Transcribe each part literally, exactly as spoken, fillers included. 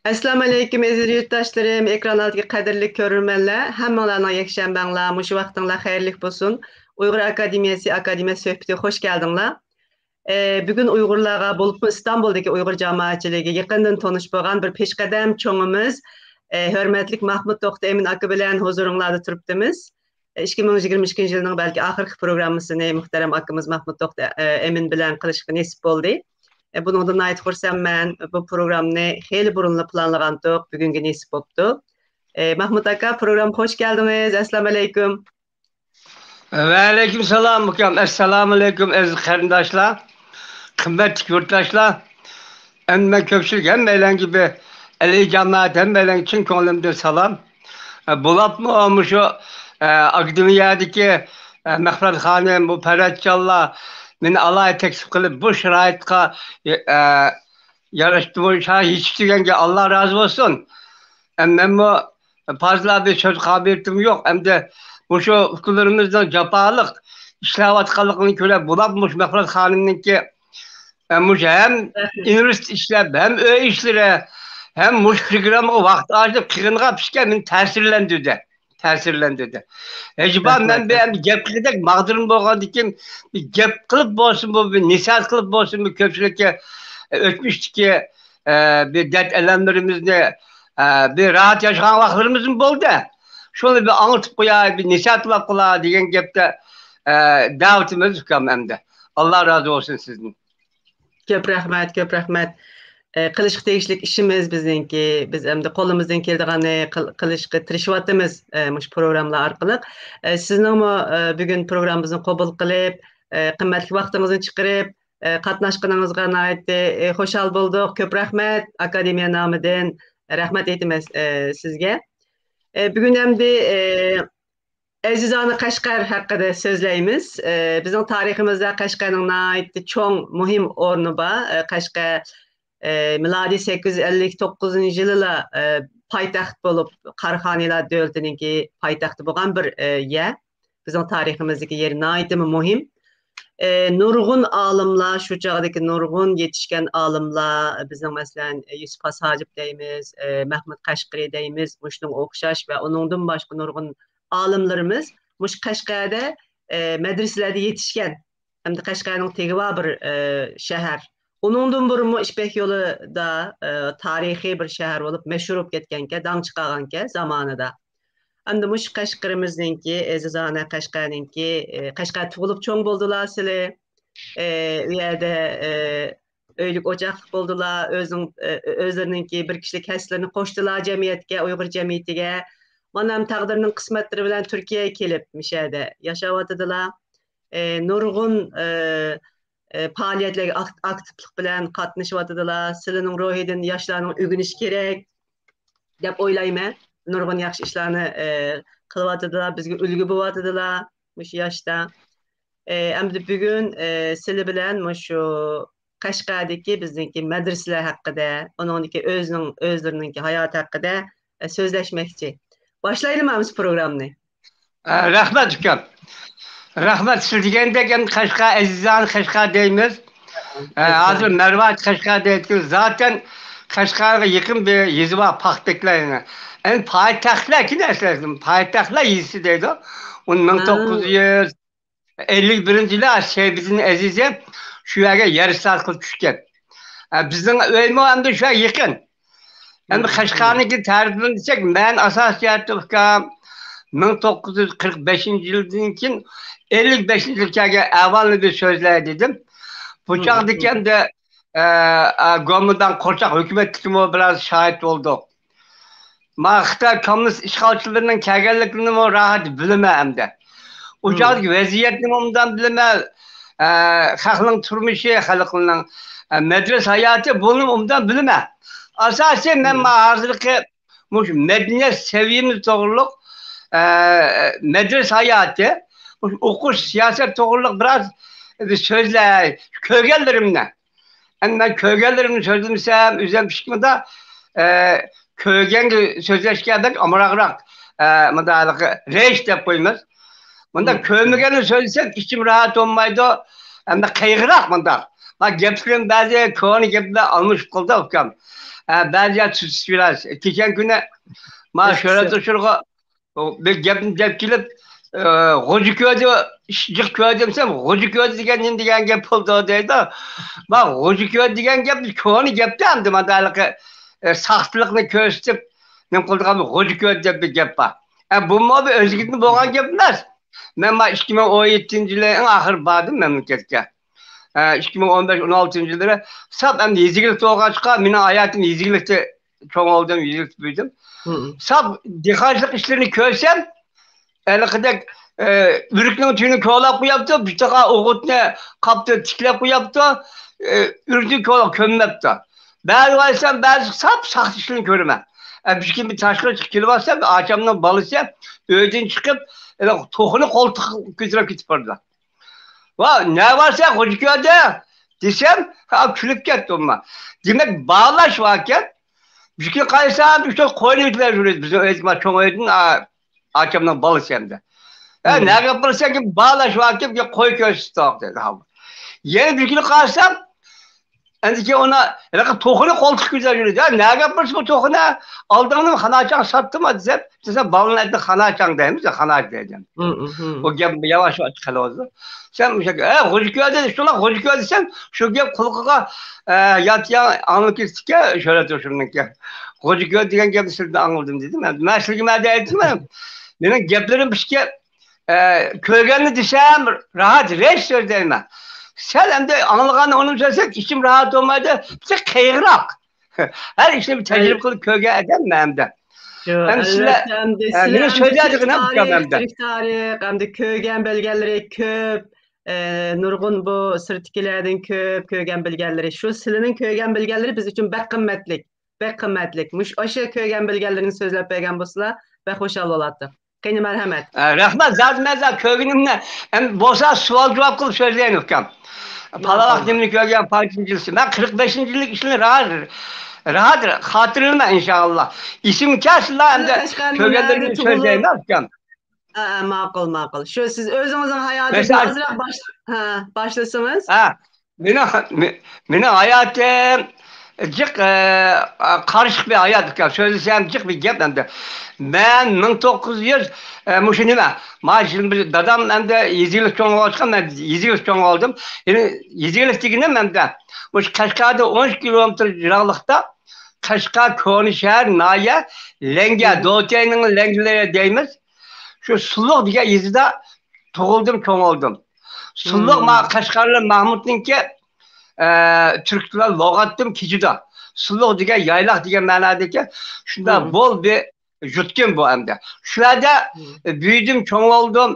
ئەسسالامۇئەلەيكۇم، ئەزىز يۇرتداشلىرىم، ئېكران ئالدىدىكى قەدىرلىك كۆرۈرمەنلەر، ھەممىڭلارنىڭ يەكشەنبەڭلار، مۇشۇ ۋاقتىڭلار خەيرلىك بولسۇن. ئۇيغۇر ئاكادېمىيەسى ئاكادېمىيە سۆھبىتىگە خوش كەلدىڭلار. ئە، بۈگۈن ئۇيغۇرلارغا، بولۇپمۇ ئىستانبۇلدىكى ئۇيغۇر جامائەتچىلىكىگە يېقىندىن تونۇش بولغان بىر پېشقەدەم چوڭىمىز، ئە، ھۆرمەتلىك ماھمۇت توختى ئەمىن ئاكا بىلەن ھۇزۇرۇڭلاردا تۇرۇپتىمىز. ئىككى مىڭ يىگىرمە ئىككىنچى يىلنىڭ بەلكى ئاخىرقى پروگراممىسىنى مۇھتەرەم ئاكىمىز ماھمۇت توختى، ئە، ئەمىن بىلەن قىلىشقا نېسىپ بولدى. ئە، بۇنىڭدىن ناھايىتى خۇرسەنمەن. بۇ پروگراممىنى خېلى بۇرۇنلا پىلانلىغانتۇق، بۈگۈنگە نېسىپ بوپتۇ. ئە، ماھمۇت ئاكا، پروگراممىغا خوش كەلدىڭىز. ئەسسالامۇئەلەيكۇم. ۋەئەلەيكۇم سالام، ئۇكام. ئەسسالامۇئەلەيكۇم، ئەزىز قېرىنداشلار، قىممەتلىك يۇرتداشلار. ئەمدى مەن كۆپچىلىك ھەممەيلەنگە بىر ئەلى جامائەت، ھەممەيلەنگە چىن كۆڭلۈمدىن سالام. ئە، بولۇپمۇ مۇشۇ، ئە، ئاكادېمىيەدىكى، ئە، مەغپىرەت خانىم، بۇ پەرەتجانلار مېنى ئالاھىدە تەكلىپ قىلىپ، بۇ شارائىتقا، ئە، ياراشتى، بۇ شارائىت يېتىشتۈرگەنگە ئاللا رازى بولسۇن. ئە، مەنمۇ پازىلا بىر سۆز قابىلىيىتىم يوق. ئەمدى مۇشۇ ئۇكىلىرىمىزنىڭ جاپالىق ئىشلەۋاتقانلىقىنى كۆرۈپ، بۇلار مۇشۇ مەغپىرەت خانىمنىڭكى، ئە، مۇشۇ ھەم ئۇنىۋېرسىتېت ئىشلەپ، ھەم ئۆي ئىشلىرى، ھەم مۇشۇ پروگراممىغا ۋاقىت ئاجرىتىپ قىلغىنىغا پىشكەن مېنى تەسىرلەندۈردى. تەسىرلەندۈردى. ھېچبار مەن بىر ئەمدى گەپ قىلغۇدەك ماغدۇرۇم بولغاندىكىن، بىر گەپ قىلىپ بولسۇن، بۇ بىر نەسىھەت قىلىپ بولسۇن، بۇ كۆپچىلىككە، ئە، ئۆتمۈشتىكى، ئە، بىر دەرد-ئەلەملىرىمىزنى، ئە، بىر راھەت ياشىغان ۋاقىتلىرىمىزمۇ بولدى. شۇنى بىر ئاڭلىتىپ قوياي، بىر نەسىھەتلەپ قوياي دېگەن گەپتە، ئە، دەۋىتىمىز ئۇكام ئەمدى. ئاللا رازى بولسۇن سىزدىن. كۆپ رەھمەت، كۆپ رەھمەت. ئە، قىلىشقا تېگىشلىك ئىشىمىز بىزنىڭكى. بىز ئەمدى قولىمىزدىن كېلىدىغاننى قىل-، قىلىشقا تىرىشىۋاتىمىز، ئە، مۇشۇ پروگراممىلار ئارقىلىق. ئە، سىزنىڭمۇ، ئە، بۈگۈن پروگراممىمىزنى قوبۇل قىلىپ، ئە، قىممەتلىك ۋاقتىڭىزنى چىقىرىپ، ئە، قاتناشقىنىڭىزغا ناھايىتى، ئە، خۇشال بولدۇق. كۆپ رەھمەت ئاكادېمىيە نامىدىن. رەھمەت ئېيتىمەن، ئە، سىزگە. ئە، بۈگۈن ئەمدى، ئە، ئەزىزانە قەشقەر ھەققىدە سۆزلەيمىز. ئە، بىزنىڭ تارىخىمىزدا قەشقەرنىڭ ناھايىتى چوڭ، مۇھىم ئورنى بار. ئە، قەشقەر، ئە، مىلادىي سەككىز يۈز ئەللىك توققۇزىنچى يىلىلا، ئە، پايتەخت بولۇپ، قاراخانىيلار دۆلىتىنىڭكى پايتەختى بولغان بىر، ئە، يەر. بىزنىڭ تارىخىمىزدىكى يېرى ناھايىتىمۇ مۇھىم. ئە، نۇرغۇن ئالىملار، شۇ چاغدىكى نۇرغۇن يېتىشكەن ئالىملار، بىزنىڭ مەسىلەن، يۈسۈپ خاس ھاجىپ دەيمىز، ئە، مەھمۇد قەشقىرى دەيمىز، مۇشۇنىڭغا ئوخشاش ۋە ئۇنىڭدىن باشقا نۇرغۇن ئالىملىرىمىز مۇشۇ قەشقەردە، ئە، مەدرىسىلەردە يېتىشكەن ھەمدە قەشقەرنىڭ تېگى بار بىر، ئە، شەھەر. ئۇنىڭدىن بۇرۇنمۇ يىپەك يولىدا، ئە، تارىخىي بىر شەھەر بولۇپ مەشھۇر بولۇپ كەتكەنكەن، داڭ چىقارغانكەن زامانىدا. ئەمدى مۇشۇ قەشقىرىمىزنىڭكى، ئەزىزانە قەشقەرنىڭكى، ئە، قەشقەر تۇغۇلۇپ چوڭ بولدىلا سىلى. ئە، ئۇ يەردە، ئە، ئۆيلۈك ئوچاقلىق بولدىلا، ئۆزىنىڭ، ئە، ئۆزلىرىنىڭكى بىر كىشىلىك ھەسسىلىرىنى قوشتىلا جەمئىيەتكە، ئۇيغۇر جەمئىيىتىگە. مانا ھەم تەقدىرنىڭ قىسمەتلىرى بىلەن تۈركىيەگە كېلىپ، مۇشۇ يەردە ياشاۋاتىدىلا. ئە، نۇرغۇن، ئە، ئە، پائالىيەتلەرگە ئاك-، ئاكتىپلىق بىلەن قاتنىشىۋاتىدىلا. سىلىنىڭ روھىدىن ياشلارنىڭ ئۆگىنىشى كېرەك دەپ ئويلايمەن. نۇرغۇن ياخشى ئىشلارنى، ئە، قىلىۋاتىدىلا، بىزگە ئۈلگە بولۇۋاتىدىلا مۇشۇ ياشتا. ئە، ئەمدى بۈگۈن، ئە، سىلى بىلەن مۇشۇ قەشقەردىكى بىزنىڭكى مەدرىسىلەر ھەققىدە، ئۇنىڭدىكى ئۆزىنىڭ، ئۆزلىرىنىڭكى ھاياتى ھەققىدە، ئە، سۆزلەشمەكچى. باشلايلىمۇ ئەمىسە پروگراممىنى؟ ئە، رەھمەت، ئۇكام. رەھمەت، سىز دېگەندەك ئەمدى قەشقەر، ئەزىزانە قەشقەر دەيمىز. ئە، ھازىر مەرۋايىت قەشقەر دەيدىكەن. زاتەن قەشقەرگە يېقىن بىر يېزا بار، پاختەكلەر يەنە. ئەمدى پايتەختلەر كىم ئەسلىدە؟ پايتەختلەر يېزىسى دەيدۇ. ئۇنى مىڭ توققۇز يۈز ئەللىك بىرىنچى يىلى سەيپىدىن ئەزىزى شۇ يەرگە يەر ئىسلاھات قىلىپ چۈشكەن. ئە، بىزنىڭ ئۆيمۇ ئەمدى شۇ يەرگە يېقىن. ئەمدى قەشقەرنىڭكى تەرىپىنى دېسەك، مەن ئاساسىي جەھەتتە ئۇكام مىڭ توققۇز يۈز قىرىق بەشىنچى يىلدىن كېيىن ئەللىك بەشىنچى يىلغىچە ئەھۋالنى بىر سۆزلەي دېدىم. بۇ چاغدىكى ئەمدى، ئە، ئە، گومىنداڭ قورچاق ھۆكۈمەتلىكىمۇ بىراز شاھىت بولدۇق. ما خىتاي كوممۇنىست ئىشغالچىلىرىنىڭ كەلگەنلىكىنىمۇ راھەت بىلىمەن ئەمدى. ئۇ چاغدىكى ۋەزىيەتنىمۇ ئوبدان بىلىمەن. ئە، خەقنىڭ تۇرمۇشى، خەلقنىڭ، ئە، مەدرىسە ھاياتى، بۇنىمۇ ئوبدان بىلىمەن. ئاساسىي مەن ما ھازىرقى مۇشۇ مەدەنىيەت سەۋىيەمىز توغرۇلۇق، ئە، مەدرىسە ھاياتى، مۇشۇ ئوقۇش، سىياسەت توغرۇلۇق بىراز بىر سۆزلەي، كۆرگەنلىرىمنى. ئەمدى مەن كۆرگەنلىرىمنى سۆزلىمىسەم، ئۆزۈم كىچىكمىدە، ئە، كۆرگەنگە سۆزلەشكە بەك ئامراقراق، ئە، مۇنداق رەش دەپ قويىمىز. مۇنداق كۆرمىگەننى سۆزلىسەم، ئىچىم راھەت بولمايدۇ. ئەمدى قايغىراق مۇنداق. ما گەپلىرىم بەزى كونا گەپلەر ئالمىشىپ قالدى، ئۇكام. ھە، بەزى يەر تۇتۇش بىلەن. كېچەن كۈنى ما شۆھرەت ئۇچۇرغا بىر گەپنى دەپ كېلىپ، ئە، «غوجا كۆردى، جىق كۆردى» دېسەم، «غوجا كۆردى دېگەن نېمە دېگەن گەپ بولدى؟» دەيدۇ. ما «غوجا كۆردى» دېگەن گەپ كونا گەپتە، ئەمدى مانا ھېلىقى، ئە، ساختىلىقنى كۆرسىتىپ، نېمە قىلىدىغان «غوجا كۆردى» دەپ بىر گەپ بار. ئە، بۇمۇ بىر ئۆزگىدىن بولغان گەپ ئەمەس. مەن ما ئىككى مىڭ ئون يەتتىنچى يىلى ئەڭ ئاخىرى باردىم مەملىكەتكە. ئە، ئىككى مىڭ ئون بەش، ئون ئالتىنچى يىللىرى ساپ ئەمدى يېزا ئىگىلىكتە بولغاچقا، مېنىڭ ھاياتىم يېزا ئىگىلىكتە چوڭ بولدۇم، يېزا ئىگىلىكتە بۈيدۈم. ساپ دېھقانچىلىق ئىشلىرىنى كۆرسەم، ھېلىقىدەك، ئە، ئۆرۈكنىڭ تۈۋىنى كولاپ قويۇپتۇ، بىر تاقا ئوغۇتنى قاپتا تىكلەپ قويۇپتۇ، ئە، ئۆرۈكنى كولاپ كۆممەپتۇ. بەزى بارسام، بەزى ساپ ساختا ئىشلىرىنى كۆرىمەن. ئە، بىر كۈن بىر تاشقىرىغا چىقىپ كېلىۋاتسام، ئاچامنىڭ بالىسى ئۆيدىن چىقىپ، ھېلىقى توخۇنى قولتۇققا كۆتۈرۈپ كېتىپ بارىدۇ. «ۋا، نە بار سەن، غوجا كۆردى؟» دېسەم، ھا، كۈلۈپ كەتتى ئۇمما. دېمەك، باغلاش باركەن. بىر كۈنى قارىسام، ئۈچ تۆت قوينى ئۆتۈپ يۈرىدۇ بىزنىڭ ئۆيدىن، چوڭ ئۆيدىن، ئا-، ئاچامنىڭ بالىسى ئەمدى. «ھە، نەگە بارسەن كىم، باغلاش باركەن، بىر قوي كۆرسىتىپ» دېدى. يەنە بىر كۈنى قارىسام، ئەمدى كېيىن ئۇنى ھېلىقى توخۇنى قولتۇققا كۆتۈرۈپ يۈرىدۇ. «يا، نەگە ئاپىرىسىز بۇ توخۇنى؟ ئالدىڭنىمۇ خاناچاڭ ساتتىمۇ؟» دېسەم، دېسە، «بالىنىڭ ئېتىنى خاناچاڭ دەيمىز، خاناچ» دەيدۇ. بۇ گەپ ياۋاش ياۋاش قېلىۋاتىدۇ. سەن مۇشۇ، «ھە، غوجا كۆردى، شۇنداق غوجا كۆردى» دېسەم، شۇ گەپ قۇلىقىغا، ئە، يات يان ئاڭلىنىپ كېتىپتىكەن، شۆھرەت ھوشۇمنىڭكى. «غوجا كۆردى» دېگەن گەپنى سىلىدىن ئاڭلىدىم دېدىم. مەن سىلىگە مەدە ئېيتتىم. مېنىڭ گەپلىرىم ئىككى ئە، كۆرگەننى دېسەم، راھەت، راست سۆزلەيمەن. سەل ئەمدى ئاڭلىغاننى ئۇنىمىسا، ئىچىم راھەت بولمايدۇ، بىر قىيغىراق. ھەر ئىشنى بىر تەجرىبە قىلىپ كۆرگەن ئادەممەن ئەمدى. ياق، ئەمدى سىلەر، ئەلۋەتتە، ئەمدى ئە، سىلەر مېنىڭ ئەمدى سۆزلەيدىغىنىم تۈرك ئۇكام تارىخ، ئەمدى. تۈرك تارىخ، ئەمدى كۆرگەن بىلگەنلىرى كۆپ، ئە، نۇرغۇن بۇ سىرتتىكىلەردىن كۆپ كۆرگەن بىلگەنلىرى. شۇ سىلىنىڭ كۆرگەن بىلگەنلىرى بىز ئۈچۈن بەك قىممەتلىك. بەك قىممەتلىك. مۇشۇ، ئاشۇ كۆرگەن بىلگەنلىرىنى سۆزلەپ بەرگەن بولسىلا، بەك خۇشال بولاتتىم. قېنى، مەرھەمەت. ئە، رەھمەت، زادى مەن زادى كۆرگىنىمنى، ئەمدى بولسا سوئال جاۋاب قىلىپ سۆزلەيين، ئۇكام. پالان ۋاقىت نېمىنى كۆرگەن، پالانچىنچى يىلى. مەن قىرىق بەشىنچى يىللىق ئىشلىرىنى راھەت، راھەت خاتىرىلىمە، ئىنشائاللا. ئېسىمگە كەلسىلا، ئەمدى كۆرگەنلىرىمنى سۆزلەيمەن، ئۇكام. ھە، ھە، ماقۇل، ماقۇل. شۇ سىز ئۆزىڭىزنىڭ ھاياتىدىن ئازراق باش-، ھە، باشلىسىڭىز. ھە. مېنىڭ، مې-، مېنىڭ ھاياتىم جىق، ئە، قارىشىق بىر ھايات ئىكەن. سۆزلىسەم جىق بىر گەپ ئەمدى. مەن مىڭ توققۇز يۈز، ئە، مۇشۇ نېمە، مانا شۇ بىر دادام ئەمدى يېزا ئىگىلىك چوڭ بولغاچقا، مەن يېزا ئىگىلىك چوڭ بولدۇم. يەنى يېزا ئىگىلىك دېگىنىم ئەمدى مۇشۇ قەشقەردىن ئون ئىككى كىلومېتىر يىراقلىقتا، قەشقەر كونا شەھەر ناھىيە لەڭگە، دوتەينىڭ لەڭگىلىرى دەيمىز. شۇ سۇلۇق دېگەن يېزىدا تۇغۇلدۇم، چوڭ بولدۇم. سۇلۇق، ما-، قەشقەرلىك مەھمۇدنىڭكى، ئە، تۈركلەر لوغاتتىن كېچىدۇ. سۇلۇق دېگەن يايلاق دېگەن مەنادىكى شۇنداق بول بىر يۇرتكەن بۇ ئەمدى. شۇ يەردە، ئە، بۈيدۈم، چوڭ بولدۇم.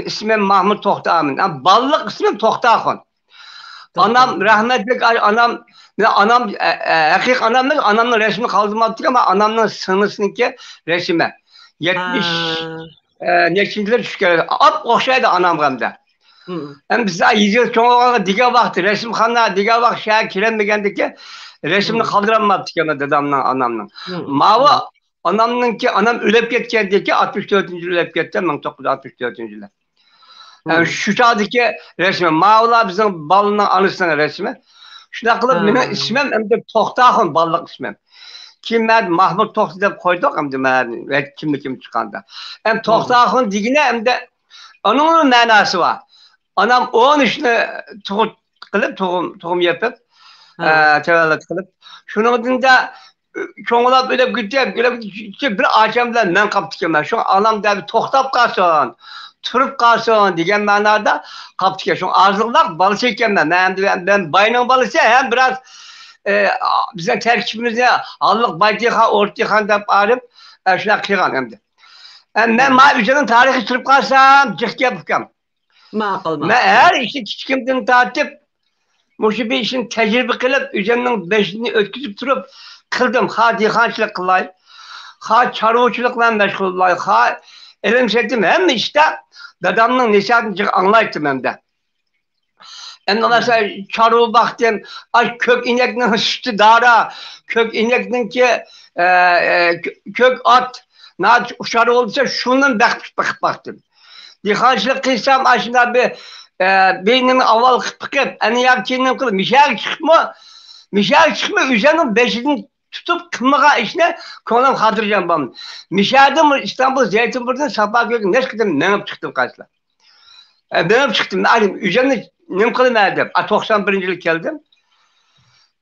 ئىسمىم مەھمۇد توختى ئامىن. ھە، بالىلىق ئىسمىم توختاخۇن. ئانام رەھمەتلىك، ئاي، ئانام، مېنىڭ ئانام، ئە، ئە، ھەقىقىي ئانام ئەمەس، ئانامنىڭ رەسىمى قالدۇرماپتىكەن، ئەمما ئانامنىڭ سىڭلىسىنىڭكى رەسىمى. يەتمىش، ئە، نەچچىنچى يىلى چۈشكەن. ئاپ ئوخشايدۇ ئانامغا ئەمدى. ئەمدى بىز يېزىدا چوڭ بولغانغا دېگەن ۋاقىت رەسىمخانا، دېگەن ۋاقىت شەھەرگە كىرەلمىگەندىكىن رەسىمنى قالدۇرالماپتىكەن دادامنىڭ، ئانامنىڭ. ماۋۇ ئانامنىڭكى، ئانام ئۆلۈپ كەتكەندىكىن، ئاتمىش تۆتىنچى يىلى ئۆلۈپ كەتتى، مىڭ توققۇز يۈز ئاتمىش تۆتىنچى يىلى. ئە، شۇ چاغدىكى رەسىمى. ماۋۇلار بىزنىڭ بالىنىڭ ئانىسىنىڭ رەسىمى. شۇنداق قىلىپ، مېنىڭ ئىسمىم ئەمدى توختاخۇن، بالىلىق ئىسمىم. كېيىن مەن ماھمۇت توختى دەپ قويدۇق، ئەمدى مەن كىملىكىم چىققاندا. ئەمدى توختاخۇن دېگىنى ئەمدى ئۇنىڭ مەناسى بار. ئانام ئون ئۈچنى تۇغۇت قىلىپ، تۇغۇم، تۇغۇم يېپىپ، ئە، تەۋەللۇت قىلىپ. شۇنىڭدىن دە چوڭلاپ ئۆلۈپ كېتىپ، ئۆلۈپ كېتىپ، بىر ئاچام بىلەن مەن قاپتىكەنمەن. شۇڭا ئانام دەپ توختاپ قالسۇن، تۇرۇپ قالسۇن دېگەن مەنادا قاپتىكەن. شۇڭا ئازلىقلاق بالىسى ئىكەنمەن. مەن، مەن باينىڭ بالىسى ھەم بىراز، ئە، بىزنىڭ تەركىبىمىزنى ھاللىق باي دېھقان، ئورتا دېھقان دەپ ئايرىپ، ئە، شۇنداق قىلغان ئەمدى. ئە، مەن مانا ئۆزۈمنىڭ تارىخى تۇرۇپ قالسام، جىق گەپ ئۇكام. ماقۇل، ماقۇل. مەن ھەر ئىشنى كىچىكىمدىن تارتىپ، مۇشۇ بىر ئىشنى تەجرىبە قىلىپ، ئۆزۈمنىڭ بېشىدىن ئۆتكۈزۈپ تۇرۇپ قىلدىم. خا دېھقانچىلىق قىلاي، خا چارۋىچىلىق بىلەن مەشغۇل بولاي، خا ئىلىم سېتىم، ھەممە ئىشتا دادامنىڭ نەسىھەتىنى جىق ئاڭلايتتىم ئەمدى. ئەمدى مەسىلەن، چارۋا باقتىم، ئاش كۆك ئىنەكنىڭ سۈتى دارا، كۆك ئىنەكنىڭكى، ئە، ئە، كۆ-، كۆك ئات، ناچ ئۇشار بولسا، شۇنى بېقىپ، بېقىپ باقتىم. دېھقانچىلىق قىلسام، ئاشۇنداق بىر، ئە، بىر نېمە ئاۋۋال قىلىپ بېقىپ، ئەنە ياكى كېيىن نېمە قىلىپ، مۇشۇ يەرگە چىقىپمۇ، مىشەگە چىقماي، ئۆزۈمنىڭ بېشىدىن تۇتۇپ قىلمىغان ئىشنى كۆڭلۈم خاتىرجەم بولمىدى. مىشەدىن ئىستانبۇل زەيتىنبۇردىن ساپاگۆلگە نەچچە قېتىم مېڭىپ چىقتىم قايسىلار. ئە، مېڭىپ چىقتىم. ئاي، ئۆزۈمنى نېمە قىلىمەن دەپ. ئا، توقسان بىرىنچى يىلى كەلدىم.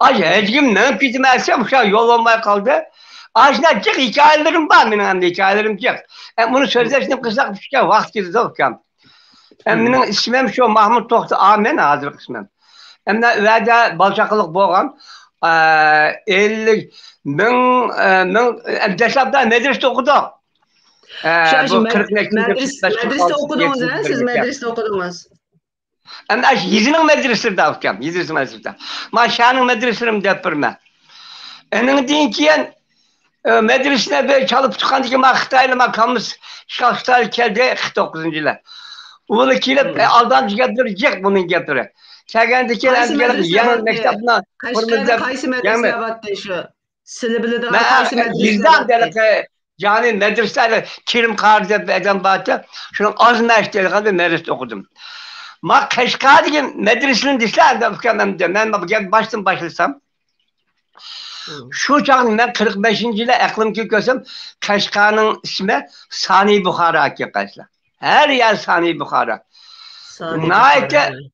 ئاي، ھەجگىم مېڭىپ كېتىمەن دېسەم، ئۇ يول بولماي قالدى. ئاشۇنداق جىق ھېكايىلىرىم بار مېنىڭ، ئەمدى ھېكايىلىرىم جىق. ئە، بۇنى سۆزلەشنى قىلساق، بىر ۋاقىت كېتىدۇ، ئۇكام. ئە، مېنىڭ ئىسمىم شۇ ماھمۇت توختى ئامىن، ھازىرقى ئىسمىم. ئەمدى ئۇ يەردە بالا چاقىلىق بولغان. ئە، ئەللىك، مىڭ، ئە، مىڭ، ئە، دەسلەپتە مەدرىسىدە ئوقۇدۇق. ئە، شۇ، بۇ شۇ مەد-، قىرىق نەچچە يىل مەدرىس-، مەدرىسىدە ئوقۇدىڭىز، ھە؟ سىز مەدرىسىدە ئوقۇدىڭىز. ئەمدى ئاشۇ يېزىنىڭ مەدرىسىلىرىدە ئۇكام، يېزىنىڭ مەدرىسىلىرىدە. ما شەھەرنىڭ مەدرىسىلىرىنى دەپ بېرىمەن. ئېنىڭدىن كېيىن، ئە، مەدرىسىنى بىر چالا پۇتقاندىكىن، ما خىتايلار، ما كوممۇنىست ئىشغال خىتايلار كەلدى، قىرىق توققۇزىنچى يىلى. ئۇلار كېلىپ، ئە، ئالدامچى گەپلىرى جىق بۇنىڭ گەپلىرى. كەلگەندىن كېيىن قايسى ئەمدى مەدرىسە يېڭى بارتى؟ مەكتەپنى قەشقەردە قۇرىمىز دەپ، قايسى مەدرىسە بارتى شۇ؟ سىلى بىلىدىغان مەن قايسى مەدرىسە يېزىدە بارتى؟ ھېلىقى جانى مەدرىسىلەردە كېرىم قارى دەپ ئادەم بارتى. شۇنىڭ ئاز مەشىق دەيدىغان بىر مەدرىسىدە ئوقۇدۇم. ما قەشقەردىكى مەدرىسىنى دېسە، ئەمدى ئۇكام، ئەمدى مەن بۇ گەپنى باشتىن باشلىسام، شۇ چاغدا مەن قىرىق بەشىنچى يىلى ئەقلىمگە كەلسەم، قەشقەرنىڭ ئىسمى سانى بۇخارا ئىكەن، قايسىلار. ھەر يەر سانى بۇخارا. سانى ناھايىتى بۇخارا.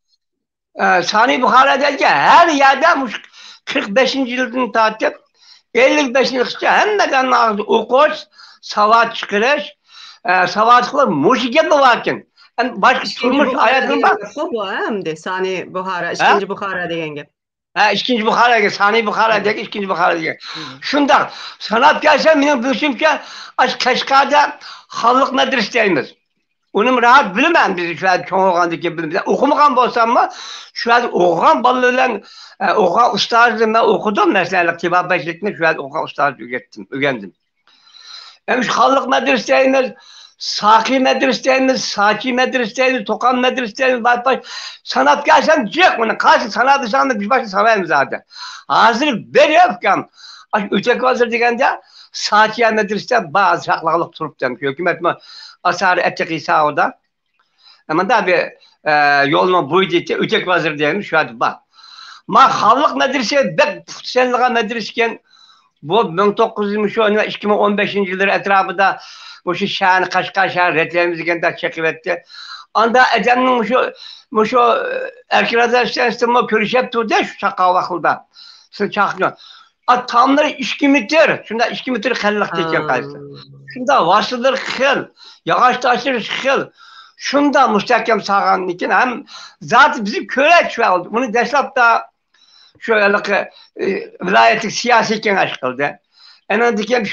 ئە، سانى بۇخارا دەيدىكەن، ھەر يەردە مۇشۇ قىرىق بەشىنچى يىلدىن تارتىپ ئەللىك بەشىنچى يىلغىچە ھەممە ئادەمنىڭ ئاغزىدا ئوقۇش، ساۋات چىقىرىش، ئە، ساۋاتلىقلار مۇشۇ گەپلا باركەن. ئەمدى باشقا تۇرمۇش ئايەتلىرى بار. بۇ، ھە، ئەمدى سانى بۇخارا، ھە؟ ئىككىنچى بۇخارا دېگەن گەپ. ھە، ئىككىنچى بۇخارا دېگەن، سانى بۇخارا دېگەن، ئىككىنچى بۇخارا دېگەن. شۇنداق ساناپ كەلسەم، مېنىڭ بىلىشىمچە، ئاشۇ قەشقەردە خانلىق مەدرىسە دەيمىز. ئۇنىمۇ راھەت بىلىمەن، بىز شۇ يەردە چوڭ بولغاندىن كېيىن بىلىمىز. ئوقۇمىغان بولساممۇ، شۇ يەردە ئوقۇغان بالىلار بىلەن، ئە، ئوقۇغان ئۇستازلار بىلەن مەن ئوقۇدۇم. مەسىلەن، تېبابەتچىلىكنى شۇ يەردە ئوقۇغان ئۇستازدىن ئۆگەتتىم، ئۆگەندىم. ئەمدى شۇ خانلىق مەدرىسە دەيمىز، ساقىي مەدرىسە دەيمىز، ساچى مەدرىسە دەيمىز، توقان مەدرىسە دەيمىز، بار، بار. ساناپ كەلسەم جىق، ئۇنى قايسىنى ساناپ دېسەڭ، بىز باشقا سانايمىز ھازىر. ھازىر بىر ئۇكام، ئاشۇ ئۆتەك بازىرى دېگەندە، ساچى مەدرىسە بار، ساقلىقلىق تۇرۇپتۇ. ھۆكۈمەتمۇ ئاسارە ئەتىق ھېسابىدا. مۇنداق بىر، ئە، يولنىڭ بويىدا ئۆتەك بازىرى دېگەن شۇ يەردە بار. ما خانلىق مەدرىسە بەك پۇختا سېلىنغان مەدرىسە ئىكەن. بۇ مىڭ توققۇز يۈز، مۇشۇ ئىككى مىڭ ئون بەشىنچى يىللىرى ئەتراپىدا مۇشۇ شەھەرنى، قەشقەر شەھەر رەتلەيمىز دېگەندە چېقىۋەتتى. ئاندا ئادەمنىڭ مۇشۇ، مۇشۇ ئەركىن ئازادە ئىستانسىدىمۇ كۆرۈشۈپ تۇردى شۇ چاققان ۋاقتىدا. سىز چاقنى ئا، تاملىرى ئىككى مېتىر، شۇنداق ئىككى مېتىر قېلىنلىقتا ئىكەن قايسى. شۇنداق ۋاسىتىلىرى خىل، ياغاچ تاشلىرى خىل. شۇنداق مۇستەھكەم سالغاندىن كېيىن ھەم زادى بىزنى كۆرەك شۇ ئالدى. ئۇنى دەسلەپتە شۇ ھېلىقى، ئى، ۋىلايەتلىك سىياسىي كېڭەش قىلدى. ئەنىڭدىن كېيىن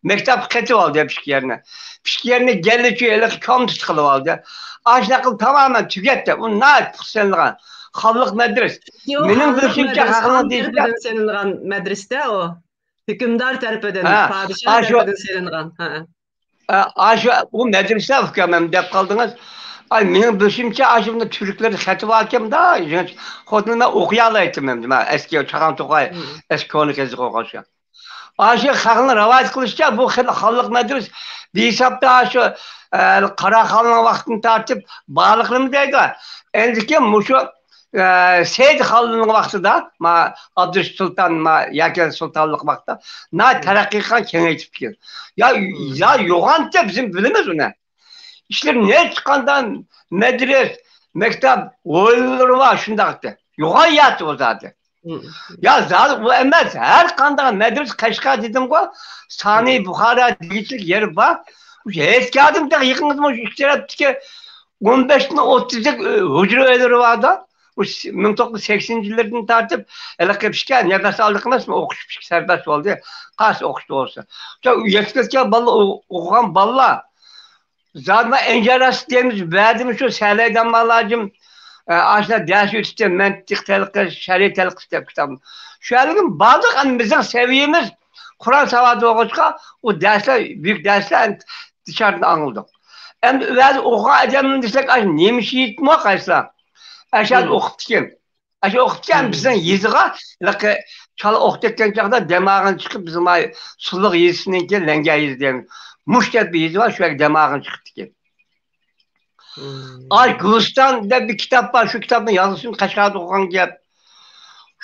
مەكتەپكە قېتىۋالدى پىشكى يەرنى. پىشكى يەرنى گەللىچۇ ھېلىقى كومىتېت قىلىۋالدى. ئاشۇنداق قىلىپ تامامەن تۈگەتتى. ئۇ ناھايىتى پۇختا سېلىنغان خانلىق مەدرىسە. يوق، مېنىڭ خانلىق بىلىشىمچە، مەدرىسە خانلىق خان دېيىشكە تەرىپىدىن سېلىنغان مەدرىسە-دە ئۇ. ھۆكۈمدار تەرىپىدىن، ھە، پادىشاھ ئاشۇ تەرىپىدىن سېلىنغان. ھە. ئە، ئاشۇ، ئۇ مەدرىسە ئۇكام، دەپ قالدىڭىز. ئاي، مېنىڭ بىلىشىمچە، ئاشۇ بۇندا تۈركلەر خېتى باركەن-دە، خوتۇنۇم مەن ئوقۇيالايتتىم ئەمدى، مەن ئەسكى چاغان توقاي، مم. ئەسكى كونا قېزىق ئوقۇغان. ئاشۇ خەقنىڭ رىۋايەت قىلىشىچە، بۇ خېلى خانلىق مەدرىسە بىھېسابتا ئاشۇ، ئە، قاراخاننىڭ ۋاقتىدىن تارتىپ بارلىقلىرىمۇ دەيدۇ. ئەندىكىن مۇشۇ، ئە، سەئىد خانلىقنىڭ ۋاقتىدا، ما، ئابدۇرېشىت سۇلتان، ما، ياكى سۇلتانلىق ۋاقتىدا ناھايىتى تەرەققىي قىلغان، كېڭەيتىپتىكەن. يا، يا يوغانتى، بىز بىلىمىز ئۇنى. ئىشلىرى نەچچە قانداق مەدرىس، مەكتەپ، ھويلىلىرى بار شۇنداقتى. يوغان ياتى ئۇ زادى. مم. يا زادى ئۇ ئەمەس، ھەر قانداق مەدرىسە قەشقەر دېدىمغۇ، سانى بۇخارا دېگۈچىلىك يېرى بار. مۇشۇ ھېيتگاھدىن تېخى يېقىنغىچە مۇشۇ ئىككى تەرەپتىكى ئون بەشتىن ئوتتۇزدەك، ئۆ، ھۇجرا ئۆيلىرى بار-دە. مۇشۇ مىڭ توققۇز يۈز سەكسىنىنچى يىللاردىن تارتىپ ھېلىقى پىشكەن نەپەس ئالدۇق ئەمەسمۇ، ئوقۇش پىشكە سەربەست بولدى. قايسى ئوقۇشتا بولسا. شۇ يېتىپ كەتكەن بالىلار، ئو-، ئوقۇغان بالىلار زادىلا ئەنجان راست دەيمىز، بەزىمۇ شۇ سەلەي داماللاجىم، ئە، ئاشۇنداق دەرس ئۆتۈپتۇ، مەنتىق تەلقىش، شەرئىي تەلقىش دەپ كىتاب. شۇ يەرلىكىم بارلىق، ئەمدى بىزنىڭ سەۋىيەمىز قۇرئان ساۋاتى بولغاچقا، ئۇ دەرسلەر، بۈيۈك دەرسلەر دىشاردىن ئاڭلىدۇق. ئەمدى ئۇ يەردە ئوقۇغان ئادەمنى دېسەك، ئاشۇ نېمە شېھىتمۇ قايسىلار؟ ئاشۇ يەردە ئوقۇپتىكەن. ئاشۇ ئوقۇپتىكەن، بىزنىڭ يېزىغا، ھېلىقى چالا ئوقۇپ كەتكەن چاغدا دەماغىنى چىقىپ، بىزنىڭ ماي سۇلۇق يېزىسىنىڭكى لەڭگەر يېزا دېگەن مۇش دەپ بىر يېزا بار، شۇ يەرگە دەماغىنى چىقىپتىكەن. ئاي، گۈلىستان دەپ بىر كىتاب بار، شۇ كىتابنى يازغۇچىسى قەشقەردە ئوقۇغان گەپ.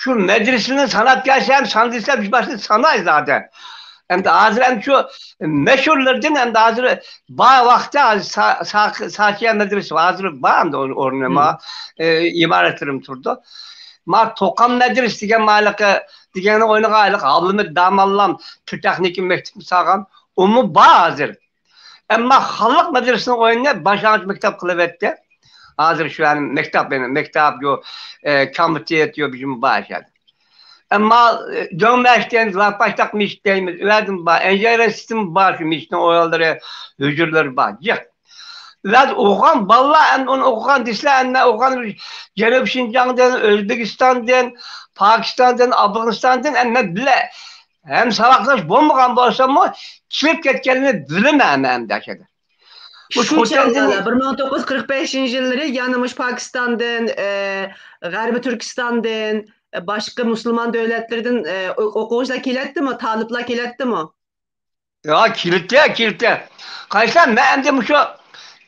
شۇ مەدرىسىنى ساناپ كەلسە ھەم سان دېسە، بىز باشتا سانايمىز زادى. ئەمدى ھازىر ئەمدى شۇ مەشھۇرلىرىدىن ئەمدى ھازىر بار ۋاقىتتا ھازىر سا-، سا-، ساچىيا مەدرىسى ھازىر بار ئەمدى ئورنى، ئورنى ما، ئى، ئىمارەتلىرىمۇ تۇرىدۇ. ما توقام مەدرىسە دېگەن مالىقى دېگەننى ئوينىغان ھېلىقى ھابلىمىت داماللام شۇ تېخنىكا مەكتىپىنى سالغان. ئۇمۇ بار ھازىر. ئەمما خانلىق مەدرىسىنىڭ ئورنىنى باشلانغۇچ مەكتەپ قىلىۋەتتى. ھازىر شۇ يەنى مەكتەپ، يەنى مەكتەپ، يو، ئە، كامىتېت، يو، بىزمۇ بار ئىشەدە. ئەمما، ئە، دۆڭ مەشىت دەيمىز، لاپاشتاق مەشىت دەيمىز، ئۇ يەردىمۇ بار، ئەنجان رەستىمۇ بار، شۇ مەشىتنىڭ ئويۇنلىرى، ھۆجرىلىرى بار، جىق. ئۇ يەردە ئوقۇغان بالىلار، ئەمدى ئۇنى ئوقۇغان دېسىلە، ئەمدى ئوقۇغان جەنۇبىي شىنجاڭدىن، ئۆزبېكىستاندىن، پاكىستاندىن، ئافغانىستاندىن، ئەمدى بىلە ھەم ساۋاقداش بولمىغان بولساممۇ، كېلىپ كەتكەنلىرىنى بىلىمەن ئەمدى ئاشۇ يەردە. مۇشۇ شۇنچە خوتەندىن ئەلا، بىر مىڭ توققۇز يۈز قىرىق بەشىنچى يىللىرى يەنە مۇشۇ پاكىستاندىن، ئە، غەربىي تۈركىستاندىن، ئە، باشقا مۇسۇلمان دۆلەتلىرىدىن، ئە، ئو-، ئوقۇغۇچىلار كېلەتتىمۇ؟ تالىپلار كېلەتتىمۇ؟ يا، كېلىتتى، كېلىتتى. قايسىلار، مەن ئەمدى مۇشۇ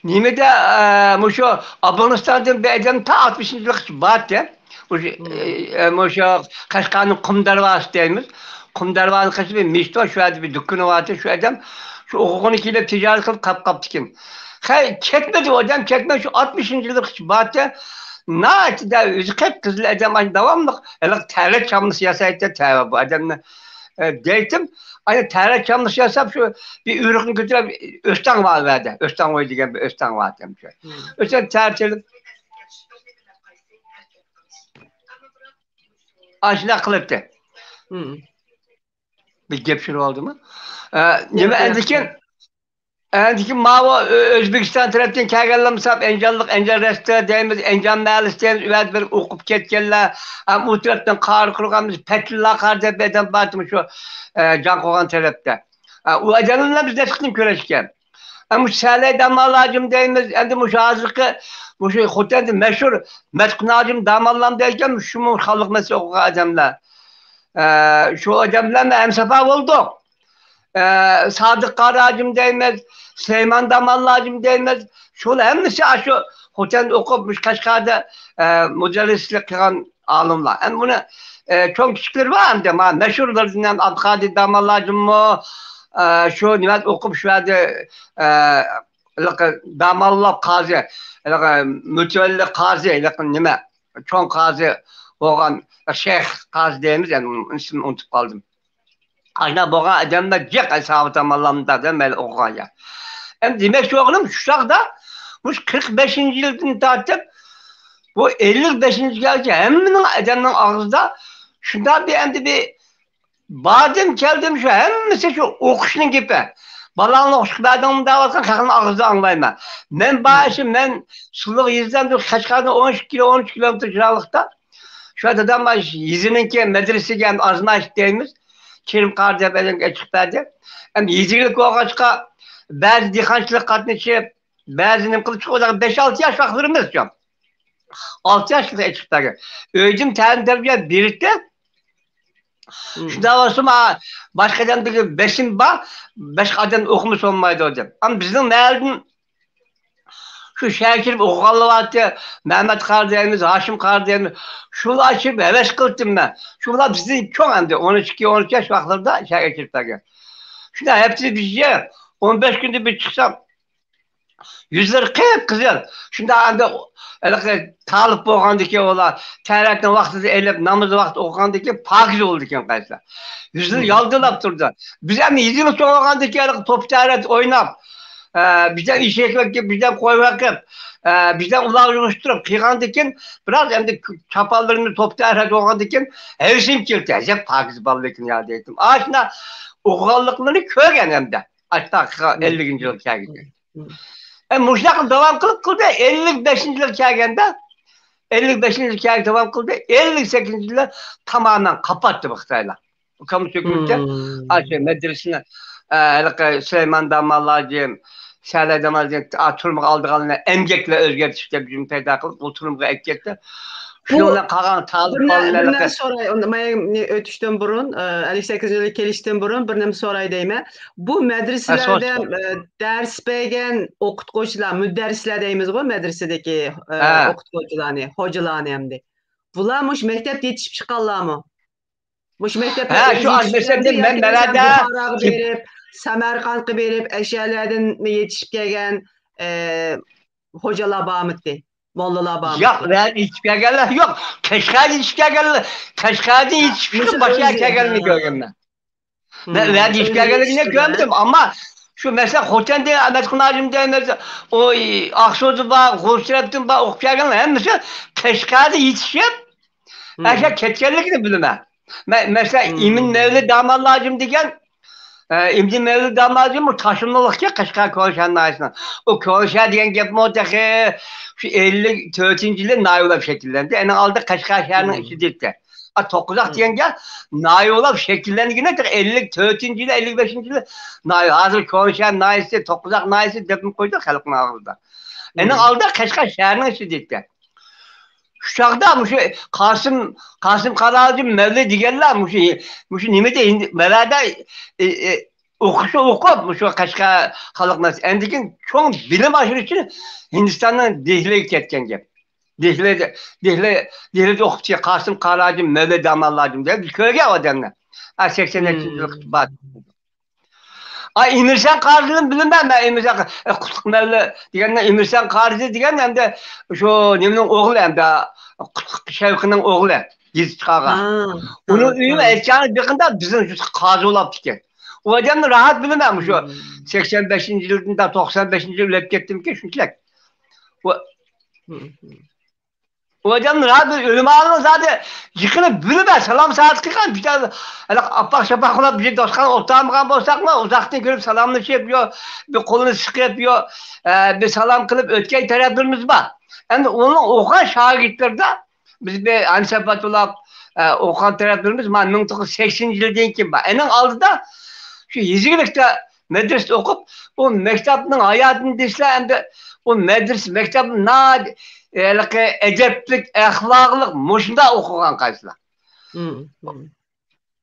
نېمىدە، ئە، مۇشۇ ئافغانىستاندىن بىر ئادەم تا ئاتمىشىنچى يىلغىچە بارتتى. مۇشۇ، ئە، مۇشۇ قەشقەرنىڭ قۇم دەرۋازىسى دەيمىز. قۇم دەرۋازىنىڭ قېشىدا بىر مەسچىت بار، شۇ يەردە بىر دۇكىنى بارتتى. شۇ ئادەم شۇ ئوقۇغىنى كېلىپ تىجارەت قىلىپ قاپ قاپتىكەن. خەي، كەتمىدى ئۇ ئادەم، كەتمەي شۇ ئاتمىشىنچى يىلغىچە بارتتى. ناھايىتى ئۆزى قىپقىزىل ئادەم، ئاشۇ داۋاملىق ھېلىقى تەرەت چاملىسى ياسايتتى، تەۋە بۇ ئادەمنى. ئە، دەيتتىم، ئايا تەرەت چاملىسى ياساپ، شۇ بىر ئۆرۈكنى كۆتۈرۈپ، ئۆستەڭ بار ئۇ يەردە. ئۆستەڭ ۋوي دېگەن بىر ئۆستەڭ بار ئىكەن شۇ. ئۆستەڭ تەرەت چېلىپ، ئاشۇنداق قىلىپتۇ. بىر گەپ چۈشۈرۈۋالدىمۇ؟ ئە، نېمە، ئەندىكىن ئەندىكىن ماۋۇ ئۆ-، ئۆزبېكىستان تەرەپتىن كەلگەنلەرمۇ ساپ ئەنجانلىق، ئەنجان رەستە دەيمىز، ئەنجان مەھەللىسى دەيمىز، ئۇ يەردە بىر ئوقۇپ كەتكەنلەر، ھەم ئۇ تەرەپتىن قارى قۇرغانمىز، پەتىللا قارى دەپ بىر ئادەم بارتىمۇ شۇ، ئە، جانقوغان تەرەپتە. ئە، ئۇ ئادەملەر بىلەن بىز نەچچە قېتىم كۆرۈشكەن. ئە، مۇشۇ سەلەي داماللاجىم دەيمىز، ئەمدى مۇشۇ ھازىرقى، مۇشۇ خوتەندە مەشھۇر مەتقۇن ھاجىم داماللام دەيدىكەن، شۇمۇ خانلىق مەدرىسە ئوقۇغان ئادەملەر. ئە، شۇ ئادەملەر بىلەن ھەمساپا بولدۇق. ئە، سادىق قارى ھاجىم دەيمىز، سۇلايمان داماللا ھاجىم دەيمىز. شۇلار ھەممىسى ئاشۇ خوتەندە ئوقۇپ، مۇشۇ قەشقەردە، ئە، مۇدەررىسلىك قىلغان ئالىملار. ئەمدى بۇنى، ئە، چوڭ كىچىكلىرى بار ئەمدى. مانا مەشھۇرلىرىدىن ھەم ئابدۇقادىر داماللا ھاجىممۇ، ئە، شۇ نېمە ئوقۇپ شۇ يەردە، ئە، داماللا قازى، مۇتەۋەللى قازى، نېمە، چوڭ قازى بولغان شەيخ قازى دەيمىز، ئەمدى ئۇنىڭ ئىسمىنى ئۇنتۇپ قالدىم. ئاشۇنداق بولغان ئادەملەر جىق، ساۋۇت ئامانلامدا مەن ئوقۇغان يەر. ئەمدى دېمەكچى بولغىنىم، شۇ چاغدا مۇشۇ قىرىق بەشىنچى يىلدىن تارتىپ بۇ ئەللىك بەشىنچى يىلگىچە ھەممىنىڭ ئادەمنىڭ ئاغزىدا شۇنداق بىر، ئەمدى بىر باردىم، كەلدىم، شۇ ھەممىسى شۇ ئوقۇشنىڭ گېپى. بالاڭنى ئوقۇشقا بەردىڭمۇ دەۋاتقان خەقنىڭ ئاغزىدا ئاڭلايمەن. مەن بار ئىشىم، مەن سۇلۇق يېزىدىن قەشقەردىن ئون ئىككى كىلو، ئون ئۈچ كىلومېتىر يىراقلىقتا. شۇ دادام يېزىنىڭكى مەدرىسىگە ئەمدى ئازماش دەيمىز. كېرىم قارى دەپ ئادەمگە ئېچىقىپ بەردى. ئەمدى يېزا ئىگىلىك بولغاچقا، بەزى دېھقانچىلىق قاتنىشىپ، بەزى نېمە قىلىپ چىقىپ، بەش ئالتە ياش ۋاقىتلىرىمىزچۇ. ئالتە ياشلىقتا ئېچىقىپ بەرگەن. ئۆيدىن تەلىم تەربىيە بېرىتتى. شۇنداق بولسىمۇ، باشقا ئادەمدىكى بېسىم بار، باشقا ئادەم ئوقۇمىسا بولمايدۇ دەپ. ئەمما بىزنىڭ مەھەللىدىن شۇ شەھەرگە كىرىپ ئوقۇغانلار بارتى، مەمەت قارى دەيمىز، ھاشىم قارى دەيمىز. شۇلار كىرىپ ھەۋەس قىلدىم مەن. شۇلار بىزدىن چوڭ ئەمدى، ئون ئىككى، ئون ئۈچ ياش ۋاقىتلىرىدا شەھەرگە كىرىپ بەرگەن. شۇنداق ھەپتىدە بىر يېرى، ئون بەش كۈندە بىر چىقسام، يۈزلىرى قىپقىزىل. شۇنداق ئەمدى ھېلىقى تالىپ بولغاندىكىن ئۇلار تەرەتنى ۋاقتىدا ئېلىپ، نامىزى ۋاقتىدا ئوقۇغاندىكىن پاكىز بولىدىكەن قايسىلار. يۈزلىرى يالتىراپ تۇرىدۇ. بىز ئەمدى يېزىلىق چوڭ بولغاندىكىن ھېلىقى توپ تەرەت ئويناپ، ئە، بىزدىن ئېشەك بېقىپ، بىزدىن قوي بېقىپ، ئە، بىزدىن ئۇلارغا يىغىشتۇرۇپ قىلغاندىكىن، بىراز ئەمدى چاپانلىرىمىز توپ تەرەت بولغاندىكىن ھەۋىسىم كېلىپ، ئەجەب پاكىز بالىلىكىم يا دەيتتىم. ئاشۇنداق ئوقۇغانلىقلىرىنى كۆرگەن ئەمدى. ئاشۇنداق ئەللىكىنچى يىلغا كەلگەن. ئە، مۇشۇنداق داۋام قىلىپ قىلدى. ئەللىك بەشىنچى يىلغا كەلگەندە، ئەللىك بەشىنچى يىلغا كەلگەن داۋام قىلدى. ئەللىك سەككىزىنچى يىلى تامامەن قاپاتتى بۇ خىتايلار. ئۇكام سۆكۈنچە، ئاشۇ مەدرىسىنى، ئە، ھېلىقى سۇلايمان داماللاجىم، سەلەي داماللاجىم، ئا، تۈرمىگە ئالىدىغانلىرىنى ئەمگەكلەر ئۆزگەرتىش دەپ جۈملە پەيدا قىلىپ، ئۇ تۈرمىگە ئەكەتتى. بۇ شۇنىڭ بىلەن قالغان بىر نە-، بىر نەرسە سوراي، ئۇندا مايا ئۆتۈشتىن بۇرۇن، ئە، ئەللىك سەككىزىنچى يىلى كېلىشتىن بۇرۇن بىر نېمە سوراي دەيمەن. بۇ مەدرىسىلەردە، ئە، دەرس بەرگەن ئوقۇتقۇچىلار، مۇدەررىسلەر دەيمىزغۇ، مەدرىسىدىكى، ئە، ئوقۇتقۇچىلارنى، خوجىلارنى ئەمدى. بۇلار مۇشۇ مەكتەپتە يېتىشىپ چىققانلارمۇ؟ مۇشۇ مەكتەپتە ھە، شۇ ئاز مەكتەپنى مەن نەۋەدە بۇخاراغا بېرىپ، سەمەرقانتقا بېرىپ، ئەشەلەردىن يېتىشىپ كەلگەن، ئە، خوجالار بارمىدى؟ موللىلار بارمىدى؟ ياق، ۋە يېتىشىپ كەلگەنلەر يوق. قەشقەردىن يېتىشىپ كەلگەنلەر، قەشقەردىن يېتىشىپ چىقىپ باشقا يەرگە كەلگەننى كۆرگەنمەن. مەن ۋەدە يېتىشىپ كەلگەنلىكىنى كۆرمىدىم، ئەمما شۇ مەسىلەن، خوتەندە ئەمەت قىناجىم دەيمىز، ئۇ ئاقسۇدىن بار، غۇلجا تەرەپتىن بار، ئوقۇپ كەلگەنلەر ھەممىسى قەشقەردە يېتىشىپ، ئەشە كەتكەنلىكىنى بىلىمەن. مە-، مەسىلەن، ئىمىن مەۋلىت داماللاجىم دېگەن، ئە، ئىمىن مەۋلىت داماللاجىم بۇ تاشۇنلۇقكەن قەشقەر كونشەھەر ناھىيەسىنىڭ. ئۇ كونشەھەر دېگەن گەپمۇ تېخى شۇ ئەللىك تۆتىنچى يىلى ناھىيە بولۇپ شەكىللەندى. ئەنە ئالدى قەشقەر شەھىرىنىڭ ئىچىدە ئىدى. ئا، توققۇزاق دېگەن گەپ ناھىيە بولۇپ شەكىللەنگىنى ئەللىك تۆتىنچى يىلى، ئەللىك بەشىنچى يىلى ناھىيە. ھازىر كونشەھەر ناھىيەسى، توققۇزاق ناھىيەسى دەپمۇ قويدى خەلقنىڭ ئاغزىدا. ئەنە ئالدى قەشقەر شەھىرىنىڭ ئىچىدە ئىدى. شۇ چاغدا مۇشۇ قاسىم، قاسىم قاراجىم مەۋلى دېگەنلەر مۇشۇ، مۇشۇ نېمىدە، ھىند-، نەۋەدە، ئى، ئى، ئوقۇشنى ئوقۇپ، مۇشۇ قەشقەر خەلقنى ئەندىكىن چوڭ بىلىم ئاشۇرۇش ئۈچۈن ھىندىستاننىڭ دېھلىگە كەتكەن گەپ. دېھلىدە، دېھلى، دېھلىدە ئوقۇپتۇ، قاسىم قاراجىم، مەۋلى داماللاجىم دەپ بىز كۆرگەن ئادەمنى. ھە، سەكسەن نەچچىنچى يىلى بار. ئا، ئىمىرسەن قارىزىنى بىلىمەن مەن، ئىمىرسەن، ئە، قۇتلۇق مەۋلى دېگەندە، ئىمىرسەن قارىزى دېگەن ئەمدى شۇ نېمىنىڭ ئوغلى ئەمدى، قۇتلۇق شەۋقىنىڭ ئوغلى، يېزا چىقارغان. ئۇنىڭ ئۆيىنىڭ ئەتكەنى يېقىندا بىزنىڭ يۇرتقا قازى بولاپتىكەن. ئۇ ئادەمنى راھەت بىلىمەن، مۇشۇ سەكسەن بەشىنچى يىلدىن توقسان بەشىنچى يىل ئۆلۈپ كەتتىمكى شۇنچىلىك. ئۇ ئۇ ئادەمنى راھەت بىلىمەن، ئۆلىمالىنىڭ زادى يېقىنى بىلىمەن، سالام سائەت قىلغان، بىچارە ھېلىقى ئاپاق شاپاق قىلىپ، بىر دوستخانا ئولتۇرمىغان بولساقمۇ، ئۇزاقتىن كۆرۈپ سالاملىشىپ، يو، بىر قولىنى سىقىپ، يو، ئە، بىر سالام قىلىپ ئۆتكەن تەرەپلىرىمىز بار. ئەمدى ئۇنىڭ ئوقۇغان شاگىرتلىرىدا بىز بىر ئەنسەپات بولاپ، ئە، ئوقۇغان تەرەپلىرىمىز مانا مىڭ توققۇز يۈز سەكسىنىنچى يىلدىن كېيىن بار. ئېنىڭ ئالدىدا شۇ يېزا ئىگىلىكتە مەدرىسىدە ئوقۇپ، ئۇ مەكتەپنىڭ ھاياتىنى دېسىلە، ئەمدى ئۇ مەدرىسە، مەكتەپنى ناھايىتى، ھېلىقى ئەدەپلىك، ئەخلاقلىق، مۇشۇنداق ئوقۇغان قايسىلار.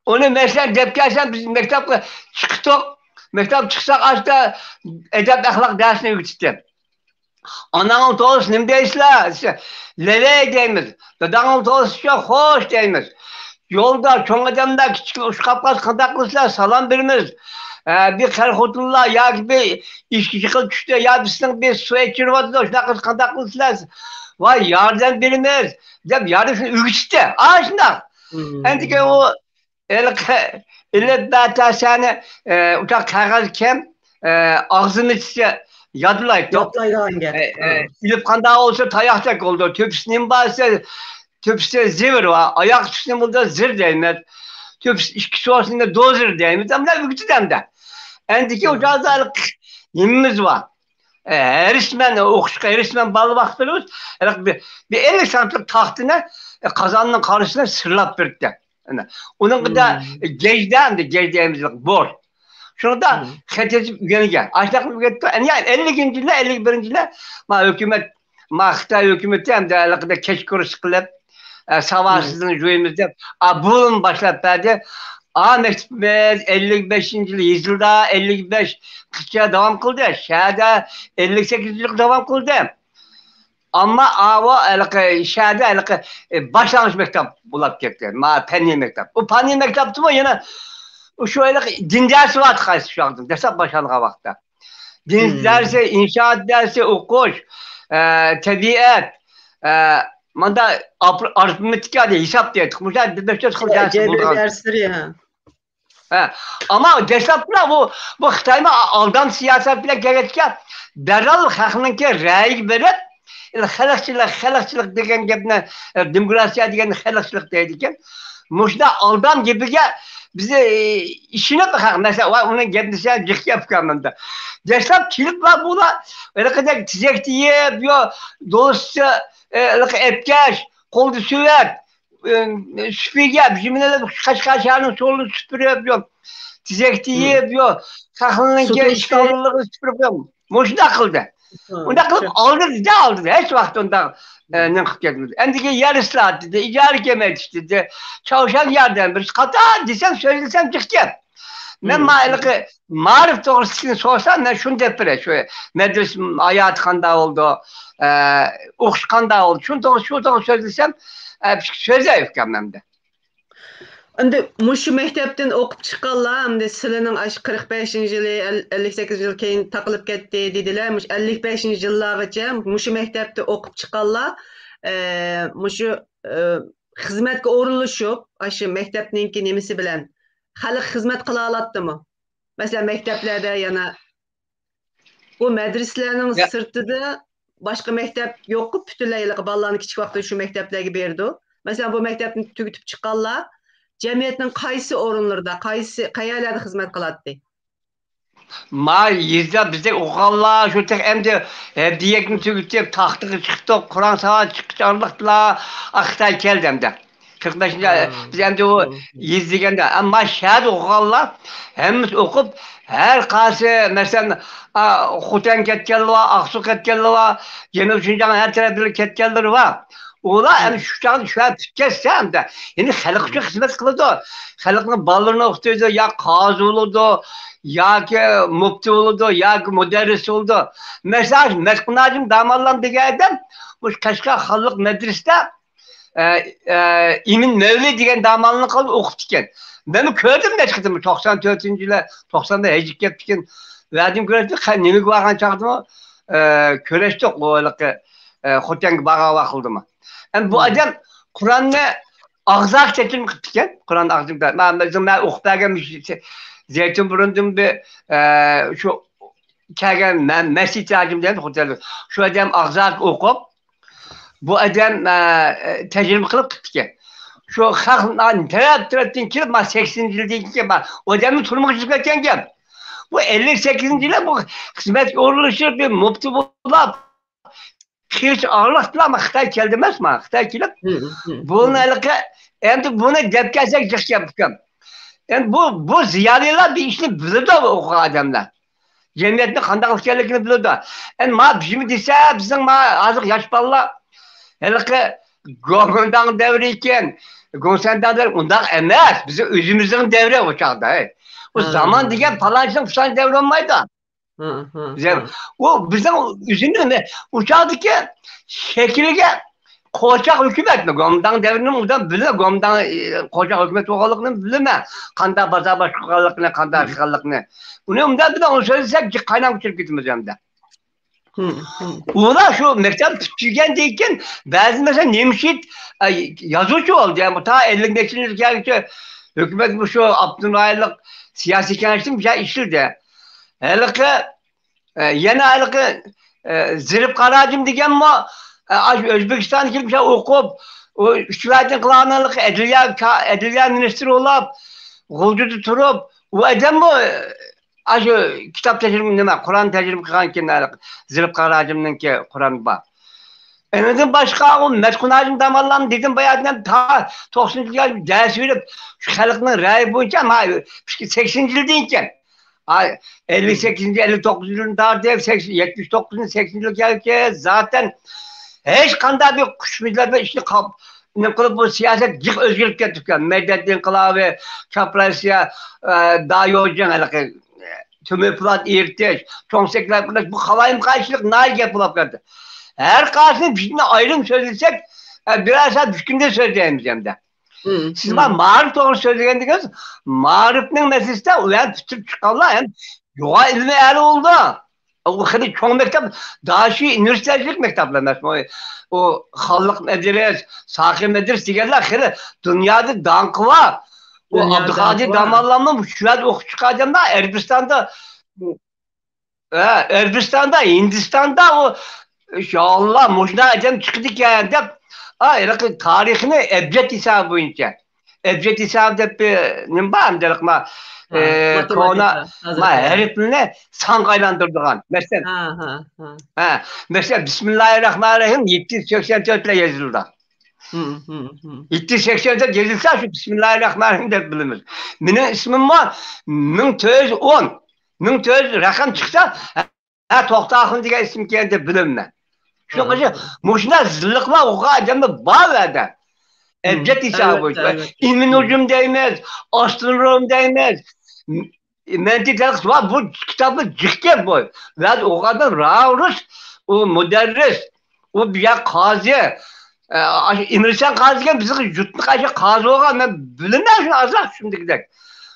ئۇنى مەسىلەن دەپ كەلسەم، بىز مەكتەپكە چىقتۇق. مەكتەپ چىقساق، ئاشتا ئەدەپ-ئەخلاق دەرسىنى ئۆگىتىتتى. «ئاناڭنىڭ توغرىسىدا نېمە دەيسىلەر؟» دېسە، «لېلەي» دەيمىز. «داداڭنىڭ توغرىسىدا خوش» دەيمىز. يولدا چوڭ ئادەملەر كىچىكلەر ئۇچراپ قالسا قانداق قىلىسىلەر؟ سالام بېرىمىز. ئە، بىر قېرى خوتۇنلار ياكى بىر ئىچكى چىقىپ چۈشتى، يا بىزنىڭ بىر سۇ ئىچۈرۈۋاتىدۇ، شۇنداق قىلسا قانداق قىلىسىلەر؟ ۋاي، ياردەم بېرىمىز دەپ ياردەم شۇنى ئۆگىتىشتى. ئاشۇنداق. ئەندىكىن ئۇ ھېلىقى ئېلىپ بەتەسەنى، ئە، ئۇچاق قەغەز كەم، ئە، ئاغزىنى ئىچسە يادلايدۇ. يادلايدىغان گەپ. ئە، ئە، ئىلىپ قانداق بولسا تاياقتەك بولىدۇ. تۆپىسى نېمە بار دېسە، تۆپىسى زىۋىر بار. ئاياق تۇتۇشى نېمە بولىدۇ؟ زىر دەيمىز. تۆپىسى ئىككى سوسىنى دوزىر دەيمىز. ئەمدى ئۆگىتىدۇ ئەمدى. ئەندىكى ئۇچاقدا نېمىمىز بار؟ ئە، ھېرىسمەن، ئوقۇشقا ھېرىسمەن بالا ۋاقىتلىرىمىز، ھېلىقى بىر، بىر ئەللىك سانتىمېتىر تاختىنى، ئە، قازاننىڭ قارىسىنى سىرلاپ بېرىپتۇ. ئەنە، ئۇنىڭدا گەج دە، ئەمدى گەج دەيمىز، بور. شۇنىڭدا خەت يېزىپ ئۆگەنگەن. ئاشۇنداق ئۆگەتتى. ئەنە، يا، ئەللىكىنچى يىلى، ئەللىك بىرىنچى يىلى، ما، ھۆكۈمەت، ما، خىتاي ھۆكۈمىتى ھەمدە ھېلىقىدەك كەچ كۇرس قىلىپ، ئە، ساۋاتسىزلىقنى جويىمىز دەپ، ئا، بۇلىمۇ باشلاپ بەردى. ئا، مەكتىپىمىز ئەللىك بەشىنچى يىلى يېزىلدا ئەللىك بەشقىچە داۋام قىلدى. شەھەردە ئەللىك سەككىزىنچى يىلى داۋام قىلدى. ئەمما ئاۋۇ ھېلىقى شەھەردە ھېلىقى، ئە، باشلانغۇچ مەكتەپ بولاپ كەتتى. ما، پەننىي مەكتەپ. ئۇ پەننىي مەكتەپتىمۇ يەنە شۇ ھېلىقى دىن دەرسى بار قايسى شۇ ۋاقىتتا. دەسلەپ باشلانغان ۋاقىتتا. دىن دەرسى، ئىنشائات دەرسى، ئوقۇش، ئە، تەبىئەت، ئە، ماندا ئاپر-، ئارىتمېتىكا دەيدۇ، ھېساب دەيدۇ. مۇشۇ بەش تۆت خىل دەرسى بولغان. دەرسلىرى، ھە. ھە. ئەمما دەسلەپتىلا بۇ، بۇ خىتايمۇ ئالدام سىياسەت بىلەن كەلگەچكە، دەررال خەقنىڭكى رەيىگە بېرىپ، خەلقچىلىق، خەلقچىلىق دېگەن گەپنى، ئە، دېموكراتىيە دېگەننى خەلقچىلىق دەيدىكەن. مۇشۇنداق ئالدام گېپىگە بىز، ئە، ئىشىنىپ، خەق، مەسىلەن، ۋاي، ئۇنىڭ گەپنى سەن جىق گەپ قىلغانمەن دەپ. دەسلەپ كېلىپلا بۇلار ھېلىقىدەك تېزەك تېيىپ، يو، دوستى، ئە، ھېلىقى ئەپكەش، قولدا سۆۋەت، ئە، سۈپۈرگە، بىزنىڭ بىلەن قەشقەر شەھىرىنىڭ سولىنى سۈپۈرۈپ، يو، تېزەك تېيىپ، يو، خەقنىڭكى ئىشكاللىقىنى سۈپۈرۈپ، مۇشۇنداق قىلدى. ئۇنداق قىلىپ ئالدىدا، ئالدىدا. ھېچ ۋاقىت ئۇنداق، ئە، نېمە قىلىپ كەتمىدى. ئەندىكىن يەر ئىسلاھاتى دېدى، ئىجارە كېمەيتىش دېدى، چاۋشيەن ياردەم بېرىش، قاتار دېسەم، سۆزلىسەم جىق گەپ. مەن ما ھېلىقى مائارىپ توغرىسىدىكىنى سورىسام، مەن شۇنى دەپ بېرەي، شۇ مەدرىسە ھاياتى قانداق بولدى، ئە، ئوقۇش قانداق بولدى، شۇنى توغرا، شۇ توغرا سۆزلىسەم، ئە، سۆزلەي ئۇكام ئەمدى. ئەمدى مۇشۇ مەكتەپتىن ئوقۇپ چىققانلار، ئەمدى سىلىنىڭ ئاشۇ قىرىق بەشىنچى يىلى، ئەل-، ئەللىك سەككىزىنچى يىل كېيىن تاقىلىپ كەتتى دېدىلە. مۇشۇ ئەللىك بەشىنچى يىللارغىچە مۇشۇ مەكتەپتە ئوقۇپ چىققانلار، ئە، مۇشۇ، ئە، خىزمەتكە ئورۇنلىشىپ، ئاشۇ مەكتەپنىڭكى نېمىسى بىلەن خەلققە خىزمەت قىلالاتتىمۇ؟ مەسىلەن، مەكتەپلەردە يەنە بۇ مەدرىسىلەرنىڭ سىرتىدا باشقا مەكتەپ يوققۇ، پۈتۈنلەي ھېلىقى بالىلارنى كىچىك ۋاقتىدا شۇ مەكتەپلەرگە بېرىدۇ. مەسىلەن، بۇ مەكتەپنى تۈگىتىپ چىققانلار جەمئىيەتنىڭ قايسى ئورۇنلىرىدا، قايسى، قەيەرلەردە خىزمەت قىلاتتى؟ ما يېزا بىزدەك ئوقۇغانلار شۇ تېخى ئەمدى ھەدىيەكنى تۈگىتىپ، تاختىغا چىقتۇق، قۇرئان ساۋات چىققۇچە ئارىلىقتىلا خىتاي كەلدى ئەمدى. قىرىق بەشىنچى، بىز ئەمدى ئۇ يېزا دېگەندە، ئەمما شەھەردە ئوقۇغانلار ھەممىسى ئوقۇپ، ھەر قايسى، مەسىلەن، ئا، خوتەن كەتكەنلىرى بار، ئاقسۇ كەتكەنلىرى بار، جەنۇبىي شىنجاڭ ھەر تەرەپلىرى كەتكەنلىرى بار. ئۇلار ئەمدى شۇ چاغدا شۇ يەردە پۈتكەچسە ئەمدى، يەنى خەلق ئۈچۈن خىزمەت قىلىدۇ. خەلقنىڭ بالىلىرىنى ئوقۇتىدۇ، يا قازى بولىدۇ، ياكى مۇپتى بولىدۇ، ياكى مۇدەررىس بولىدۇ. مەسىلەن، مەتقۇن ھاجىم داماللام دېگەن ئادەم مۇشۇ قەشقەر خانلىق مەدرىسىدە ئە، ئە، ئىمىن مەۋلى دېگەن داماللىق قىلىپ ئوقۇپتىكەن. مەنمۇ كۆردۈم نەچچە قېتىم، توقسان تۆتىنچى يىلى، توقساندا ھەجگە كەپتىكەن. ۋەدىم كۆرۈشتۇق، نېمىگە بارغان چاغدىمۇ، ئە، كۆرۈشتۇق، ئۇ ھېلىقى، ئە، خوتەنگە بارغان ۋاقىتلىدىمۇ. ئەمدى بۇ ئادەم قۇرئاننى ئاغزاكى تەرجىمە قىپتىكەن. قۇرئان ئاغزىدا. مەن، مەن ئوقۇپ بەرگەن زەيتۇن بۇرۇندىن بىر، ئە، شۇ كەلگەن مە-، مەسچىت ھاجىم دەيمىز خوتەندە. شۇ ئادەم ئاغزاكى ئوقۇپ، بۇ ئادەم، ئە، تەرجىمە قىلىپ قىپتىكەن. شۇ خەق تەرەپ-تەرەپتىن كېلىپ، ما سەكسىنىنچى يىلدىن كېيىن، ما ئۇ ئادەمنىڭ تۇرمۇشى چىقىپ كەتكەن گەپ. بۇ ئەللىك سەككىزىنچى يىلى بۇ خىزمەتكە ئورۇنلىشىپ، بىر مۇپتى بولاپ، قىلچە ئارىلىقتىلا ما خىتاي كەلدى ئەمەسما؟ خىتاي كېلىپ، بۇنى ھېلىقى، ئەمدى بۇنى دەپ كەلسەك جىق گەپ ئۇكام. ئەمدى بۇ، بۇ زىيالىيلار بىر ئىشنى بىلىدۇ، ئوقۇغان ئادەملەر. جەمئىيەتنىڭ قانداق ئىكەنلىكىنى بىلىدۇ. ئەمما بىزمۇ دېسە، بىزنىڭ ما ھازىر ياش بالىلار ھېلىقى گومىنداڭ دەۋرى ئىكەن، گوڭسەنداڭ دەۋرى ئۇنداق ئەمەس. بىزنىڭ ئۆزىمىزنىڭ دەۋرى ئۇ چاغدا. ئۇ زامان دېگەن پالانچىنىڭ پۇسان دەۋرى بولمايدۇ. ئۇ بىزنىڭ ئۆزىمىزنىڭ ئۇ چاغدىكى شەكلىگە قوچاق ھۆكۈمەتمۇ، گومىنداڭ دەۋرىنى ئۇدام بىلىمەن، گومىنداڭ، ئى، قوچاق ھۆكۈمەت بولغانلىقىنى بىلىمەن، قانداق بازار باشقۇرغانلىقىنى، قانداق قىلغانلىقىنى. ئۇنى ئۇنداق بىلەن ئۇنى سۆزلىسەك، جىق قايناپ كىرىپ كېتىمىز ئەمدى. ئۇلار شۇ مەكتەپ پۈتتۈرگەندىن كېيىن، بەزى مەسىلەن، نېمىشىت، ئە، يازغۇچى بولدى. يەنى تا ئەللىك نەچچىنچى يىلغىچە ھۆكۈمەت مۇشۇ ئاپتونوم رايونلۇق سىياسىي كېڭەشتىن بىر ئىشلىدى. ھېلىقى ئە، يەنە ھېلىقى، ئە، زېرىپ قاراجىم دېگەنمۇ، ئە، ئاشۇ ئۆزبېكىستانغا كېلىپ شۇ ئوقۇپ، ئۇ ئۈچ ۋەتىن قىلغانلىقى ئەدلىيە، ئەدلىيە مىنىستىرى بولاپ، غۇلجىدا تۇرۇپ، ئۇ ئادەممۇ، ئە، ئاشۇ كىتاب تەرجىمە، نېمە، قۇرئان تەرجىمە قىلغان ئىكەن، ھېلىقى زېرىپ قاراجىمنىڭكى قۇرئانى بار. ئۇنىڭدىن باشقا، ئۇ مەتقۇن ھاجىم داماللام دېدىم باياتىن، تا توقسىنىنچى يىللاردا دەرس بېرىپ، شۇ خەلقنىڭ رەيى بويىچە، ما، سەكسىنىنچى يىلدىن ئىكەن. ئەللىك سەككىزىنچى، ئەللىك توققۇزىنچى يىلدىن تارتىپ، يەتمىش توققۇزىنچى، سەكسىنىنچى يىلغا كەلگۈچە زاتەن ھېچقانداق بىر قۇش مىللەت بىلەن ئىشنى قاپ-، نېمە قىلىپ، بۇ سىياسەت جىق ئۆزگىرىپ كەتتىكەن. مەدەنىيەت ئىنقىلابى، كاپىراسىيە، ئە، دايوجياڭ ھېلىقى، تۆمۈر پولات ئېرىتىش، چوڭ سەكرەپ قىلىش، بۇ قالايمىقانچىلىق ناھايىتى گەپ بولۇپ كەتتى. ھەر قايسىسىنى بىزنى ئايرىم سۆزلىسەك، ئە، بىرەر سائەت بىر كۈندە سۆزلەيمىز ئەمدى. سىز ما مائارىپ توغرىسىدا سۆزلىگەندىكىنىز، مائارىپنىڭ مەسىلىسىدە ئۇ يەردە پۈتتۈرۈپ چىققانلار ھەم يوغان ئىلمىي ئەھلى بولىدۇ. ئۇ خېلى چوڭ مەكتەپ، داشى ئۇنىۋېرسىتېتلىك مەكتەپلەر ئەمەسمۇ؟ ئۇ خانلىق مەدرىس، ساقىي مەدرىس دېگەنلەر خېلى دۇنيادا داڭقى بار. ئۇ ئابدۇقادىر داماللاممۇ شۇ يەردە ئوقۇپ چىققان ئادەملەر ئەرەبىستاندا، ھە، ئەرەبىستاندا، ھىندىستاندا ئۇ، يا ئاللا، مۇشۇنداق ئادەم چىقىدىكەن دەپ، ئا، ھېلىقى تارىخنى ئەبجەد ھېسابى بويىچە. ئەبجەد ھېسابى دەپ بىر نېمە بار ئەمدى، ھېلىقى ما، ئە، كونا ما ھەرپلىرىنى سانغا ئايلاندۇرىدىغان. مەسىلەن، ھە، مەسىلەن، بىسمىللاھىرراھمانىرراھىم يەتتە يۈز سەكسەن تۆت بىلەن يېزىلىدۇ. يەتتە يۈز سەكسەن تۆت يېزىلسا، شۇ بىسمىللاھىرراھمانىرراھىم دەپ بىلىمىز. مېنىڭ ئىسمىممۇ مىڭ تۆت يۈز ئون، مىڭ تۆت يۈز رەقەم چىقسا، ھە، توختاخۇن دېگەن ئىسىمكەن دەپ بىلىمەن. شۇنىڭ ئۈچۈن مۇشۇنداق زىللىقلار ئوقۇغان ئادەملەر بار ئۇ يەردە. ئەبجەد ھېسابى بويىچە. ئىلمىي نۇجۇم دەيمىز، ئاسترونوم دەيمىز. مەنتىق تەتقىقات بار، بۇ كىتابلار جىق گەپ بۇ. ۋە ئوقۇغان ئادەم راۋۇس، ئۇ مۇدەررىس، ئۇ بىيا قازى، ئە، ئاشۇ ئىمىرسان قازى دېگەن بىزنىڭ يۇرتنىڭ ئاشۇ قازى بولغان، مەن بىلىمەن شۇنى ئازراق چۈشىمدىكىدەك.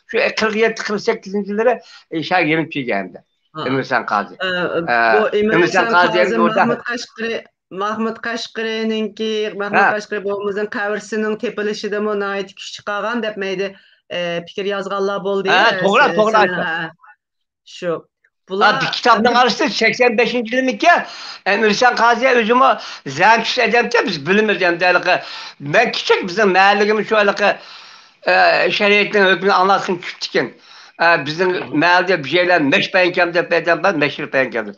شۇ قىرىق يەتتە، قىرىق سەككىزىنچى يىللىرى، ئە، شەھەرگە يېنىپ كەلگەن ئەمدى. ھە. ئىمىرسان قازى. ئە، ئە، بۇ ئىمىرسان ئىمىرسان قازى قازى، ئوردا مەھمۇد قەشقىرى، مەھمۇد قەشقىرىنىڭكى، مەھمۇد ھە. قەشقىرى بوۋىمىزنىڭ قەبرىسىنىڭ تېپىلىشىدىمۇ ناھايىتى كۈچ چىقارغان دەپ مەيدە، ئە، پىكىر يازغانلار بولدى. ھە، ئە، توغرا، سە-، توغرا سەن-، ئېيتتىڭ. ھە. شۇ. ھا، بۇلار بىر كىتابنىڭ ئەمدى ئارىسىدا سەكسەن بەشىنچى يىلمىكى، ئە، ئىمىرسان قازى ئۆزىمۇ زەنتۇش ئادەمكەن، بىز بىلىمىز ئەمدى ھېلىقى. مەن كىچىك، بىزنىڭ مەھەللىگىمۇ شۇ ھېلىقى، ئە، شەرىئەتنىڭ ھۆكمىنى ئاڭلاتقىلى كېلىپتىكەن. ئە، بىزنىڭ مەھەللىدە بىر يەرلەر مەش پەيەنكەم دەپ ئادەم بار، مەشھۇر پەيەنكەم دەپ.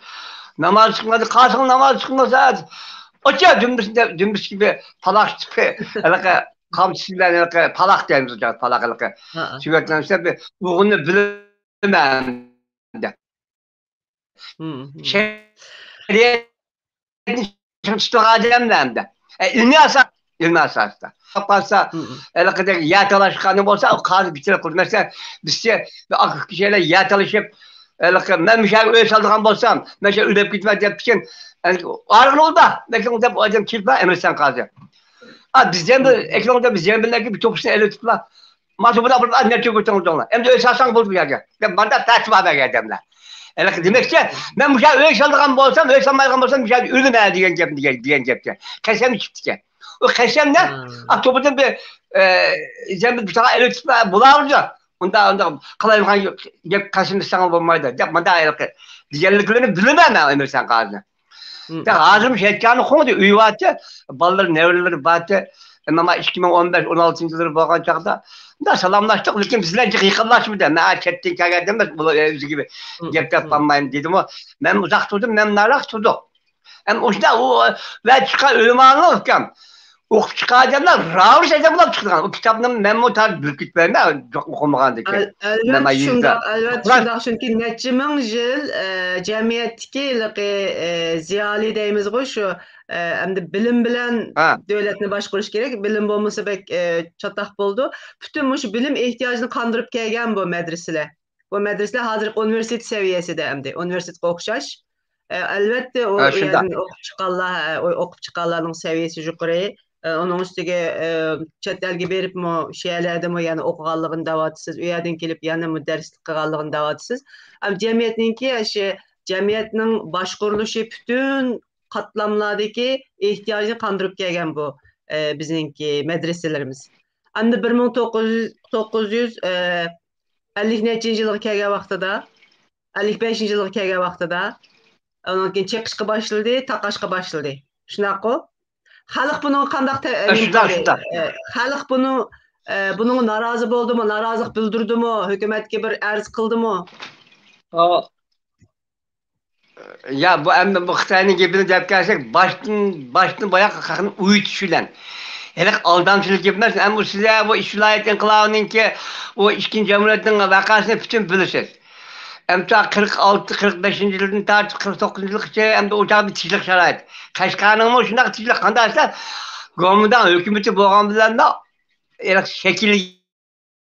ناماز چىقمىدى، قاسىڭ ناماز چىقمىسا، ئاچا دۈمبىسى دەپ، دۈمبىسى كىبى پالاق چىقىپ، ھېلىقى قامچىسى بىلەن ھېلىقى پالاق دەيمىز، پالاق ھېلىقى. ھە، ھە. سۆگەتلەنسە بىر ئۇغۇننى بىلىپ مەن دە. مم، مم. شەرىئەتنى چىڭ تۇتىدىغان ئادەملەر ئەمدى. ئە، ئىلمىي ئاساس، ئىلمىي ئاساستا. قالسا، مم، مم. ھېلىقىدەك يەر تالاشقانى بولسا، ئۇ قازى بىچارە قىلىدۇ. مەسىلەن، بىزچە بىر ئاكا-ئۇكا كىشىلەر يەر تالىشىپ، ھېلىقى، مەن مۇشۇ يەرگە ئۆي سالىدىغان بولسام، مەن شۇ ئۆلۈپ كېتىمەن دەپتىكەن. ئارىغىنى ئۇلدا، لېكىن دەپ ئۇ ئادەم كېلىپلا، ئەمىرسان قازى. ئا، بىز يەنە بىر، مم. ئەكرەم ئۇكا، بىز يەنە بىرلەرگە بىر توپىسىنى ئېلىۋېتىپلا، مانا بۇ بىلەن بىر نەچچە كۆتۈرۈڭ ئەمدى ئۆي سالساڭ بولدى بۇ يەرگە دەپ، مانداق تەتىۋا بەرگەن ئادەملەر. ھېلىقى دېمەكچى، مەن مۇشۇ يەردە ئۆي سالىدىغان بولسام، ئۆي سالمايدىغان بولسام، مۇشۇ يەردە ئۆلىمەن دېگەن گەپ، دېگەن، دېگەن گەپكە قەسەم ئىچىپتىكەن. ئۇ قەسەمنى، ھا. ئا، توپىدىن بىر، ئە، يەنە بىر تاغا ئېلىپ چىقىپ بولامدۇ؟ ئۇنداق، ئۇنداق قالايمىقان گەپ قەسەم ئىچسەڭ بولمايدۇ دەپ، مانداق ھېلىقى دېگەنلىكلىرىنى بىلىمەن مەن ئەمىرسان قازىنى. مم. ھازىرمۇ شەھەرنىڭ خۇڭىدە ئۆيى بارتى، بالىلىرى، نەۋرىلىرى بارتى. مانا ئىككى مىڭ ئون بەش، ئون ئالتىنچى يىللىرى بولغان چاغدا مۇنداق سالاملاشتۇق، لېكىن بىز بىلەن جىق يېقىنلاشمىدى. مەن چەتتىن كەلگەن ئەمەس، بۇلار ئۆزىگە مم، گەپ دەپ مم. قالمايمەن دېدىمۇ. مەن ئۇزاق تۇردۇم، مەن نارىراق تۇردۇق. ئەمما ئۇشۇنداق ئۇ ۋە چىققان ئۆلىمالىق ئۇكام. ئوقۇپ چىققان ئادەملەر راۋۇرۇش ئادەم بولۇپ چىقىدىغان. ئۇ كىتابنى مەنمۇ تارتىپ بىر كېتىپ بەرمە، ئوقۇمىغاندىكىن. ئەل-، ئەلۋەتتە شۇنداق، ئەلۋەتتە شۇنداق. چۈنكى نەچچە مىڭ يىل، ئە، جەمئىيەتتىكى ھېلىقى، ئە، زىيالىي دەيمىزغۇ، شۇ، ئە، ئەمدى بىلىم بىلەن ھە. دۆلەتنى باشقۇرۇش كېرەك. بىلىم بولمىسا بەك، ئە، چاتاق بولىدۇ. پۈتۈن مۇشۇ بىلىم ئېھتىياجىنى قاندۇرۇپ كەلگەن بۇ مەدرىسىلەر. بۇ مەدرىسىلەر ھازىرقى ئۇنىۋېرسىتېت سەۋىيەسىدە ئەمدى، ئۇنىۋېرسىتېتقا ئوخشاش. ئە، ئەلۋەتتە، ئۇ ھە، شۇنداق. يەردىن ئوقۇپ چىققانلار، ھە، ئۇ ئوقۇپ چىققانلارنىڭ سەۋىيەسى يۇقىرى. ئە، ئۇنىڭ ئۈستىگە، ئە، چەت ئەلگە بېرىپمۇ، شۇ يەرلەردىمۇ يەنە ئوقۇغانلىقىنى دەۋاتىسىز، ئۇ يەردىن كېلىپ يەنە مۇدەررىسلىك قىلغانلىقىنى دەۋاتىسىز. ئەمما جەمئىيەتنىڭكى، ئاشۇ جەمئىيەتنىڭ باشقۇرۇلۇشى پۈتۈن قاتلاملاردىكى ئېھتىياجنى قاندۇرۇپ كەلگەن بۇ، ئە، بىزنىڭكى مەدرىسىلىرىمىز. ئەمدى بىر مىڭ توققۇز يۈز، توققۇز يۈز، ئە، ئەللىك نەچچىنچى يىلغا كەلگەن ۋاقتىدا، ئەللىك بەشىنچى يىلغا كەلگەن ۋاقتىدا، ئۇنىڭ كېيىن چېقىشقا باشلىدى، تاقاشقا باشلىدى. شۇنداققۇ؟ خەلق بۇنىڭغا قانداق تە-، ئە، نېمە شۇنداق، قىلدى؟ شۇنداق. ئە، خەلق بۇنى، ئە، بۇنىڭغا نارازى بولدىمۇ، نارازىلىق بىلدۈردىمۇ، ھۆكۈمەتكە بىر ئەرز قىلدىمۇ؟ ئا، يا، بۇ ئەمدى بۇ خىتاينىڭ گېپىنى دەپ كەلسەك، باشتىن، باشتىن باياق خەقنى ئويۇتۇش بىلەن. ھېلىقى ئالدامچىلىق گەپ ئەمەس. ئەمما سىلەر بۇ ئىش ۋىلايەت ئىنقىلابىنىڭكى ئۇ ئىككىنچى جەمھۇرىيەتنىڭ ۋەقەسىنى پۈتۈن بىلىسىز. ئەمدى قىرىق ئالتە، قىرىق بەشىنچى يىلدىن تارتىپ قىرىق توققۇزىنچى يىلغىچە ئەمدى ئۇ چاغدا تىنچلىق شارائىتى. قەشقەرنىڭمۇ شۇنداق تىنچلىق، قانداق دېسە، گومىنداڭ ھۆكۈمىتى بولغان بىلەن ھېلىقى شەكىل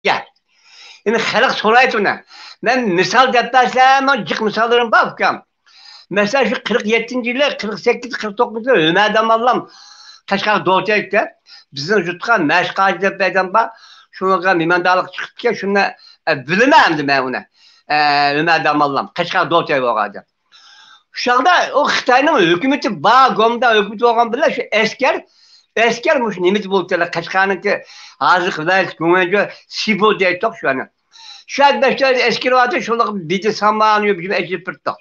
يا. يەنى خەلق سورايدۇ ئۇنى. مەن مىسال دەپ بەرسەم، جىق مىساللىرىم بار، ئۇكام. مەسىلەن، شۇ قىرىق يەتتىنچى يىلى، قىرىق سەككىز، قىرىق توققۇزىنچى يىلى ئۆمەر داموللام قەشقەر دوتەي دەپ، بىزنىڭ يۇرتقا مەشىق ھاجى دەپ ئادەم بار. شۇنىڭغا مېھماندارلىققا چىقىپتىكەن، شۇنى، ئە، بىلىمەن ئەمدى مەن ئۇنى. ئە، ئۆمەر داموللام قەشقەر دوتەي بولغان ئادەم. شۇ چاغدا ئۇ خىتاينىڭ ھۆكۈمىتى بار، گومىنداڭ ھۆكۈمىتى بولغان بىلەن شۇ ئەسكەر، ئەسكەر مۇشۇ نېمىدە بولۇپتۇ، قەشقەرنىڭكى ھازىرقى ۋىلايەت گۇڭئەنجۇ سىبو دەيتتۇق شۇنى. شۇ يەردە بەش تۆت ئەسكىرى بارتى، شۇلارغا بىدە سامان يۇيۇپ، ئەكىلىپ بەردۇق.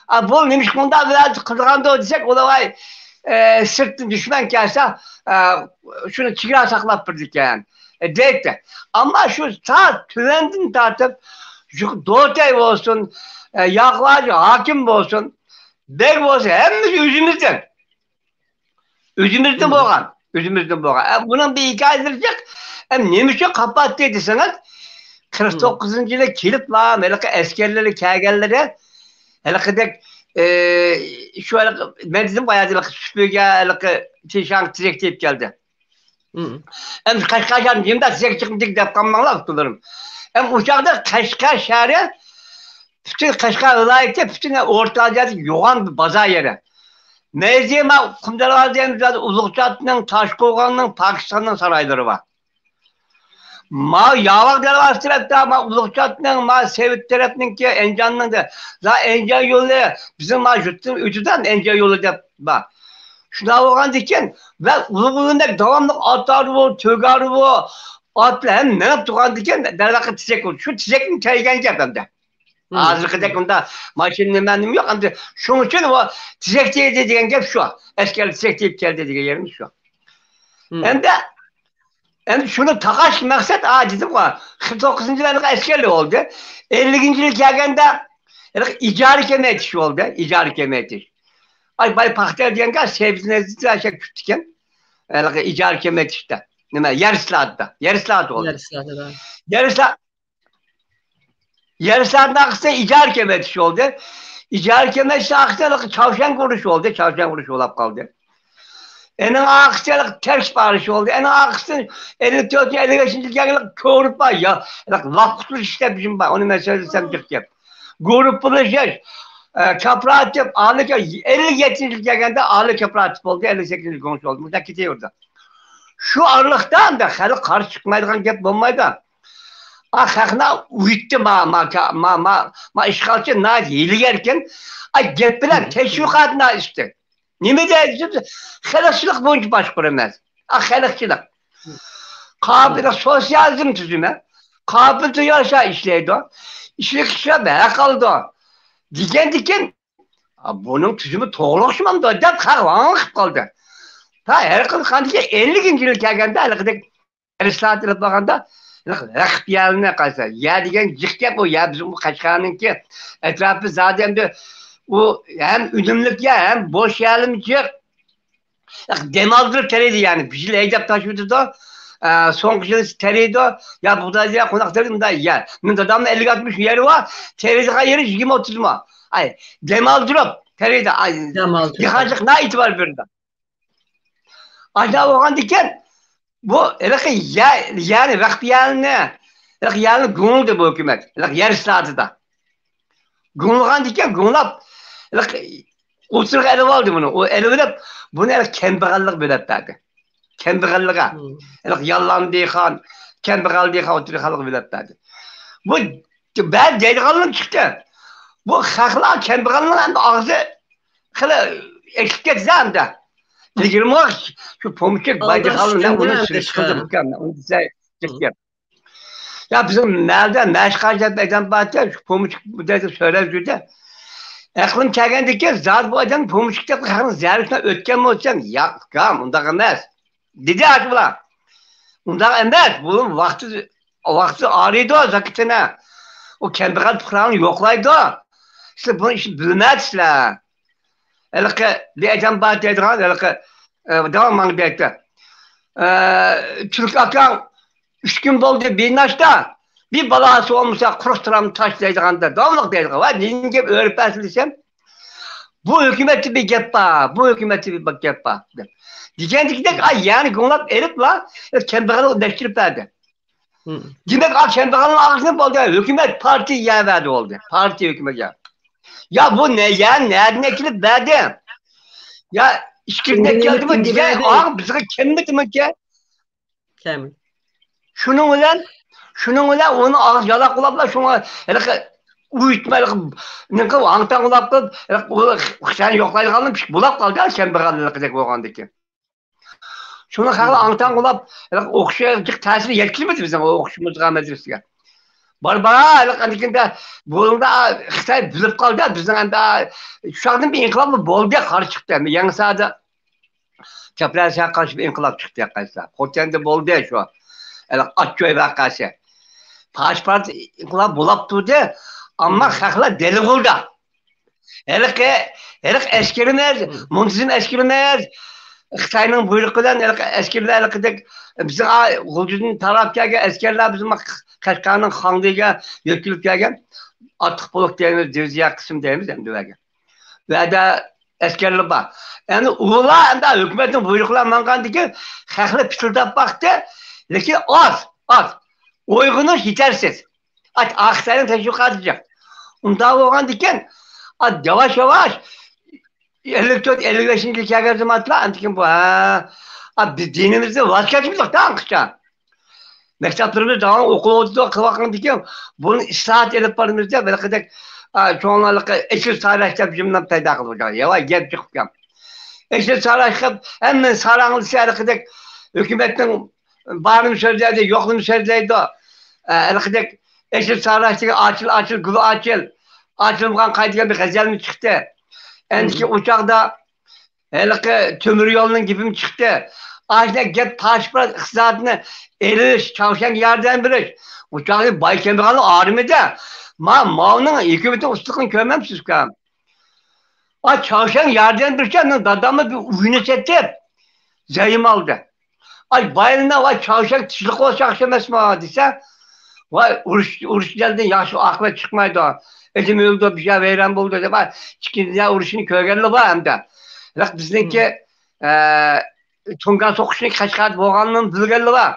ئا، بۇ نېمىشقا مۇنداق ۋىلايەت قىلغاندۇ دېسەك، ئۇلار ۋاي، ئە، سىرتتىن دۈشمەن كەلسە، ئە، شۇنى چېگرا ساقلاپ بېرىدىكەن. دەيتتى. ئەمما شۇ تا تۆۋەندىن تارتىپ، شۇ دوتەي بولسۇن، ئە، ياقلاج ھاكىم بولسۇن، بەگ بولسۇن، ھەممىسى ئۆزىمىزدىن. ئۆزىمىزدىن بولغان. ئۆزىمىزدىن بولغان. ئە، بۇنىڭ بىر ھېكايىسى جىق. ئەم، نېمە ئۈچۈن قاپاتتى دېسىڭىز، قىرىق توققۇزىنچى يىلى كېلىپلا، ھېلىقى ئەسكەرلىرى كەلگەنلىرى، ھېلىقىدەك، ئە، شۇ ھېلىقى، مەن دېدىم، بايا ھېلىقى سۈپۈرگە، ھېلىقى تىشاڭ تېزەك تېگىپ كەلدى. مم. ئەمدى قەشقەر شەھىرى نېمىدە تېزەك چىقمىدى دەپ قالماڭلار، ئۇكىلىرىم. ئەم ئۇ چاغدا قەشقەر شەھىرى، پۈتۈن قەشقەر ۋىلايىتى، پۈتۈن ئورتا ئازىيادىكى يوغان بىر بازار يېرى. مەيزى ما قۇم دەرۋازا دېگەن جايدا ئۇلۇغچاتنىڭ، تاشقوغاننىڭ، پاكىستاننىڭ سارايلىرى بار. ما ياۋاق دەرۋازا تەرەپتە، ما ئۇلۇغچاتنىڭ، ما سېۋىت تەرەپنىڭكى، ئەنجاننىڭ دە-، دا ئەنجان يولى، بىزنىڭ ما يۇرتتىن ئۆتىدۇ ئەنجان يولى دەپ بار. شۇنداق بولغاندىكىن، ۋە ئۇلۇغ ئۆرنەك داۋاملىق ئات ئارىۋۇ، تۆگە ئارىۋۇ، ئات بىلەن ھەم مېڭىپ تۇرغاندىكىن، دەرۋەقە تېزەك بولدى. شۇ تېزەكنى تەگەن گەپ ئەمدى. ھازىرقىدەك ئۇنداق ماشىنا نېمە نېمە يوق. ئەمدى شۇنىڭ ئۈچۈن ئۇ تېزەك تېگىدى دېگەن گەپ شۇ. ئەسكەر تېزەك تېگىپ كەلدى دېگەن يېرىمىز شۇ. ئەمدى، ئەمدى شۇنى تاقاش مەقسەت، ئا، دېدىمغۇ، قىرىق توققۇزىنچى يىللىق ئەسكەرلەر بولدى. ئەللىكىنچى يىل كەلگەندە، ھېلىقى ئىجارە كېمەيتىش بولدى، ئىجارە كېمەيتىش. ئاي، باي پاختا دېگەنگە سەۋزىنى ئەشە كۈتتىكەن. ھېلىقى ئىجارە كېمەيتىشتە. نېمە، يەر ئىسلاھاتتا. يەر ئىسلاھاتى بولدى. يەر ئىسلاھاتىدا. يەر ئىسلا-، يەر ئىسلاھاتىنىڭ ئارقىسىدا ئىجارە كېمەيتىش بولدى. ئىجارە كېمەيتىشنىڭ ئارقىسىدا چاۋشيەنگە ئۇرۇش بولدى، چاۋشيەنگە ئۇرۇش بولاپ قالدى. ئېنىڭ ئارقىسىدا تەركىب ئايرىش بولدى. ئېنىڭ ئارقىسىدا ئەللىك تۆتىنچى، ئەللىك بەشىنچى يىل كەلگەندە كۆرۈپ بار، يا، لاپ قۇتۇلۇش ئىشلەپ بار. ئۇنى مەن سۆزلىسەم جىق گەپ. گۇرۇپپىلىشىش، ئە، كوپىراتىپ، ئالىي كو-، ئەللىك يەتتىنچى يىل كەلگەندە ئالىي كوپىراتىپ بولدى، ئەللىك سەككىزىنچى يىل گۇڭشې بولدى. مۇشۇنداق كېتىۋېرىدۇ. شۇ ئارىلىقتا ئەمدى خەلق قارشى چىقمايدىغان گەپ بولمايدۇ. ئا، خەقنى ئۇيۇتتى ما، ما، ما، ما، ما ئىشغالچى ناھايىتى ھىيلىگەركەن. ئا، گەپ بىلەن تەشۋىقاتنى ئىشتى. نېمە دەيدۇ؟ خەلقچىلىق بويىچە باشقۇرىمىز. ئا، خەلقچىلىق. قابىل سوتسىيالىزم تۈزۈمى. قابىل تۇياشا ئىشلەيدۇ. ئىشلىك ئىشلەپ ھەق ئالىدۇ. دېگەندىكىن، ئا، بۇنىڭ تۈزۈمى توغرا ئوخشىمامدۇ دەپ خەق ھاڭقىپ قالدى. تا ھەر قىلغاندىكىن ئەللىكىنچى يىل كەلگەندە ھېلىقىدەك ئىسلاھات ئېلىپ بارغاندا، رەقىب يەرلىرىنى قارىسا، يەر دېگەن جىق گەپ ئۇ، يەر بىزنىڭ بۇ قەشقەرنىڭكى ئەتراپى زادى ئەمدى ئۇ ھەم ئۈنۈملۈك يەر، ھەم بوش يەرلىرىمۇ جىق. دەم ئالدۇرۇپ تېرىيدۇ يەرنى. بىر يىل ھەيدەپ تاشلىۋېتىدۇ. ئە، سوڭقى يىلى تېرىيدۇ. يا بۇغداي يا قوناق تېرىيدۇ، مۇنداق يەر. مېنىڭ دادامنىڭ ئەللىك ئاتمىش يېرى بار. تېرىيدىغان يېرى يىگىرمە ئوتتۇز ما. ئاي، دەم ئالدۇرۇپ تېرىيدۇ. ئاي، دەم ئالدۇرۇپ. دېھقانچىلىققا ئېتىبار بېرىدۇ. ئاشۇنداق بولغاندىكىن، بۇ ھېلىقى يە-، يەرنى، رەقىب يەرنى، ھېلىقى يەرنى گۇڭلىدى بۇ ھۆكۈمەت. ھېلىقى يەر ئىسلاھاتىدا. گۇڭلىغاندىكىن، گۇڭلاپ، ھېلىقى ئوتتۇرىغا ئېلىپ ئالدى بۇنى. ئۇ ئېلىۋېلىپ، بۇنى ھېلىقى كەمبەغەللىككە بۆلەپ بەردى. كەمبەغەللىككە. ھېلىقى ياللان دېھقان، كەمبەغەل دېھقان، ئوتتۇرا خەلققە بۆلەپ بەردى. بۇ بەزى دەيدىغانلىرىم چىقتى. بۇ خەقلەر كەمبەغەلنىڭ ئەمدى ئاغزى خېلى ئېچىلىپ كەتتى ئەمدى. ئىلگىرىمۇ شۇ پومېشچىك بايدىغانلار ئۇنى سۈرۈشتۈردى ئۇكام. ئۇنى دېسە جىق گەپ. يا بىزنىڭ مەھەللىدە مەشىق ھاجى دەپ ئادەم بارتى، شۇ پومېشچىك دەپ سۆرەپ يۈردى. ئەقلىم كەلگەندىكىن زادى بۇ ئادەم پومېشچىك دەپ خەقنىڭ زەھىرىسىدىن ئۆتكەن بولسام، ياق ئۇكام، ئۇنداق ئەمەس. دېدى ئاشۇ بۇلار. ئۇنداق ئەمەس، بۇ ۋاقتى، ۋاقتى ئايرىيدۇ زاكىتىنى. ئۇ كەمبەغەل پۇقرانى يوقلايدۇ. سىلەر بۇنىڭ ئىشىنى بىلمەيسىلەر. ھېلىقى بىر ئادەم بار دەيدىغان، ھېلىقى، ئە، داۋام ماڭا دەيتتى. ئە، تۈرك ئاكاڭ ئۈچ كۈن بولدى بىناشتا، بىر بالاسى بولمىسا قۇرۇق تۇرامدۇ تاش دەيدىغاندا، داۋاملىق دەيدىغان. ۋاي، نېمە گەپ ئۆرۈپ بەرسە دېسەم، بۇ ھۆكۈمەتتە بىر گەپ بار، بۇ ھۆكۈمەتتە بىر گەپ بار دەپ. دېگەندىكىدەك، ئاي، يەنى گۇڭلاپ ئېلىپلا، كەمبەغەلنى ئۆلەشتۈرۈپ بەردى. دېمەك، ئا، كەمبەغەلنىڭ ئاغزىنى بولدى، ھۆكۈمەت پارتىيە يەۋەردى بولدى. پارتىيە ھۆكۈمەت يا. يا بۇ نە، يا نەدىن ئەكېلىپ بەردى؟ يا ئىچكىرىدىن كەلدىمۇ دېگەن، ئاغ بىزگە كەلمىدىمىكى؟ كەم. شۇنىڭ بىلەن، شۇنىڭ بىلەن ئۇنى ئاغزى يالاق بولاپلا، شۇڭا ھېلىقى ئۇيۇتما، ھېلىقى نېمە قىلىپ، ھاڭ-تاڭ بولاپ قېلىپ، ھېلىقى ئۇ خىتاينى يوقلايدىغانلىرى بولاپ قالدى، كەمبەغەللىكىدەك بولغاندىكىن. شۇنىڭ خەقلەر ئاڭ-تاڭ بولاپ، ھېلىقى ئوقۇشقا جىق تەسىرى يەتكىلىمىدى بىزنىڭ ئوقۇشىمىزغا، مەدرىسىگە. بار، بار، ھېلىقى ئاندىكىندە بۇنىڭدا خىتاي بىلىپ قالدى، بىزنىڭ ئەمدى شۇ چاغدىن بىر ئىنقىلاب بولدى، قارا چىقتى. ئەمدى يېڭىساردا چەپرەسىگە قارشى بىر ئىنقىلاب چىقتى قايسا. خوتەندە بولدى شۇ. ھېلىقى ئاتچوي ۋەقەسى. پارچە-پارچە ئىنقىلاب بولاپ تۇردى، ئەمما خەقلەر دېلىغۇلدا. ھېلىقى، ھېلىقى ئەسكىرىمىز، مۇنتىزىم ئەسكىرىمىز، خىتاينىڭ بۇيرۇقى بىلەن ھېلىقى ئەسكىرلەر ھېلىقىدەك بىزنىڭ غۇلجىدىن تاراپ كەلگەن ئەسكەرلەر بىزنىڭ قەشقەرنىڭ خاڭدىيىگە يۆتكىلىپ كەلگەن ئاتلىق پولك دەيمىز، دىۋىزىيە قىسىم دەيمىز ئەمدى بۇ يەرگە. بۇ يەردە ئەسكەرلەر بار. ئەمدى ئۇلار ئەمدى ھۆكۈمەتنىڭ بۇيرۇقى بىلەن ماڭغاندىكىن خەقلەر پىتىلداپ باقتى، لېكىن ئاز، ئاز. ئويغىنىش يېتەرسىز. ئاخىتاينىڭ تەشۋىقاتى جىق. ئۇنداق بولغاندىكىن، ياۋاش-ياۋاش ئەللىك تۆت، ئەللىك بەشىنچى يىلى كەلگەن زامانلار ئاندىن كېيىن بۇ، ھە، ئا، بىز دىنىمىزدىن ۋاز كەچمىدۇق-تە ئانقىچە. مەكتەپلىرىمىز داۋام ئوقۇلۇۋاتىدۇ، قىلىۋاتقاندىن كېيىن بۇنى ئىسلاھات ئېلىپ بارىمىز دەپ، ھېلىقىدەك، ئا، چوڭلارلىققا ئېسىل ساراش دەپ جۈملە پەيدا قىلىۋاتىدۇ. ياۋا گەپ چىقىپ، ھەممىنى ساراش قىلىپ، ھەممىنى ساراڭلىسا ھېلىقىدەك ھۆكۈمەتنىڭ بارنىمۇ سۆزلەيدۇ، يوقنىمۇ سۆزلەيدۇ. ئە، ھېلىقىدەك ئېسىل ساراش دېگەن ئاچىل، ئاچىل، گۈل ئاچىل، ئاچىلمىغان قاي دېگەن بىر غەزەلمۇ چىقتى. ئەنكى ئۇ چاغدا ھېلىقى تۆمۈر يولنىڭ گېپىمۇ چىقتى. ئاشۇنداق گەپ پاش-پاش ئىقتىسادنى ئېلىش، چاۋشيەنگە ياردەم بېرىش. ئۇ چاغدا باي كەمبەغەلنىڭ ئالىمىدە. ما، ماۋنىڭ ھۆكۈمىتىنىڭ ئۇستىلىقىنى كۆرمەمسىز ئۇكام؟ ئا، چاۋشيەنگە ياردەم بېرىشكە مېنىڭ داداممۇ بىر ئۆينى سېتىپ، زايوم ئالدى. ئاي، بايلىنا، ۋاي، چاۋشيەن تىنچلىق بولسا ياخشى ئەمەسمۇ دېسە، ۋاي، ئۇرۇش، ئۇرۇش جەڭدىن ياخشى ئاقىۋەت چىقمايدۇ. ئادەم ئۆلىدۇ، بىر يەر ۋەيران بولىدۇ دەپ، ئىككىنچى دۇنيا ئۇرۇشىنى كۆرگەنلا بار ئەمدى. بىراق بىزنىڭكى، ئە، تۇڭگان سوقۇشنى قەشقەردە بولغانلىقىنى بىلگەنلا بار.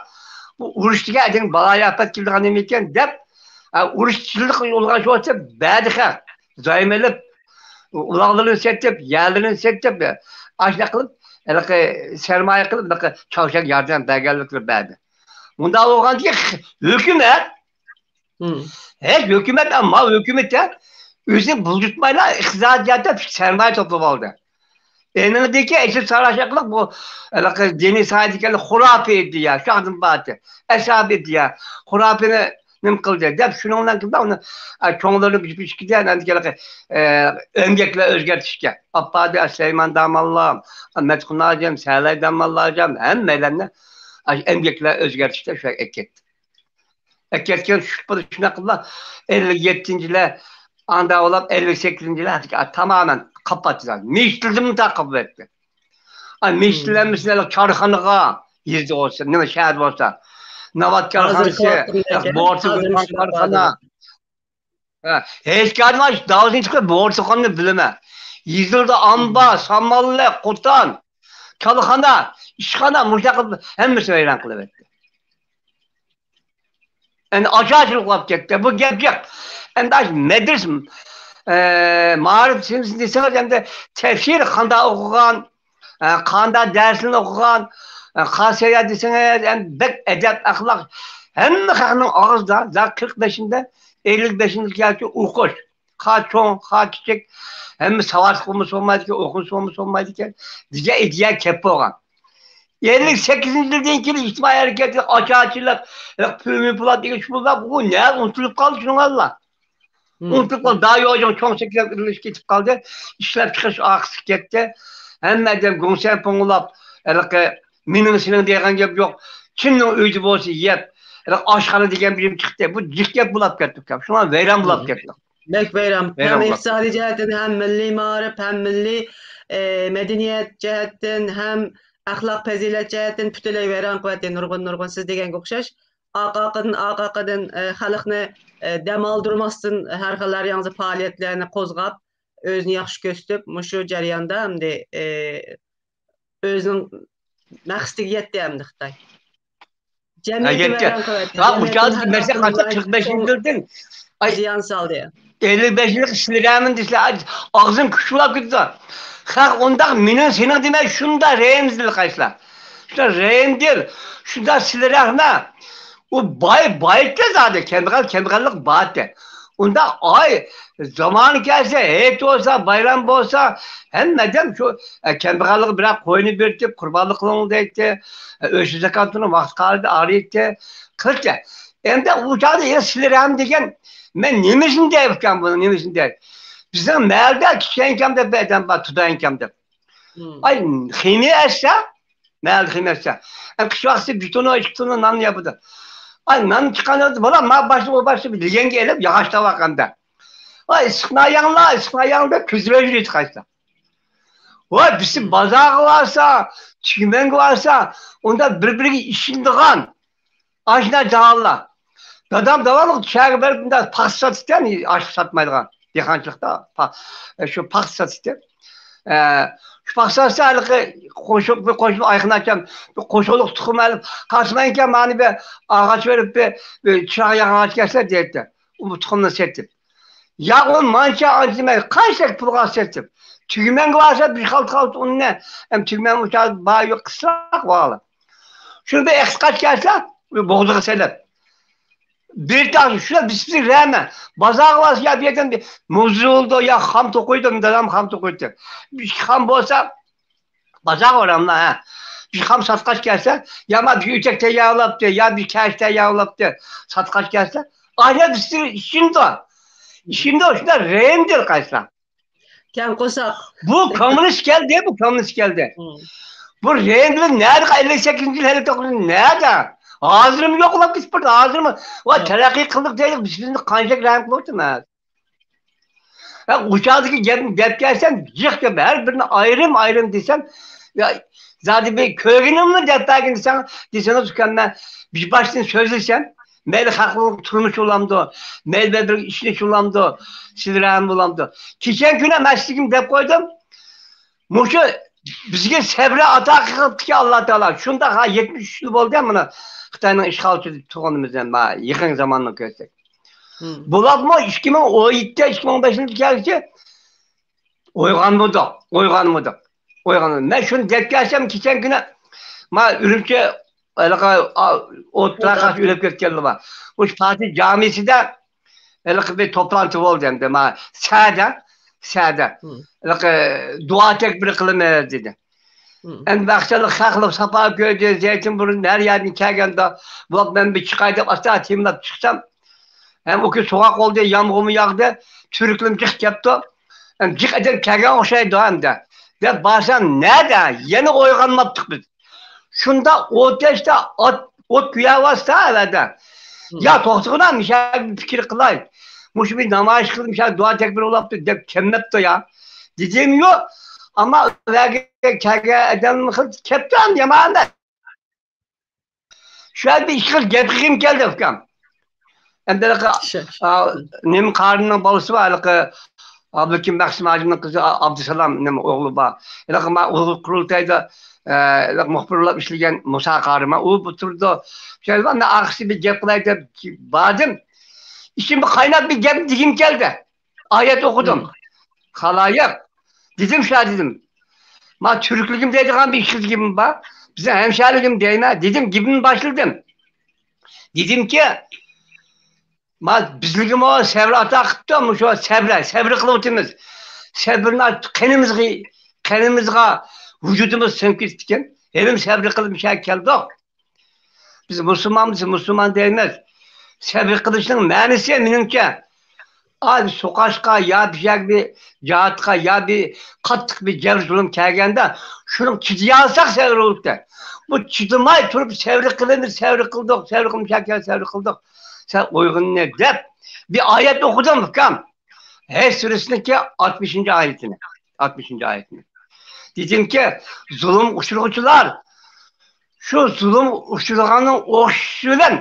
بۇ ئۇرۇش دېگەن ئادەمگە بالايىئاپەت كېلىدىغان نېمە ئىكەن دەپ، ئە، ئۇرۇش تىنچلىق يولغا شۇ بەردى خەق. زايوم ئېلىپ، ئۇلاغلىرىنى سېتىپ، يەرلىرىنى سېتىپ، ئاشۇنداق قىلىپ، ھېلىقى سەرمايە قىلىپ، ھېلىقى چاۋشيەنگە ياردەم بەرگەنلىكلىرى بەردى. مۇنداق بولغاندىكىن ھۆكۈمەت، ھېچ ھۆكۈمەت، ئەمما ھۆكۈمەت ئۆزىنى بۇلجۇتمايلا ئىقتىسادىي جەھەتتە سەرمايە توپلاپ ئالدى. ئېنىڭدىكى ئېسىل ساراش ئارقىلىق بۇ ھېلىقى دىنىي ساھەدىكى خۇراپىي ئىدىيە، شاھدىن باتى، ئەسھابىي ئىدىيە، خۇراپىينى نېمە قىلدى دەپ، شۇنىڭ بىلەن كىردى ئۇنى، ئە، چوڭلىرىنى بىر ئىككىدە، ئەمدى ھېلىقى، ئە، ئەمگەكلەر ئۆزگەرتىشكە. ئاپپادى سۇلايمان داماللام، مەتقۇن ھاجىم، سەلەي داماللا ھاجىم، ھەممەيلەننى ئاشۇ ئەمگەكلەر ئۆزگەرتىشتە شۇ يەرگە ئەكەتتى. ئەكەتكەن شۇ، شۇنداق قىلىپ، ئەللىك يەتتىنچى يىلى ئاندا بولۇپ، ئەللىك سەككىزىنچى يىلى تامامەن قاپاتتى. مىشتىلدىن تارقاپ كەتتى. ئاي، مىشتىلەنمىسىلەر كارخانىغا، يېزىدا بولسا، نېمە، شەھەردە بولسا، ناۋات كارخانىسى، بورتى قويغان كارخانا. ھە، ھېچ كارخانا داۋاسىنى چىقىپ، بورتى قويغاننى بىلىمەن. يېزىلدا ئامبار، سامانلىق، قوتان، كالخانا، ئىشخانا، مۇشۇنداق قىلىپ ھەممىسىنى ۋەيران قىلىۋەتتى. ئەمدى ئاچارچىلىق بولۇپ كەتتى. بۇ گەپ جىق. ئەمدى ئاشۇ مەدرىسە، ئە، مائارىپ سىنىپى دېسىڭىز، ئەمدى تەپسىر قانداق ئوقۇغان، ئە، قانداق دەرسنى ئوقۇغان، ئە، قاسىيە دېسىڭىز، ئەمدى بەك ئەدەپ، ئەخلاق ھەممە خەقنىڭ ئاغزىدا، زادى قىرىق بەشىنچى، ئەللىك بەشىنچى يىلى ئوقۇش. خا چوڭ، خا كىچىك، ھەممە ساۋاتلىق بولمىسا بولمايدىكەن، ئوقۇمىسا بولمىسا بولمايدىكەن، دېگەن ئىدىيە كەپ بولغان. ئەللىك سەككىزىنچى يىلدىن كېيىن ئىجتىمائىي ھەرىكەتلىك ئاچارچىلىق، پۇل، پۇلات دېگەن شۇ بولغان، بۇ نە ئۇنتۇلۇپ قالدى شۇنىڭ ئاللا. ئۇنتۇلۇپ قالدى، دايوجۇڭ چوڭ سەكرەپ ئېلىنىپ كېتىپ قالدى. ئىشلەپچىقىرىش ئارقىسىغا كەتتى. ھەممە ئادەم گۇڭسەن پوڭلاپ، ھېلىقى مېنىڭ سېنىڭ دېگەن گەپ يوق. كىمنىڭ ئۆيىدە بولسا يەپ، ھېلىقى ئاشخانا دېگەن بىر يېرىم چىقتى. بۇ جىق گەپ بولاپ كەتتى ئۇكام. شۇڭا ۋەيران بولاپ كەتتى. بەك ۋەيران. ھەم ئىقتىسادىي جەھەتتىن، ھەم مىللىي مائارىپ، ھەم مىللىي، ئە، مەدەنىيەت جەھەتتىن، ھەم ئەخلاق پەزىلەت جەھەتتىن پۈتۈنلەي ۋەيران قىلىۋەتتى نۇرغۇن، نۇرغۇن سىز دېگەنگە ئوخشاش. ئارقا-ئارقىدىن، ئارقا-ئارقىدىن، ئە، خەلقنى، ئە، دەم ئالدۇرماستىن ھەر خىل، ھەر ياڭزا پائالىيەتلەرنى قوزغاپ، ئۆزىنى ياخشى كۆرسىتىپ، مۇشۇ جەرياندا ئەمدى، ئە، ئۆزىنىڭ مەقسىتىگە يەتتى ئەمدى خىتاي. جەمئىيەتنى ۋەيران قىلىۋەتتى. ھە، ئۇ چاغدا مەسىلەن قارىساق، قىرىق بەشىنچى يىلدىن، ئاي، زىيان سالدى. ئەللىك بەش يىللىق سىلىرەمىن دېسىلە، ئاغزىم كۈچ بولاپ كېتىدۇ. خەق ئۇنداق مېنىڭ سېنىڭ دېمەي، شۇنداق رەھىمسىز قايسىلار. شۇنداق رەھىمدىل، شۇنداق سىلىرەھمە. ئۇ باي بايتتى زادى، كەمبەغەل كەمبەغەللىك بارتى. ئۇنداق ئاي، زامانى كەلسە، ھېيت بولسا، بايرام بولسا، ھەممە ئادەم شۇ، ئە، كەمبەغەللىككە بىرەر قوينى بېرىتىپ، قۇربانلىق قىلىڭ دەيتتى. ئە، ئۆشە زاكاتىنى ۋاقتى قارىدى ئارىيتتى. قىلتى. ئەمدى ئۇ چاغدا يەنە سىلىرەھىم دېگەن، مەن نېمىسىنى دەي ئۇكام بۇنىڭ، نېمىسىنى دەي؟ بىزنىڭ مەھەللىدە كىچىكەنكەم دەپ بىر ئادەم بار، تۇدايىنكەم دەپ. ئاي، خىمىيە ئەتسە، مەھەللىدە خىمىيە ئەتسە. ئەمدى قىش ۋاقتىسى بىر توننا، ئىككى توننا نان ياپىدۇ. ئاي، نان چىققان ۋاقتىدا، بالام، ما باشلا، ئۇ باشلا، بىر لېگەنگە ئېلىپ، ياغاچ تاۋاققاندا. ئاي، ئىسسىقناياڭلار، ئىسسىقناياڭ دەپ كۆزلىرى يېتىقايسىلار. ۋاي، بىرسى بازارغا بارسا، تۈگمەنگە بارسا، ئۇندا بىر-بىرىگە ئىشىنىدىغان، ئاشۇنداق جاھانلار. دادام داۋاملىق شەھەرگە بېرىپ، مۇنداق پاختا ساتىتتى، ئاشلىق ساتمايدىغان، دېھقانچىلىقتا پا-، شۇ پاختا ساتىتتى. ئە، شۇ پاختا ساتسا، ھېلىقى قوشۇن، بىر قوشۇن ئايخان ئاچام، بىر قوشۇنلۇق تۇخۇم ئېلىپ، قاسىم ئاكا، مانا بىر ئاغاچ بېرىپ، بىر، بىر چىراغ ياغاچ كەلسە دەيتتى. ئۇ تۇخۇمنى سېتىپ. يا ئۇ مانچە ئانچە دېمەي، قانچىلىك پۇلغا سېتىپ، تۈگمەنگە بارسا، بىر خالتا خالتا ئۇننى، ئەم، تۈگمەن ئۇچار بار يوق قىسراق بار. شۇنى بىر ئېقىتقاچ كەلسە، بوغدىغا سېلىپ. بىر تاغ شۇلار بىز بىزگە رەمە. بازارغا بارسا، يا بۇ يەردىن بىر مۇز بولىدۇ، يا خام توقۇيدۇ، دادام خام توقۇيدۇ. بىر خام بولسا، بازارغا باراملا، ھە. بىر خام ساتقاچ كەلسە، يا ما بىر ئۆچەك تەييارلاپتۇ، يا بىر كەش تەييارلاپتۇ، ساتقاچ كەلسە، ئايلار بىز ئىشىنىدۇ. ئىشىنىدۇ، شۇنداق رەم دېيىل قايسىلار. كەڭ قورساق. بۇ كوممۇنىست كەلدى، بۇ كوممۇنىست كەلدى. مم. بۇ رەم بىلەن نەدە ئەللىك سەككىزىنچى يىل، ئەللىك توققۇزىنچى يىل نەدە؟ ھازىرمۇ يوقلاپ كېتىپ بارىدۇ، ھازىرمۇ. ۋا ياق. تەرەققىي قىلدۇق دەيلى، بىز بىزنى قانچىلىك رەھىم قىلىۋاتىمىز. ھە، ئۇ چاغدىكى گەپنى دەپ كەلسەم، جىق گەپ، ھەر بىرىنى ئايرىم-ئايرىم دېسەم، يا، زادى بىر كۆرگىنىمنى دەپ بەرگىن دېسەڭ، دېسىڭىز، ئۇكام، مەن بىر باشتىن سۆزلىسەم، مەيلى خەقنىڭ تۇرمۇشى بولامدۇ، مەيلى بىر ئىشلىشى بولامدۇ، سىلەرھەم بولامدۇ. كېچەن كۈنى مەن سىزگە دەپ قويدۇم، مۇشۇ بىزگە سەبرى ئاتا قىلىپتىكەن ئاللا تائالا. شۇنداق، ھا، يەتمىش ئۈچ يىل بولدى مانا خىتاينىڭ ئىشغالچىسى تۇرغىنىمىزدىن، ما، يېقىنقى زاماننى كۆرسەك. مم. بولۇپمۇ ئىككى مىڭ ئون يەتتە، ئىككى مىڭ بەشىنچى كەلگۈچە ئويغانمىدۇق، ئويغانمىدۇق، ئويغانمىدۇق. مەن شۇنى دەپ كەلسەم، كېچەن كۈنى، ما، ئۈرۈمچى، ھېلىقى، ئا، ئوتتۇرا قارشى ئۆلۈپ كەتكەنلەر بار. مۇشۇ پاتىھ جامىسىدا ھېلىقى بىر توپلانتى بولدى ئەمدى، ما، سەدە، سەدە. مم. ھېلىقى دۇئا تەكبىرى قىلىمىز دېدى. مم. ئەمدى بەخشەللىك خەقلەر ساپا كۆردى، زەيتىن بۇرۇن ھەر يەردىن كەلگەندە، بولۇپ مەن بىر چىقاي دەپ ئاستا تىملاپ چىقسام، ھەم ئۇ كۈن سوغۇق بولدى، يامغۇرمۇ ياغدى، تۈركلىرىمۇ جىق كەپتۇ. ھەم جىق ئادەم كەلگەن ئوخشايدۇ ئەمدى دەپ بارسام، نەدە؟ يەنە ئويغانماپتۇق بىز. شۇنداق ئوت ياشتا ئات، ئوت كۆيەۋاتسا ئەۋەدە. مم. يا توختىغىنا، مىشا بىر پىكىر قىلاي. مۇشۇ بىر نامايىش قىلىپ، مىشا دۇئا تەكبىر بولاپتۇ دەپ كەلمەپتۇ يا. دېدىم يوق. ئەمما ئۇ يەرگە كەلگەن ئادەم خىل كەپتۇ، ئەمدى يامان ئەمەس. شۇ يەردە بىر ئىككى خىل گەپ قىلغۇم كەلدى، ئۇكام. ئەمدى ھېلىقى، شۇ، شۇ. ئا، نېمە قارىنىڭ بالىسى بار، ھېلىقى ئابلىكىم مەخسۇم ھاجىمنىڭ قىزى ئا-، ئابدۇسالام نېمە ئوغلى بار. ھېلىقى ما ئۇيغۇر قۇرۇلتايدا، ئە، ھېلىقى مۇخبىر بولۇپ ئىشلىگەن مۇسا قارى ما، ئۇ بۇ تۇرىدۇ. شۇ يەردە مەن ئارقىسىدا بىر گەپ قىلاي دەپ باردىم. ئىچىمدە قايناپ بىر گەپ دېگۈم كەلدى. ئايەت ئوقۇدۇم. مم. خالايىق. دېدىم شۇ دېدىم. ما تۈركلۈكۈم دەيدىغان بىر ئىككى خىل گېپىم بار. بىزنىڭ ھەمشەھىرلىكىم دەيمەن. دېدىم، گېپىمنى باشلىدىم. دېدىمكى، ما بىزلىكىمۇ سەۋر ئاتا قىپتۇ، مۇشۇ سەۋر، سەۋر قىلىۋاتىمىز. سەۋرنى قېنىمىزغا، قېنىمىزغا ۋۇجۇدىمىز سىڭىپ كېتىپتىكەن. ھېلىمۇ سەۋر قىلىپ مۇشۇ يەرگە كەلدۇق. بىز مۇسۇلمانمىز، مۇسۇلمان دەيمىز. سەۋر قىلىشنىڭ مەنىسى مېنىڭچە، ئا، بىر سوقاشقا يا بىر يەرگە بىر جاھاتقا يا بىر قاتتىق بىر جەبر زۇلۇم كەلگەندە، شۇنىڭ چىدىيالساق سەۋر بولۇپتۇ. بۇ چىدىماي تۇرۇپ سەۋر قىلىمىز، سەۋر قىلدۇق، سەۋر قىلمىشاكەن، سەۋر قىلدۇق. سەن ئويغىنىنى دەپ بىر ئايەت ئوقۇدۇم، ئۇكام. ھەج سۈرىسىنىڭكى ئاتمىشىنچى ئايىتىنى. ئاتمىشىنچى ئايىتىنى. دېدىمكى، زۇلۇم ئۇچرىغۇچىلار شۇ زۇلۇم ئۇچرىغاننىڭ ئوخشىشى بىلەن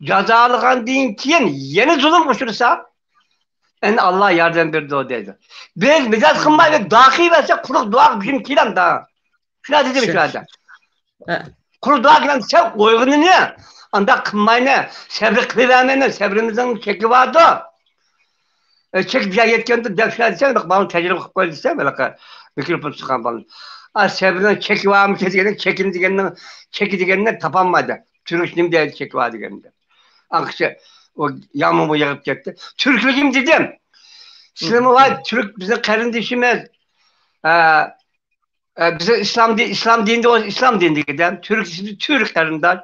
جازالىغاندىن كېيىن يەنە زۇلۇم ئۇچرىسا، ئەنە ئاللا ياردەم بېرىدۇ دەيدۇ. بىز مىجەز قىلمايلى، داخىي بەرسە قۇرۇق دۇئاغا گۈجۈم كېلەمدا. شۇنداق دېدىم شۇ يەردە. ھە. قۇرۇق دۇئا قىلىمەن، سەن ئويغىنىنى ئانداق قىلمايمەن، سەۋر قىلىۋەرمەيمەن، سەۋرىمىزنىڭ چېكى باردۇ. ئە، چېكى بىر يەتكەندە دەپ شۇنداق دېسەم، بىر بالىنى تەجرىبە قىلىپ قوي دېسەم، ھېلىقى مىكروفون تۇتقان بالىنى. ئا، سەۋرنىڭ چېكى بارمىكىن دېگەندە، چېكىنى دېگەننىڭ، چېكى دېگەننى تاپالمىدى. تۈركچە نېمە دەيدۇ، چېكى بار دېگەندە. ئاڭقىچە ئۇ يامغۇرمۇ يېغىپ كەتتى. تۈركلۈكۈم دېدىم. سىلىمۇ ۋاي، تۈرك بىزنىڭ قېرىندىشىمىز. ئە، ئە، بىزنىڭ ئىسلام دىن، ئىسلام دىنىدا بولسا ئىسلام دىنىدىكى دەم. تۈرك، تۈرك قېرىنداش.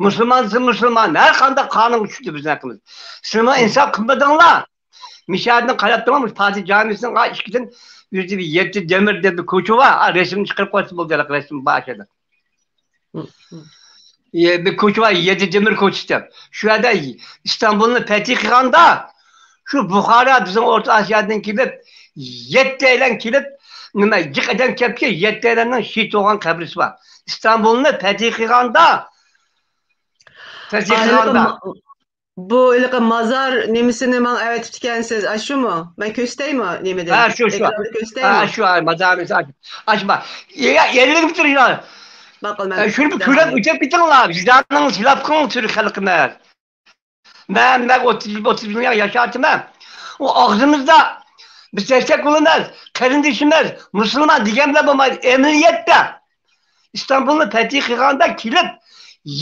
مۇسۇلمان دېسە مۇسۇلمان. ھەر قانداق قانۇنغا چۈشتى بىزنىڭ ھەققىمىز. سىلىمۇ ئىنساپ قىلمىدىڭلار. مىشادىن قاراپ تۇرۇڭ، پاتىھ جامىسىنىڭ ئا ئىشىكىدىن يۈزى بىر يەتتە دېمىر دەپ بىر كوچا بار. ئا، رەسىمنى چىقىرىپ قويسا بولدى، ھېلىقى رەسىم بار ئاشۇ يەردە. ئى، بىر كوچا بار، يەتتە دېمىر كوچىسى دەپ. شۇ يەردە ئىستانبۇلنى پەتھى قىلغاندا، شۇ بۇخارا بىزنىڭ ئورتا ئاسىيادىن كېلىپ، يەتتەيلەن كېلىپ، نېمە، جىق ئادەم كەپتىكەن، يەتتەيلەننىڭ شېھىت بولغان قەبرىسى بار. ئىستانبۇلنى پەتھى قىلغاندا، پەتھى قىلغاندا. بۇ ھېلىقى مازار نېمىسىنى ماڭا ئەۋەتىپتىكەنسىز، ئاشۇمۇ؟ مەن كۆرسىتەيمۇ نېمىدىن؟ ھە، شۇ، شۇ. ئېكراندا كۆرسىتەيمۇ؟ ھە، شۇ، ھە، مازار نېمىسى، ئاشۇ. ئاشۇ بار. يا، يا، ئېلىنىپ تۇرۇڭلار. باققىلى، مەن ئە، شۇنى بىر كۆرۈپ ئۆتۈپ كېتىڭلار. ۋىجدانىڭىزنى خىلاپ قىلىڭ، تۈرك خەلقىمىز. مەن، مەن ئوتتۇز يىل، ئوتتۇز يىل ياشاۋاتىمەن. ئۇ ئاغزىمىزدا بىز تەشتەك ئۇلى ئەمەس، قېرىندىشىمىز، مۇسۇلمان دېگەن بىلەن بولمايدۇ. ئەمەلىيەتتە ئىستانبۇلنى پەتھى قىلغاندا كېلىپ،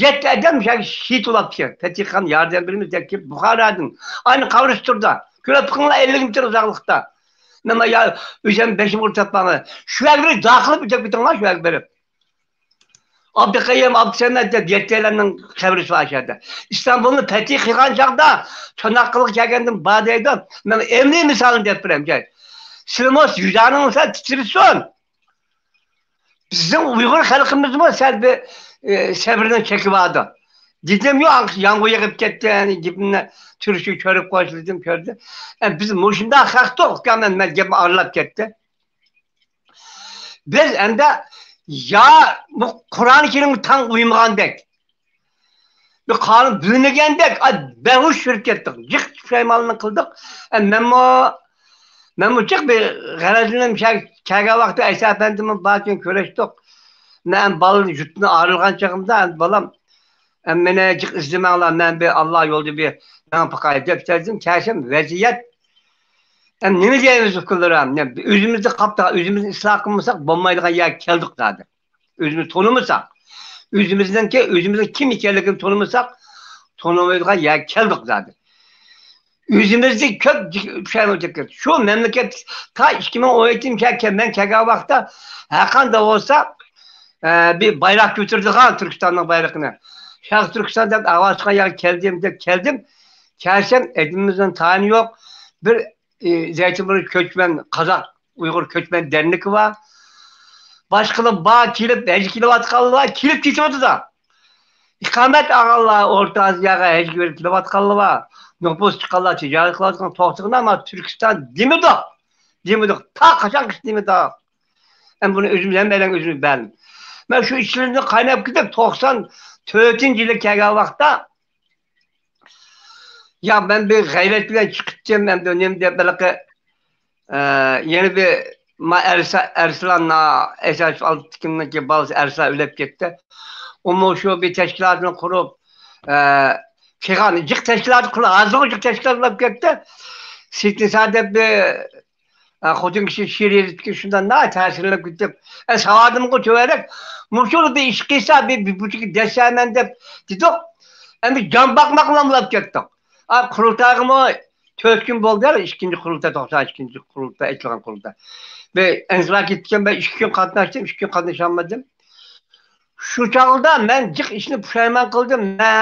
يەتتە ئادەم شەھىت بولاپتىكەن. پەتھى خان ياردەم بېرىمىز دەپ كېلىپ، بۇخارادىن ئاينى قاۋرۇشتۇردا. كۆرۈپ بېقىڭلار، ئەللىك مېتىر ئۇزاقلىقتا. مەن يا ئۆزۈم بېشىمغا ئۇرۇپ تاپماڭلار. شۇ يەرگە بېرىپ داخىل بېرىپ ئۆتۈپ كېتىڭلار، شۇ يەرگە بېرىپ. ئابدۇقەييۇم، ئابدۇسەمەت دەپ يەتتەيلەننىڭ قەبرىسى بار شۇ يەردە. ئىستانبۇلنى پەتھى قىلغان چاغدا چاناققىلىغا كەلگەندىن بار دەيدۇ. مەن ئەمدى مىسالىنى دەپ بېرەي. سىلىمۇ ۋىجدانىڭىز تىترىسۇن. بىزنىڭ ئۇيغۇر خەلقىمىزمۇ سەل بىر، ئى، سەۋرنىڭ چېكى باردۇ. دېدىممۇ، يامغۇر يېغىپ كەتتى، يەنى گېپىمنى تۈرۈشۈپ كۆرۈپ قويسا دېدىم، كۆردى. ئە، بىز مۇشۇنداق خەقتۇق ئۇكام، مەن، مەن گېپىم ئارىلاپ كەتتى. بىز ئەمدى يا بۇ قۇرئان كەرىمگە تاڭ ئۇيمىغاندەك، بىر قانۇن بىلمىگەندەك، ئا، بەھۇش يۈرۈپ كەتتۇق. جىق پۇشايمانلىق قىلدۇق. ئە، مەنمۇ، مەنمۇ جىق بىر غەرەزلىنىپ شە-، كەلگەن ۋاقىتتا ئەيسا ئەپەندىمۇ بار ئىكەن، كۆرۈشتۇق. مەن بالىنى يۇرتتىن ئايرىلغان چېغىمدا، بالام، ئە، مېنى جىق ئىزدىمەڭلار، مەن بىر ئاللا يولىدا بىر مېڭىپ باقاي دەپ كەلدىم. كەلسەم ۋەزىيەت، ئەمدى نېمە دەيمىز ئۇكىلىرىم؟ ئۆزىمىزدە قاپتا، ئۆزىمىزنى ئىسلاھ قىلمىساق بولمايدىغان يەرگە كەلدۇق زادى. ئۆزىمىزنى تونۇمىساق، ئۆزىمىزنىڭكى، ئۆزىمىزنىڭ كىم ئىكەنلىكىنى تونۇمىساق، تونۇمايدىغان يەرگە كەلدۇق زادى. ئۆزىمىزدىن كۆپ پۇشايمان چەكتۇق. شۇ مەملىكەت تا ئىككى مىڭ ئون يەتتىنچى يىل كە-، مەن كەلگەن ۋاقىتتا ھەرقانداق بولسا، ئە، بىر بايراق كۆتۈرىدىغان تۈركىستاننىڭ بايرىقىنى، شەرقىي تۈركىستان دەپ ئاۋاز چىققان يەرگە كەلدىم دەپ كەلدىم. كەلسەم ئەدىمىمىزنىڭ تايىنى يوق. بىر ئى، زەيتىنبۇرۇن كۆچمەن، قازاق ئۇيغۇر كۆچمەن دەرنىكى بار. باشقىلار بار، كېلىپ، ھەج كېلىۋاتقانلار بار، كېلىپ كېتىۋاتىدۇ. ئىقامەت ئالغانلار، ئورتا ئازىياغا ھەجگە بېرىپ كېلىۋاتقانلار بار. نوپۇس چىققانلار، تىجارەت قىلىۋاتقان، توختىغىنا، ئەمما تۈركىستان دېمىدۇق. دېمىدۇق. تا قاچانغىچە دېمىدۇق. ئەمما بۇنى ئۆزىمىز ھەممەيلەن ئۆزىمىز بەللىم. مەن شۇ ئىچلىرىمدىن قايناپ كېتىپ، توقسان تۆتىنچى يىلى كەلگەن ۋاقىتتا، يا، مەن بىر غەيرەت بىلەن چىقىپتىم، ئەمدى نېمە دەپ، ھېلىقى، ئە، يەنە بىر، ما، ئەرسا-، ئەرسلان، ئا، ئەسەس ئالتىكىمنىڭكى بالىسى ئەرسلان ئۆلۈپ كەتتى. ئۇمۇ شۇ بىر تەشكىلاتنى قۇرۇپ، ئە، قىلغان، جىق تەشكىلات قۇرۇپ، ھازىرغۇ جىق تەشكىلات بولۇپ كەتتى. سېتىنسا دەپ بىر، ئە، خوتۇن كىشى شېئىر يېزىپتىكەن، شۇنداق ناھايىتى تەسىرلىنىپ كېتىپ، ئە، ساۋادىمغا تۆۋەنرەك، مۇشۇ بىر ئىش قىلسا، بىر، بىر بۇچىكى دەسسەمەن دەپ دېدۇق. ئەمدى جان باقماقلا بولاپ كەتتۇق. ئا، قۇرۇلتايغىمۇ تۆت كۈن بولدى، ئىككىنچى قۇرۇلتاي، توقسان ئىككىنچى قۇرۇلتاي، ئېچىلغان قۇرۇلتاي. بىر ئىنقىلاب كېتىپتىكەن، مەن ئىككى كۈن قاتناشتىم، ئىككى كۈن قاتنىشالمىدىم. شۇ چاغدا مەن جىق ئىشنى پۇشايمان قىلدىم. مە،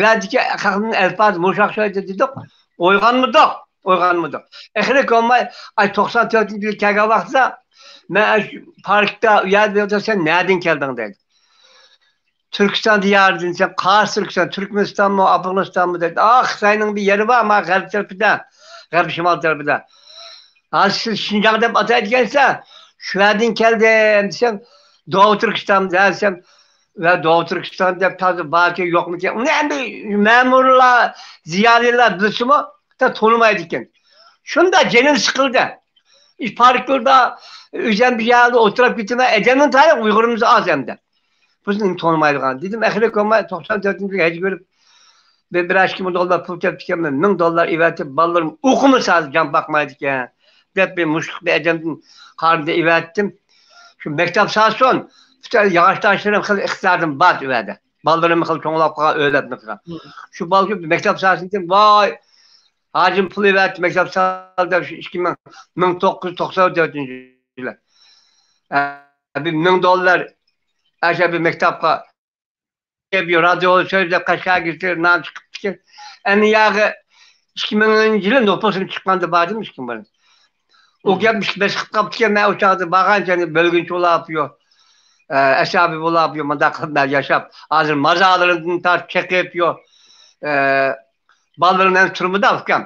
ۋەدىكى خەقنىڭ ئەلپازى مۇشۇ ئوخشايدۇ دېدۇق. ئويغانمىدۇق، ئويغانمىدۇق. ئېخىرى كۆرمەي، ئاي، توقسان تۆتىنچى يىل كەلگەن ۋاقتىدا مەن ئاشۇ پاركتا، ئۇ يەردە ئولتۇرسام، سەن نەدىن كەلدىڭ دەيدۇ. تۈركىستان دىيارىدىن، سەن قايسى تۈركىستان، تۈركمەنىستانمۇ، ئافغانىستانمۇ دەيدۇ. ئا، خىتاينىڭ بىر يېرى بار، ما، غەرب تەرىپىدە، غەربىي شىمال تەرىپىدە. ھازىر سىز شىنجاڭ دەپ ئاتايدىكەنسىلەر، شۇ يەردىن كەلدىم دېسەم، دوغۇ تۈركىستان دېسەم، ۋە دوغۇ تۈركىستان دەپ تازا باركەن يوقمىكەن، ئۇنى ئەمدى مەمۇرلار، زىيالىيلار بىلسىمۇ، تا تونۇمايدىكەن. شۇنداق جېنىم سىقىلدى. ئىش پاركلىرىدا ئۆزۈم بىر يەردە ئولتۇرۇپ كېتىمەن، ئادەمنىڭ تايىنى ئۇيغۇرىمىز ئاز ئەمدى. بىزنى تونۇمايدىغان. دېدىم، ئەخىرى كۆرمەي، توقسان تۆتىنچى يىلى ھەج كۆرۈپ، بىر، بىر ئىككى مىڭ دوللار پۇل تېپىپتىكەنمەن، مىڭ دوللار ئېۋەتىپ، بالىلىرىم ئوقۇمىسا ھازىر جان باقمايدىكەن، دەپ، بىر مۇشتلۇق بىر ئادەمدىن قارىدى ئېۋەتتىم. شۇ مەكتەپ سالسۇن، پۈتۈن ياغاچ تاشلىرىم خېلى ئىقتىسادىم بار ئۇ يەردە. بالىلىرىم خېلى چوڭلاپ قالغان، ئۆيلەرنى قىلغان. شۇ بالىغا مەكتەپ سالسۇن دېدىم، ۋاي، ھاجىم پۇل ئېۋەتتى، مەكتەپ سال دەپ، شۇ ئىككى مىڭ، مىڭ توققۇز يۈز توقسان تۆتىنچى يىلى. ئە، بىر مىڭ دوللار، ئاشۇ بىر مەكتەپكە، بىر رادىيو سۆزلەپ، قەشقەرگە نان چىقىپتىكەن. ئەنە ياغى ئىككى مىڭىنچى يىلى نوپۇسۇم چىققاندا باردىم، ئىككى مىڭ. ئۇ گەپ بەس قىلىپ قاپتىكەن، مەن ئۇ چاغدا بارغانچە، يەنى بۆلگۈنچى بولۇپ يو-، ئە، ئەسەبىي بولۇپ يو-، مۇنداق قىلىپ مەن ياشاپ، ھازىر مازارلىرىمدىن تارتىپ چېقىپ يو-، ئە، بالىلىرىم ھەم تۈرمىدە ئۇكام.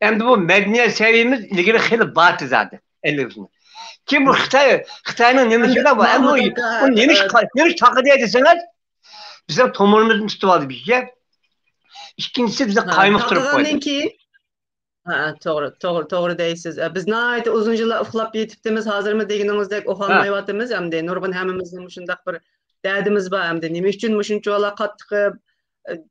ئەمدى بۇ مەدەنىيەت سەۋىيەمىز ئىلگىرى خېلى بارتى زادى، ئەللىك يىل. كېيىن بۇ خىتاي، خىتاينىڭ نېمىسى بار؟ ئەمدى ئۇ، ئۇ نېمىش، نېمىش تاقىدى دېسىڭىز، بىزنىڭ تومۇرىمىزنى تۇتۇۋالدى بىزگە. ئىككىنچىسى بىزنى قايمۇقتۇرۇپ قويدى. ھە، توغرا، توغرا، توغرا دەيسىز. ئە، بىز ناھايىتى ئۇزۇن يىللار ئۇخلاپ يېتىپتىمىز، ھازىرمۇ دېگىنىڭىزدەك ئۇخلالمايۋاتىمىز. ئەمدى نۇرغۇن ھەممىمىزنىڭ مۇشۇنداق بىر دەردىمىز بار. ئەمدى نېمە ئۈچۈن مۇشۇنچىۋالا قاتتىق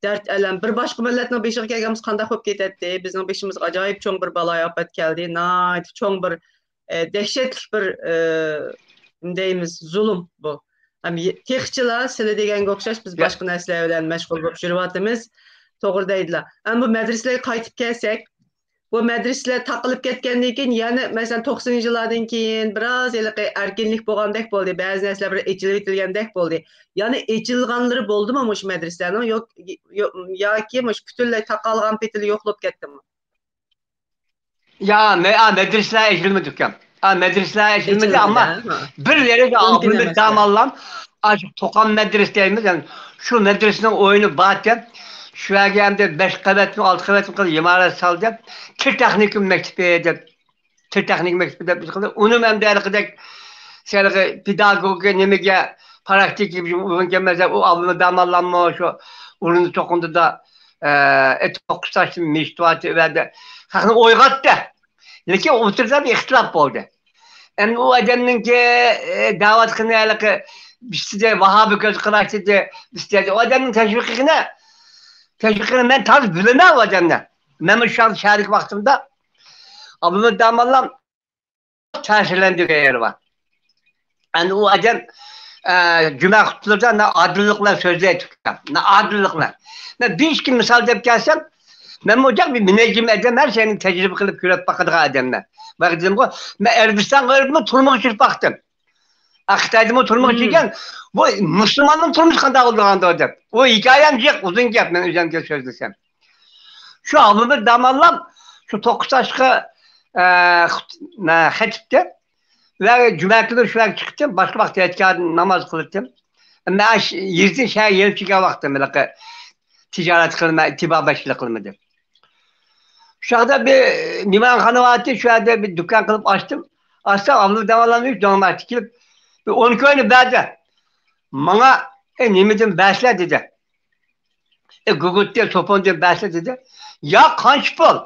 دەرد، ئەلەم، بىر باشقا مىللەتنىڭ بېشىغا كەلگەن بولسا قانداق بولۇپ كېتەتتى؟ بىزنىڭ بېشىمىزغا ئاجايىپ چوڭ بىر بالايىئاپەت كەلدى. ناھايىتى چوڭ بىر، ئە، دەھشەتلىك بىر، ئە، نېمە دەيمىز، زۇلۇم بۇ. ھەم ي-، تېخىچىلا سىلە دېگەنگە ئوخشاش بىز يا- باشقا نەرسىلەر بىلەن مەشغۇل بولۇپ يۈرۈۋاتىمىز. توغرا دەيدىلا. ئەمما بۇ مەدرىسىلەرگە قايتىپ كەلسەك، بۇ مەدرىسىلەر تاقىلىپ كەتكەندىن كېيىن، يەنە، مەسىلەن، توقسىنىنچى يىللاردىن كېيىن بىراز ھېلىقى ئەركىنلىك بولغاندەك بولدى، بەزى نەرسىلەر بىر ئېچىلىۋېتىلگەندەك بولدى. يەنە ئېچىلغانلىرى بولدىمۇ مۇشۇ مەدرىسىلەرنىڭ؟ يوق، يو-، ياكى مۇشۇ پۈتۈنلەي تاقالغان پېتىلا يوقىلىپ كەتتىمۇ؟ يا، مە-، ئا، مەدرىسىلەر ئېچىلمىدى ئۇكام. ئا، مەدرىسىلەر ئېچىلمىدى، ئېچىلمىدى، ئەمما ھە. بىر يەرگە ئابلىمىت داماللام، ئاشۇ توقان مەدرىسە دەيمىز، يەنى شۇ مەدرىسىنىڭ ئويۇنى باركەن، شۇ يەرگە ئەمدى بەش قەۋەتمۇ، ئالتە قەۋەتمۇ قىلىپ ئىمارەت سالدى. تىل تېخنىكوم مەكتىپى دەپ، تىل تېخنىكا مەكتىپى دەپ قىلدى. ئۇنىمۇ ئەمدى ھېلىقىدەك، شۇ ھېلىقى پېداگوگىكا نېمىگە، پراكتىكىگە ئۇيغۇن كەلمەسلەر، ئۇ ئابلىمىت داماللاممۇ شۇ ئورۇندا توقۇندىدا، ئە، توققۇز تاشتىن مىشتىۋاتى ئۇ يەردە خەقنى ئويغاتتى. لېكىن ئوتتۇرىدا بىر ئىختىلاپ بولدى. ئەمدى ئۇ ئادەمنىڭكى، ئە، دەۋاتقىنى ھېلىقى، بىستىدە ۋاھابىي كۆز قاراشتىدى، بىستىدە ئۇ ئادەمنىڭ تەشۋىقىنى، تەشۋىقىنى مەن تازا بىلىمەن ئۇ ئادەمنى. مەن مۇشۇ شەھەردىكى ۋاقتىمدا ئابلىمىت داماللام تەسىرلەندۈرگەن يېرى بار. ئەمدى ئۇ ئادەم، ئە، جۈمە خۇتبىلىرىدا نائادىللىق بىلەن سۆزلەيدىكەن. نائادىللىق بىلەن. مەن بىر ئىككى مىسال دەپ كەلسەم، مەنمۇ جىق بىر مۇنەججىم ئادەم، ھەر شەينى تەجرىبە قىلىپ كۆرۈپ باقىدىغان ئادەممەن. بايا دېدىمغۇ، مەن ئەرەبىستانغا بېرىپمۇ تۇرمۇشقا چۈشۈپ باقتىم. ئە، خىتايدىمۇ تۇرمۇشقا چۈشكەن، بۇ مۇسۇلماننىڭ تۇرمۇشى قانداق بولىدىغاندۇ دەپ. ئۇ ھېكايەم جىق، ئۇزۇن گەپ، مەن ئۆزۈمگە سۆزلىسەم. شۇ ئابلىمىت داماللام شۇ توققۇز تاشقا، ئە، خۇت-، نە، خەتىپتى. ۋە جۈمە كۈنى شۇ يەرگە چىقتىم، باشقا ۋاقىت ئېتىكادىن ناماز قىلاتتىم. مەن ئاش-، يېزىدىن شەھەرگە يېنىپ كەلگەن ۋاقتىم ھېلىقى تىجارەت قىلىمەن، تېبابەتچىلىك قىلىمەن دەپ. شۇ يەردە بىر مېھمانخانا بار ئىدى، شۇ يەردە بىر دۇكان قىلىپ ئاچتىم. ئاچسام، ئابلىمىت داماللام ئۈچ دۆڭمەكتە كېلىپ، بىر ئون كوينى بەردى. ماڭا، ئە، نېمىدىن بەرسىلە دېدى. ئە، گۇگۇتتىن، سوپۇندىن بەرسىلە دېدى. يا قانچە پۇل؟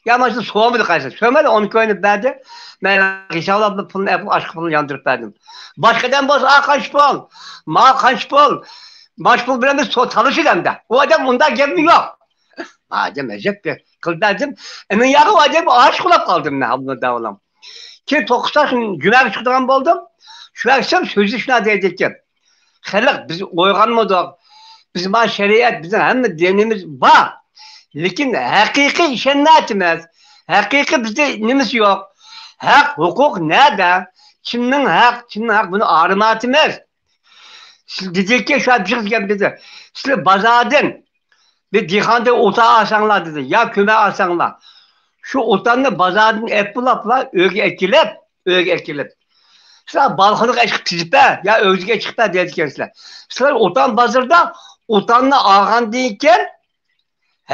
يا مانا شۇ سومىدى قايسى؟ سومىدى ئون كوينى بەردى. مەن ھېسابلاپ پۇلنى ئېلىپ، ئاشقا پۇلنى ياندۇرۇپ بەردىم. باشقا ئادەم بولسا، ئا، قانچە پۇل؟ ما قانچە پۇل؟ ماش پۇل بىلەن بىز سو-، تالىشىدۇ ئەمدى. ئۇ ئادەم ئۇنداق گەپمۇ يوق. ئادەم ئەجەب بىر قىلىپ بەردىم. ئەنە ياغى ئۇ ئادەم ئاشىق بولاپ قالدىم مەن، ھەمدۇ داۋلام. كېيىن توققۇز تاشقا جۈمەگە چىقىدىغان بولدۇم. شۇ ۋاقىت سۆزلىشىۋاتىدىكەن. خەلق، بىز ئويغانمىدۇق. بىز بار شەرىئەت، بىزنىڭ ھەممە دىنىمىز بار. لېكىن ھەقىقىي ئىشەنمەيتىمىز. ھەقىقىي بىزدە نېمىسى يوق؟ ھەق، ھوقۇق نەدە؟ كىمنىڭ ھەق، كىمنىڭ ھەق، بۇنى ئايرىمايتىمىز. سىز دېدىكى، شۇ بىر گەپ دېدى. سىلەر بازاردىن بىر دېھقاندىن ئوتان ئالساڭلار دېدى، يا كۆمەر ئالساڭلار، شۇ ئوتاننى بازاردىن ئېلىپ بولاپلا ئۆيگە ئەكېلىپ، ئۆيگە ئەكېلىپ، سىلەر بالخانىغا ئېچىپ تىزىپ بەر، يا ئۆگزىگە ئېچىپ بەر دەيدىكەن سىلەر. سىلەر ئوتان بازىرىدا ئوتاننى ئالغاندىن كېيىن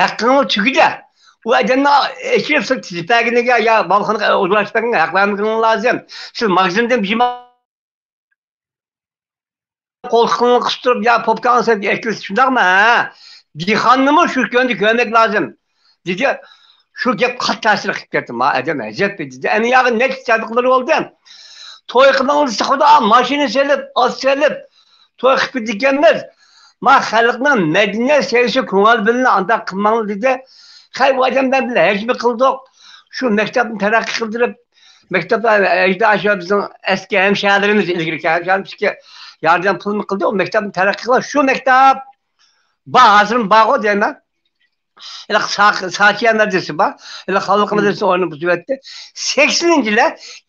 ھەققىڭلار تۈگىدى. ئۇ ئادەمنى ئېچىپ سىلەر تىزىپ بەرگىنىگە يا بالخانىغا ئوزۇرلاشتۇرۇپ بەرگىنىگە ھەق بەرمىگىنىڭلار لازىم. سىز ماگىزىندىن بىر قولتۇقۇڭنى قىستۇرۇپ، يا پوپكاڭنى سېلىپ ئەكىلسە شۇنداقمۇ، ھە؟ دېھقاننىمۇ شۇ كۈندە كۆرمەك لازىم، دېدى. شۇ گەپ قاتتىق تەسىر قىلىپ كەتتى. ما ئادەم ئەجەب دېدى. ئەنە ياغى نەچچە سادىقلىرى بولدى. توي قىلىڭ دېسە، خۇدا ماشىنا سېلىپ، ئات سېلىپ، توي قىلىپ كېتىدىكەنمىز. ما خەلقنىڭ مەدەنىيەت سەۋىيەسى كۆڭۈل بىلىنە ئانداق قىلماڭلار دېدى. خەي، ئۇ ئادەم بىلەن بىللە ھەجمە قىلدۇق. شۇ مەكتەپنى تەرەققىي قىلدۇرۇپ، مەكتەپلەر، ئەجدادلار، بىزنىڭ ئەسكى ھەمشەھەرلىرىمىز، ئىلگىرىكى ھەمشەھەرلىرىمىزگە ياردەم پۇلمۇ قىلدى، ئۇ مەكتەپنى تەرەققىي قىلغان. شۇ مەكتەپ بار، ھازىرمۇ بارغۇ دەيمەن. ھېلىقى سا-، ساچيا مەدرىسە بار، ھېلىقى خانلىق مەدرىسە ئورنىنى بۇزۇۋەتتى. سەكسىنىنچى يىلى،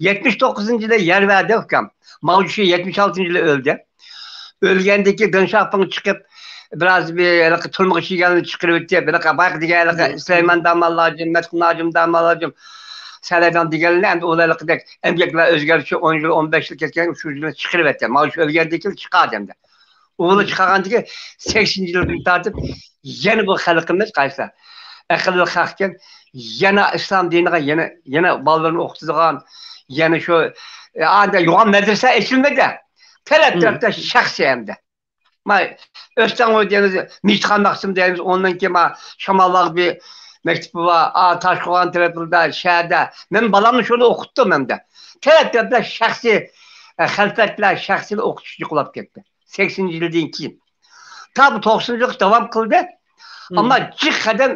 يەتمىش توققۇزىنچى يىلى يەر بەردى ئۇكام. ماۋۇ شۇ يەتمىش ئالتىنچى يىلى ئۆلدى. ئۆلگەندىن كېيىن دېڭ شياۋپىڭ چىقىپ، بىراز بىر ھېلىقى تۇرمۇغا چۈشكەنلىرىنى چىقىرىۋېتىپ، ھېلىقى بايىقى دېگەن ھېلىقى سۇلايمان داماللاجىم، مەتقۇن ھاجىم داماللاجىم، سەلەيدان دېگەنلەرنى ئەمدى ئۇلار ھېلىقىدەك ئەمگەكلەر ئۆزگەرتىشى ئون يىل، ئون بەش يىل كەتكەن شۇ يىلى چىقىرىۋەتتى. ماۋۇ شۇ ئۆلگەندىن كېيىن چىقاردى ئەمدى. ئۇلار چىقارغاندىن كېيىن سەكسىنىنچى يىلدىن تارتىپ يەنە بۇ خەلقىمىز قايسى ئەقىللىق خەلقكەن، يەنە ئىسلام دىنىغا يەنە، يەنە بالىلىرىنى ئوقۇتىدىغان، يەنە شۇ، ئە، ئاندا يوغان مەدرىسە ئېچىلمىدى. تەرەپ-تەرەپتە شەخسىي ئەمدى. ما ئۆستەڭ دەيمىز، مىجىتخان مەخسۇم دەيمىز، ئۇنىڭ كېيىن ما شامالباغ بىر مەكتىپى بار، ئا، تاشقوغان تەرەپلىرىدە، شەھەردە. مەن بالامنى شۇنى ئوقۇتتۇم ئەمدى. تەرەپ-تەرەپلەر شەخسىي، ئە، خەلپەتلەر، شەخسىي ئوقۇتۇش يوقىلاپ كەتتى. سەكسىنىنچى يىلدىن كېيىن. تا بۇ توقسىنىنچى يىلغىچە داۋام قىلدى. ئەمما جىق ئادەم،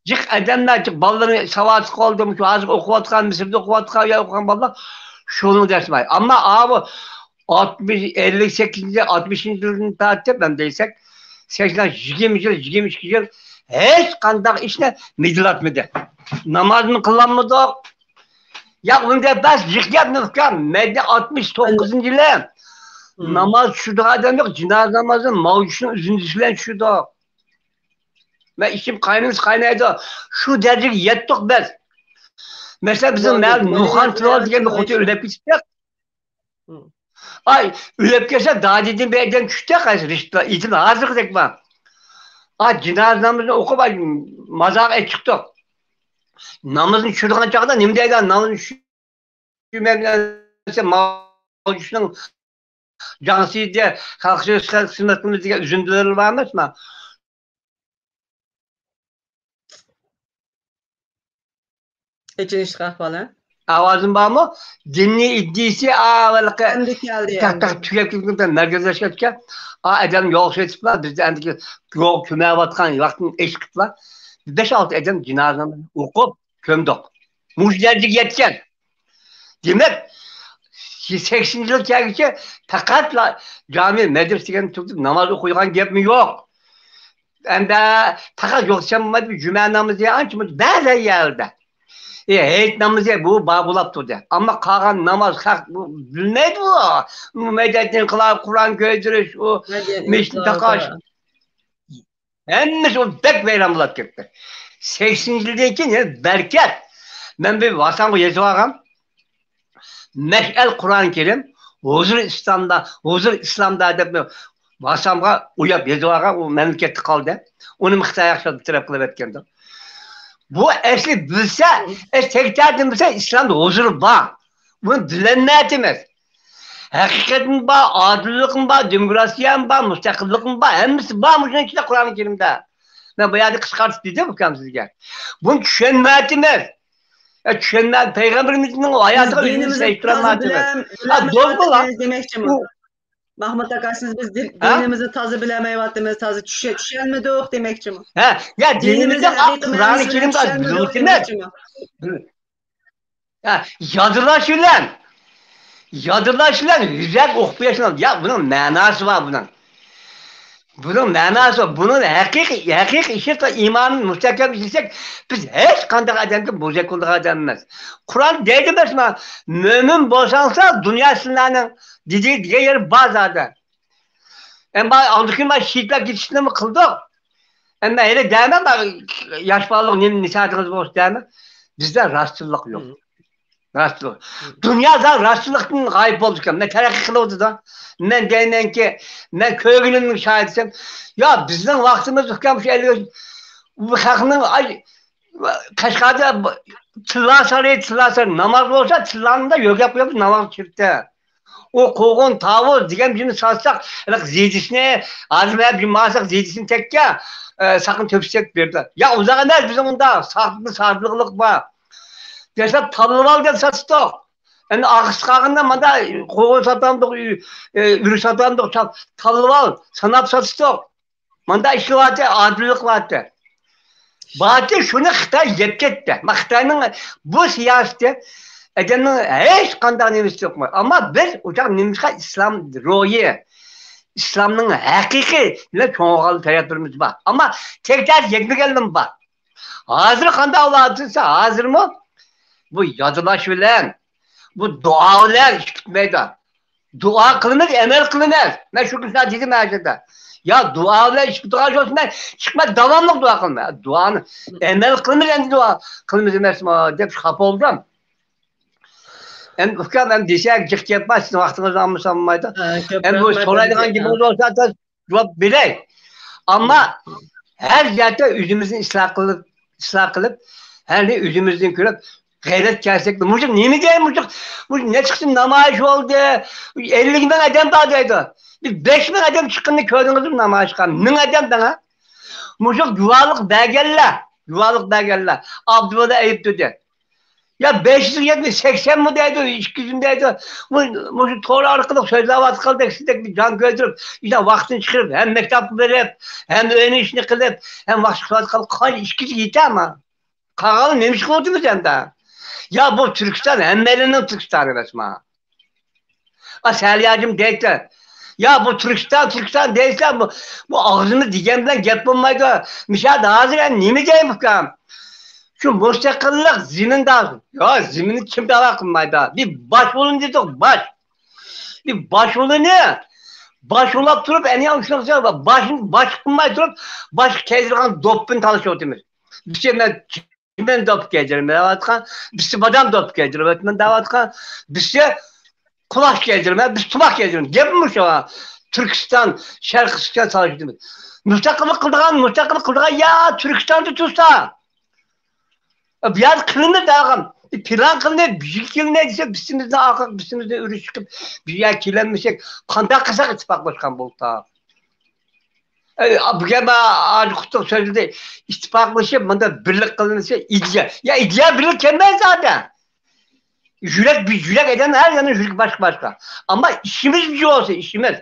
جىق ئادەملەر، جىق بالىلىرى ساۋاتلىق بولدى، مۇشۇ ھازىر ئوقۇۋاتقان، مىسىردا ئوقۇۋاتقان يا ئوقۇغان بالىلار شۇنىڭ دەرسى بار. ئەمما ئاۋۇ ئاتمىش، ئەللىك سەككىزىنچى، ئاتمىشىنچى يىلدىن تارتىپ، مەن دېسەك، سەكسەن، يىگىرمە يىل، يىگىرمە ئىككى يىل ھېچقانداق ئىشنى مىدىرلاتمىدى. نامازنى قىلالمىدۇق. يا ئۇنى دەپ بەس، يىغ گەپنى ئۇكام. مەن ئاتمىش توققۇزىنچى يىلى ناماز چۈشۈرىدىغان ئادەم يوق. جىنازا نامازىنى ماۋجۇشنىڭ ئۈزۈندىسى بىلەن چۈشۈردۇق. مەن ئىچىم قاينىمىسا قاينايدۇ. شۇ دەرىجىگە يەتتۇق بىز. مەسىلەن، بىزنىڭ مەلۇم نۇرخان تىلىۋال دېگەن بىر خوتۇن ئۆلۈپ كېتىپتۇ. ئاي، ئۆلۈپ كەتسە، دادىدىن بىر ئادەم چۈشتى، قايسى رىشتىلار، ئىدىل ھازىرقىدەك بار. ئا، جىنازا نامىزىنى ئوقۇپ، ئاي، مازارغا ئېلىپ چىقتۇق. نامىزنى چۈشۈرىدىغان چاغدا نېمە دەيدۇ؟ نامىزنى چۈشۈرمەي ماۋجۇشنىڭ جاڭسىدە خەلق خىزمەت قىلىمىز دېگەن ئۈزۈندىلىرى بار ئەمەسمۇ؟ ئېچىنىشلىق ئەھۋال، ھە؟ ئاۋازىم بارمۇ؟ دىننى ئىدىيىسى، ئا، ھېلىقى ئەمدى كەلدى، تاق، تاق ئەمدى. تۈگەپ كېتىپ مەركەزلەشكەچكە، ئا، ئادەم يول سېتىپلا، بىزدە ئەمدىكى يول كۆمەۋاتقان ۋاقتىنى ئېچىقىپلا، بەش-ئالتە ئادەم جىنازىنى ئوقۇپ كۆمدۇق. مۇشۇ دەرىجىگە يەتكەن. دېمەك، سەكسىنىنچى يىل كەلگۈچە پەقەتلا جامى مەدرىسە دېگەن تۇرۇپ ناماز ئوقۇيدىغان گەپمۇ يوق. ئەمدى پەقەت يوق دېسەم بولمايدۇ، جۈمە نامىزى ئانچە مۇنچە بەزى يەردە. ئى، ھېيت نامىزى بۇ بار بولاپ تۇردى. ئەمما قالغان ناماز خەق بۇ بىلمەيدۇ. بۇ مەدەتنى قىلار، قۇرئان كۆيدۈرۈش، ئۇ مەدەتنى مىشنى قىلار، تاقاش. ھەممىسى ئۇ بەك ۋەيران بولاپ كەتتى. سەكسىنىنچى يىلدىن كېيىن يەنە بەرىكەت. مەن بىر ۋاتساپقا يېزىپ ئالغان. مەشئەل قۇرئان كەرىم، ھۇزۇر ئىسلامدا، ھۇزۇر ئىسلامدا دەپ ۋاتساپقا ئۇياپ يېزىپ ئالغان، ئۇ مەملىكەتتە قالدى. ئۇنىمۇ خىتاي ياخشى تەرەپ قىلىۋەتكەندۇ. بۇ ئەسلى بىلسە، ئەسلى تەكتەردىن بىلسە، ئىسلامدا ھۇزۇر بار. بۇنى بىلەلمەيتىمىز. ھەقىقەتمۇ بار، ئادىللىقمۇ بار، دېموكراتىيەمۇ بار، مۇستەقىللىقمۇ بار، ھەممىسى بار مۇشۇنىڭ ئىچىدە قۇرئان كەرىمدە. مەن بۇ يەردە قىسقارتىپ دېدىم ئۇكام سىزگە. بۇنى چۈشەنمەيتىمىز. ئە، چۈشەنمەي، پەيغەمبىرىمىزنىڭ ھاياتىغا ئۆزىنى سېلىشتۇرالمايتىمىز. ئا، دوغرۇلا. دېمەكچىمۇ؟ ماھمۇت ئاكا، سىز بىز دىن، ھە؟ دىنىمىزنى تازا بىلەلمەيۋاتىمىز، تازا چۈشە-، چۈشەنمىدۇق دېمەكچىمۇ؟ ھە، يا دىنىمىزنى دىنىمىزنى ئا، قۇرئانى كەرىمدە بىلمەيمىز دېمەكچىمۇ؟ ھە، يادلاش بىلەن، يادلاش بىلەن يۈزەك ئوقۇپ ياشىنىڭ. يا، بۇنىڭ مەناسى بار بۇنىڭ. بۇنىڭ مەناسى بار. بۇنىڭ ھەقىقىي، ھەقىقىي ئىشلىسەك، ئىمانىنى مۇستەھكەم ئىشلىسەك، بىز ھېچ قانداق ئادەمگە بوزەك بولىدىغان ئادەم ئەمەس. قۇرئان دەيدۇ ئەمەسمۇ، مۆمىن بولساڭلار دۇنيا سىلەرنىڭ دېدى دېگەن يېرى بار زادى. ئەمما ئالدى كۈن مانا شېھىتلەپ كېتىشنىمۇ قىلدۇق. ئەمما ھېلى دەمە، ياش بالىلار نېمە نەسىھەتىڭىز بولسا دەمە. بىزدە راستچىللىق يوق. مم. راستچىللىق. مم. دۇنيا زادى راستچىللىقتىن غايىب بولدىكەن. مەن تەرەققىي قىلىۋاتىدۇ. مەن دەيمەنكى، مەن كۆرگىنىمنىڭ شاھىدىسەن. يا، بىزنىڭ ۋاقتىمىز ئۇكام شۇ ئەللىك، بۇ خەقنىڭ، ئاي، قەشقەردە تىللا سارىيى، تىللا سارىيى. ناماز بولسا تىللانى يۆگەپ قويۇپ ناماز كىرتە. ئۇ قوغۇن، تاۋۇز دېگەن بىرنى ساتساق، ھېلىقى زىيدىسىنى، ھازىر مەن بىر ماڭساق زىيدىسىنى تەككە، ئە، ساقىن تۆپۈسەك بېرىدۇ. يا، ئۇنداق ئەمەس، بىزنىڭ ئۇنداق ساختىلىق، ساختىلىقلىق بار. دەسلەپ تاللىۋال دەپ ساتتۇق. ئەمدى ئارقىسى قالغاندا مانا قوغۇن ساتامدۇق، ئۈ-، ئە، ئۆرۈك ساتامدۇق، تا-، تاللىۋال ساناپ ساتتۇق. ماندا ئىشلىۋاتى، ئادىللىق بارتى. بارتى، شۇنى خىتاي يەپ كەتتى. ما خىتاينىڭ بۇ سىياسىتى ئادەمنىڭ ھېچقانداق نېمىسى يوق. ئەمما بىز ئۇچاق نېمىشقا ئىسلام روھى، ئىسلامنىڭ ھەقىقىي بىلەن چوڭ بولغان تەرەپلىرىمىز بار. ئەمما تەكتەر يەتمىگەنلىرىمۇ بار. ھازىر قانداق بولۇۋاتىدۇ دېسە، ھازىرمۇ بۇ يادلاش بىلەن، بۇ دۇئا بىلەن ئىش پۈتمەيدۇ. دۇئا قىلىمىز، ئەمەل قىلىمىز. مەن شۇ كۈنى ساڭا دېدىم ھە شۇنداق. يا دۇئا بىلەن ئىش پۈتىدىغان بولسا مەن چىقماي داۋاملىق دۇئا قىلىمەن. دۇئانى ئەمەل قىلىمىز، ئەمدى دۇئا قىلىمىز ئەمەسمۇ دەپ خاپا بولدۇم. ئەمدى ئۇكام، ئەمدى دېسەك جىق گەپ بار، سىزنىڭ ۋاقتىڭىزنى ئالمىسام بولمايدۇ. ھە، كۆپ ئەمدى بۇ رەھمەت، سورايدىغان رەھمەت. گېپىڭىز بولسا جاۋاب بېرەي. ئەمما ھەر جەھەتتە ئۆزىمىزنى ئىسلاھ قىلىپ، ئىسلاھ قىلىپ، ھەرنى ئۆزىمىزدىن كۆرۈپ، غەيرەت كەلسەك، مۇشۇ نېمە دەي، مۇشۇ، مۇشۇ نەچچە قىسىم نامايىش بولدى، ئەللىك مىڭ ئادەم بار دەيدۇ. بىز بەش مىڭ ئادەم چىققىنىنى كۆردىڭىزمۇ نامايىشقا؟ مىڭ ئادەم دەڭە. مۇشۇ گۇۋاھلىق بەرگەنلەر، گۇۋاھلىق بەرگەنلەر. ئابدۇللا ئەيۇب دېدى. يا بەش يۈز يەتمىش، سەكسەنمۇ دەيدۇ، ئىككى يۈزمۇ دەيدۇ. مۇ-، مۇشۇ تور ئارقىلىق سۆزلەۋاتقاندەك، سىزدەك بىر جان كۆيدۈرۈپ، ئىشتە ۋاقتىنى چىقىرىپ، ھەم مەكتەپكە بېرىپ، ھەم ئۆينىڭ ئىشىنى قىلىپ، ھەم ۋاقىت چىقىرىۋاتقان قايسى ئىككىسى يېتەما؟ قالغانلار نېمە ئىش قىلىۋاتىمىز ئەمدى؟ يا بۇ تۈركىستان ھەممەيلەننىڭ تۈركىستانى ئەمەسما؟ ئا، سەھەر ياجىم دەيتتى. يا بۇ تۈركىستان، تۈركىستان دەيسىلەر، بۇ، بۇ ئاغزىمىز دېگەن بىلەن گەپ بولمايدۇ. مىشاد ھازىر ئەمدى نېمە دەيمىكەن؟ شۇ مۇستەقىللىق زېمىندا، يا زېمىننى كىم دەۋا قىلمايدۇ؟ بىر باش بولۇن دېدۇق، باش. بىر باش بولۇنى، باش بولاپ تۇرۇپ، ئەنە شۇنىڭ باشنى، باش قىلماي تۇرۇپ، باشقا كەيدىغان دوپپىنى تالىشىۋاتىمىز. بىز مەن چىمەن دوپپا كىيدۈرمەيۋاتقان، بىرسى بادام دوپپا كىيدۈرۈۋاتىمەن دەۋاتقان، بىرسى قۇلاق كىيدۈرمەي، بىرسى تۇماق كىيدۈرمەي. گەپمۇ شۇ. تۈركىستان، شەرقىي تۈركىستان ساۋاشىدىمىز. مۇستەقىللىق قىلىدىغان، مۇستەقىللىق قىلىدىغان يا تۈركىستاندا تۇرسا. بۇ يەردە قىلىمىز دەۋاتقان. پىلان قىلىنىپ، بىر يىل كېلىنەي دېسە، بىسىمىزنى ئاقىق، بىسىمىزنى ئۈرۈشۈپ، بىر يەرگە كېلەلمىسەك، قانداق قىلساق ئىتتىپاق بولۇشقان بولدۇق؟ ئەي، بۈگۈن ھاجى قۇتلۇق سۆزلىدى. ئىتتىپاقلىشىپ، مۇنداق بىرلىك قىلىنسا ئىدىيە. يا ئىدىيە بىرلىك كەلمەيدۇ زادى. يۈرەك، يۈرەك ئادەم ھەر يەرنىڭ يۈرىكى باشقا باشقا. ئەمما ئىشىمىز بىر بولسا، ئىشىمىز.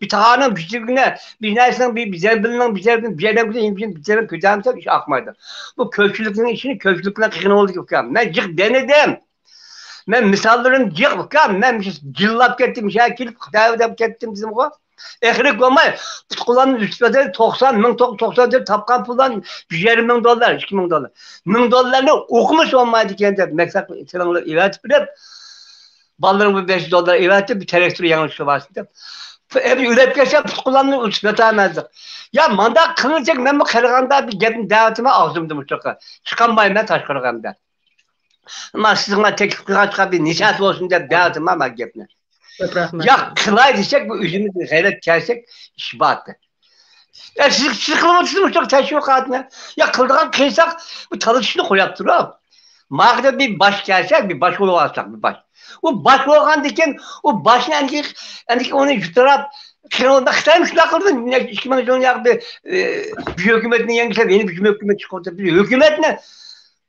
بىر تاغارنىڭ بىر تۈگۈنە، بىر نەرسىنىڭ بىر، بىر زەربىنىڭ بىر زەربىنى، بىر يەردىن بىر يەردىن كۆتەرمىسەك، ئىش ئاقمايدۇ. بۇ كۆپچىلىكنىڭ ئىشىنى كۆپچىلىك بىلەن قىلغىنى بولدى ئۇكام. مەن جىق دېنىدىم. مەن مىساللىرىم جىق ئۇكام. مەن مۇشۇ جىللاپ كەتتىم، شۇ يەرگە كېلىپ دەۋە دەپ كەتتىم دېدىمغۇ. ئېخىرى بولماي، پۇت-قوللارنى ئۈزۈپ تەتۈرۈپ، توقسان مىڭ، توقسان تۆت تاپقان پۇللار، بىر يېرىم مىڭ دوللار، ئىككى مىڭ دوللار. مىڭ دوللارنى ئوقۇمۇش بولمايدىكەن دەپ، مەكتەپكە تىلىڭلار ئېۋەتىپ بېرىپ، بالىلىرىڭغا بەش يۈز دوللار ئېۋەتىپ، بىر تىراكتور يېڭى ئىشلىۋالسۇن دەپ. ئەمدى ئۆلۈپ كەتسە، پۇت-قوللارنى ئۈزۈپ ياتالمايدۇ. يا، مانداق قىلىنساق، مەنمۇ قېرىغاندا بىر گەپنى دەۋاتىمەن، ئاغزىمدا مۇشۇ. چىقالمايمەن تاشقىرىغا ئەمدى. ئەمما سىزگە تەكلىپ قىلغاچقا بىر نىشات بولسۇن دەپ دەۋاتىمەن مانا گەپنى. كۆپ رەھمەت. يا قىلاي دېسەك، بۇ ئۆزىمىزگە غەيرەت كەلسەك، ئىش بار. ئە، سىز، سىز قىلىۋاتىسىز مۇشۇ تەشۋىقاتنى. يا قىلىدىغان قىلساق، بۇ تالىشىشنى قويۇپ تۇرۇپ. ماڭا بىر باش كەلسە، بىر باش بولۇۋالساق، بىر باش. ئۇ باش بولغاندىن كېيىن، ئۇ باشنى ئەنكى، ئەنكى ئۇنى يۇتۇراپ، خىتايمۇ شۇنداق قىلدى. ئىككى مىڭ يىل ياقى بىر، ئە، بىر ھۆكۈمەتنى يەڭگۈسەپ، يەنە بىر ھۆكۈمەت چىقىپ، بىز ھۆكۈمەتنى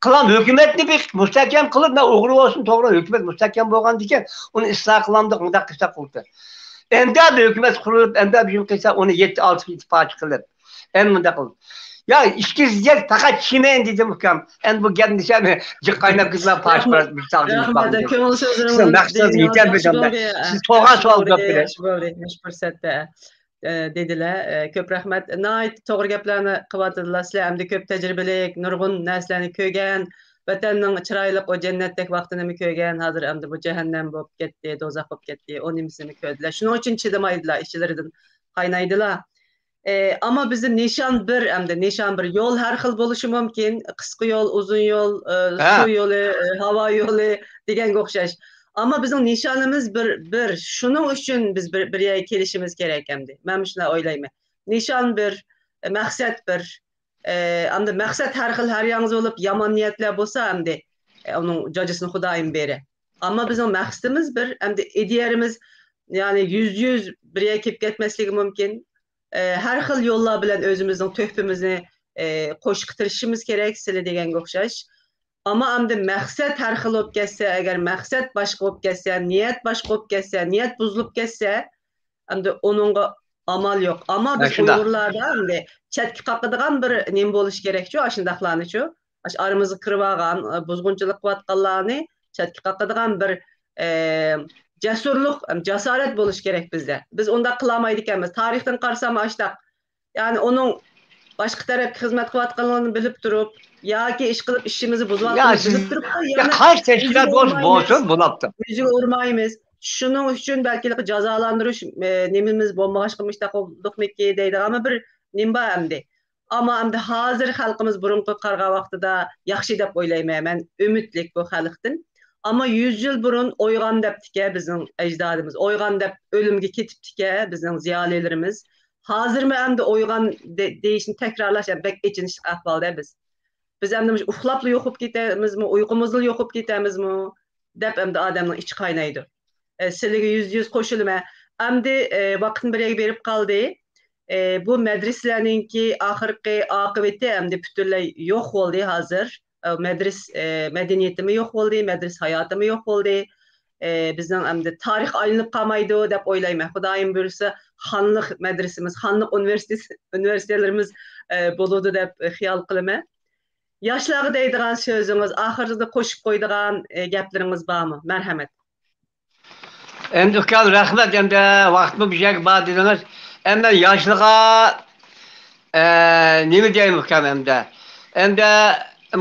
قىلغان ھۆكۈمەتنى بىر مۇستەھكەم قىلىپ، مەن ئوغرى بولسۇن، توغرا، ھۆكۈمەت مۇستەھكەم بولغاندىكىن، ئۇنى ئىسلاھ قىلامدۇق، مۇنداق قىلساق بولدى. ئەمدى بىر ھۆكۈمەت قۇرۇلۇپ، ئەمدى بىر يىل قىلسا، ئۇنى يەتتە ئالتە ئىتتىپاقچى قىلىپ، ئەمدى مۇنداق قىلدى. يا ئىككى يۈز يەر پەقەت چىمەن دېدىم ئۇكام. ئەمدى بۇ گەپنى دېسەم، جىق قايناپ كېتىپ، پاش-پاش بىر ساغدىن رەھمەت، كۆڭۈل سۆزلىرىڭىز مەقسەت دېگەن يېتەم ياخشى بىر بولدى. سىز سورىغان سوئال جاۋاب بېرىڭ. ياخشى بولدى، مۇشۇ پۇرسەتتە. ئە، دېدىلەر. ئە، كۆپ رەھمەت. ناھايىتى توغرا گەپلەرنى قىلىۋاتىدىلار. سىلەر ئەمدى كۆپ تەجرىبىلىك، نۇرغۇن نەرسىلەرنى كۆرگەن، ۋەتەننىڭ چىرايلىق ئۇ جەننەتتەك ۋاقتىنىمۇ كۆرگەن، ھازىر ئەمدى بۇ جەھەننەم بولۇپ كەتتى، دوزاخ بولۇپ كەتتى، ئۇ نېمىسىنى كۆردىلەر. شۇنىڭ ئۈچۈن چىدىمايدىلار، ئىچلىرىدىن قاينايدىلار. ئە، ئەمما بىزدە نىشان بىر، ئەمدى نىشان بىر. يول ھەر خىل بولۇشى مۇمكىن، قىسقا يول، ئۇزۇن يول، ئە، ھە، سۇ يولى، ئە، ھاۋا يولى دېگەنگە ئوخشاش. ئەمما بىزنىڭ نىشانىمىز بىر، بىر. شۇنىڭ ئۈچۈن بىز بىر، بىر يەرگە كېلىشىمىز كېرەك ئەمدى. مەن مۇشۇنداق ئويلايمەن. نىشان بىر، مەقسەت بىر. ئە، ئەمدى مەقسەت ھەر خىل، ھەر ياڭزا بولۇپ، يامان نىيەتلەر بولسا، ئەمدى، ئە، ئۇنىڭ جاجىسىنى خۇدايىم بېرە. ئەمما بىزنىڭ مەقسىتىمىز بىر، ئەمدى ئىدىيەمىز، يەنى يۈزدە يۈز بىر يەرگە كېلىپ كەتمەسلىكى مۇمكىن. ئە، ھەر خىل يوللار بىلەن ئۆزىمىزنىڭ تۆھپىمىزنى، ئە، قوشۇشقا تىرىشىشىمىز كېرەك، سىلە دېگەنگە ئوخشاش. ئەمما ئەمدى مەقسەت ھەر خىل بولۇپ كەتسە، ئەگەر مەقسەت باشقا بولۇپ كەتسە، نىيەت باشقا بولۇپ كەتسە، نىيەت بۇزۇلۇپ كەتسە، ئەمدى ئۇنىڭغا ئامال يوق. ئەمما بىز ئۇيغۇرلاردا ئەمدى چەتكە قاقىدىغان بىر نېمە بولۇشى كېرەكچۇ، ئاشۇنداقلارنىچۇ؟ ئاشۇ ئارىمىزغا كىرىۋالغان، بۇزغۇنچىلىق قىلىۋاتقانلارنى چەتكە قاقىدىغان بىر، ئە، جەسۇرلۇق، جاسارەت بولۇشى كېرەك بىزدە. بىز ئۇنداق قىلالمايدىكەنمىز. تارىختىن قارىسام ئاشۇنداق. يەنى ئۇنىڭ باشقا تەرەپكە خىزمەت قىلىۋاتقانلىقىنى بىلىپ تۇرۇپ، ياكى ئىش قىلىپ ئىشىمىزنى بۇزۇۋاتقانلىقىنى بىلىپ تۇرۇپلا، يا قايسى تەشكىلات بولسۇن، بولسۇن، بولاپتۇ. يۈزىگە ئۇرمايمىز. شۇنىڭ ئۈچۈن بەلكى جازالاندۇرۇش، ئە، نېمىمىز بولمىغاچقا مۇشۇنداق بولدۇقمىكى دەيدىغانمۇ بىر نېمە بار ئەمدى. ئەمما ئەمدى ھازىر خەلقىمىز بۇرۇنقى قارىغان ۋاقتىدا ياخشى دەپ ئويلايمەن. مەن ئۈمىدلىك بۇ خەلقتىن. ئەمما يۈز يىل بۇرۇن ئويغان دەپتىكەن بىزنىڭ ئەجدادىمىز، ئويغان دەپ ئۆلۈمگە كېتىپتىكەن بىزنىڭ زىيالىيلىرىمىز. ھازىرمۇ ئەمدى ئويغان دە-، دېيىشنى تەكرارلاش بەك ئېچىنىشلىق ئەھۋالدا بىز. بىز ئەمدى مۇشۇ ئۇخلاپلا يوقاپ كېتەمىزمۇ، ئۇيقۇمىزلا يوقاپ كېتەمىزمۇ دەپ ئەمدى ئادەمنىڭ ئىچى قاينايدۇ. ئە، سىلىگە يۈزدە يۈز قوشۇلىمەن. ئەمدى، ئە، ۋاقىتمۇ بىر يەرگە بېرىپ قالدى. ئە، بۇ مەدرىسىلەرنىڭكى ئاخىرقى ئاقىۋىتى ئەمدى پۈتۈنلەي يوق بولدى ھازىر. ئە، مەدرىس-، ئە، مەدەنىيىتىمۇ يوق بولدى، مەدرىس ھاياتىمۇ يوق بولدى. ئە، بىزنىڭ ئەمدى تارىخ ئايلىنىپ قالمايدۇ دەپ ئويلايمەن. خۇدايىم بۇيرۇسا، خانلىق مەدرىسىمىز، خانلىق ئۇنىۋېرسىتېت-، ئۇنىۋېرسىتېتلىرىمىز، ئە، بولىدۇ دەپ خىيال قىلىمەن. ياشلارغا دەيدىغان سۆزىڭىز، ئاخىرىدا قوشۇپ قويىدىغان، ئە، گەپلىرىڭىز بارمۇ؟ مەرھەمەت. ئەمدى ئۇكام، رەھمەت. ئەمدى ۋاقىتمۇ بىر يەرگە بار دېدىڭىز. ئەمدى ياشلىغا، ئە، نېمە دەيمىز ئۇكام ئەمدى؟ ئەمدى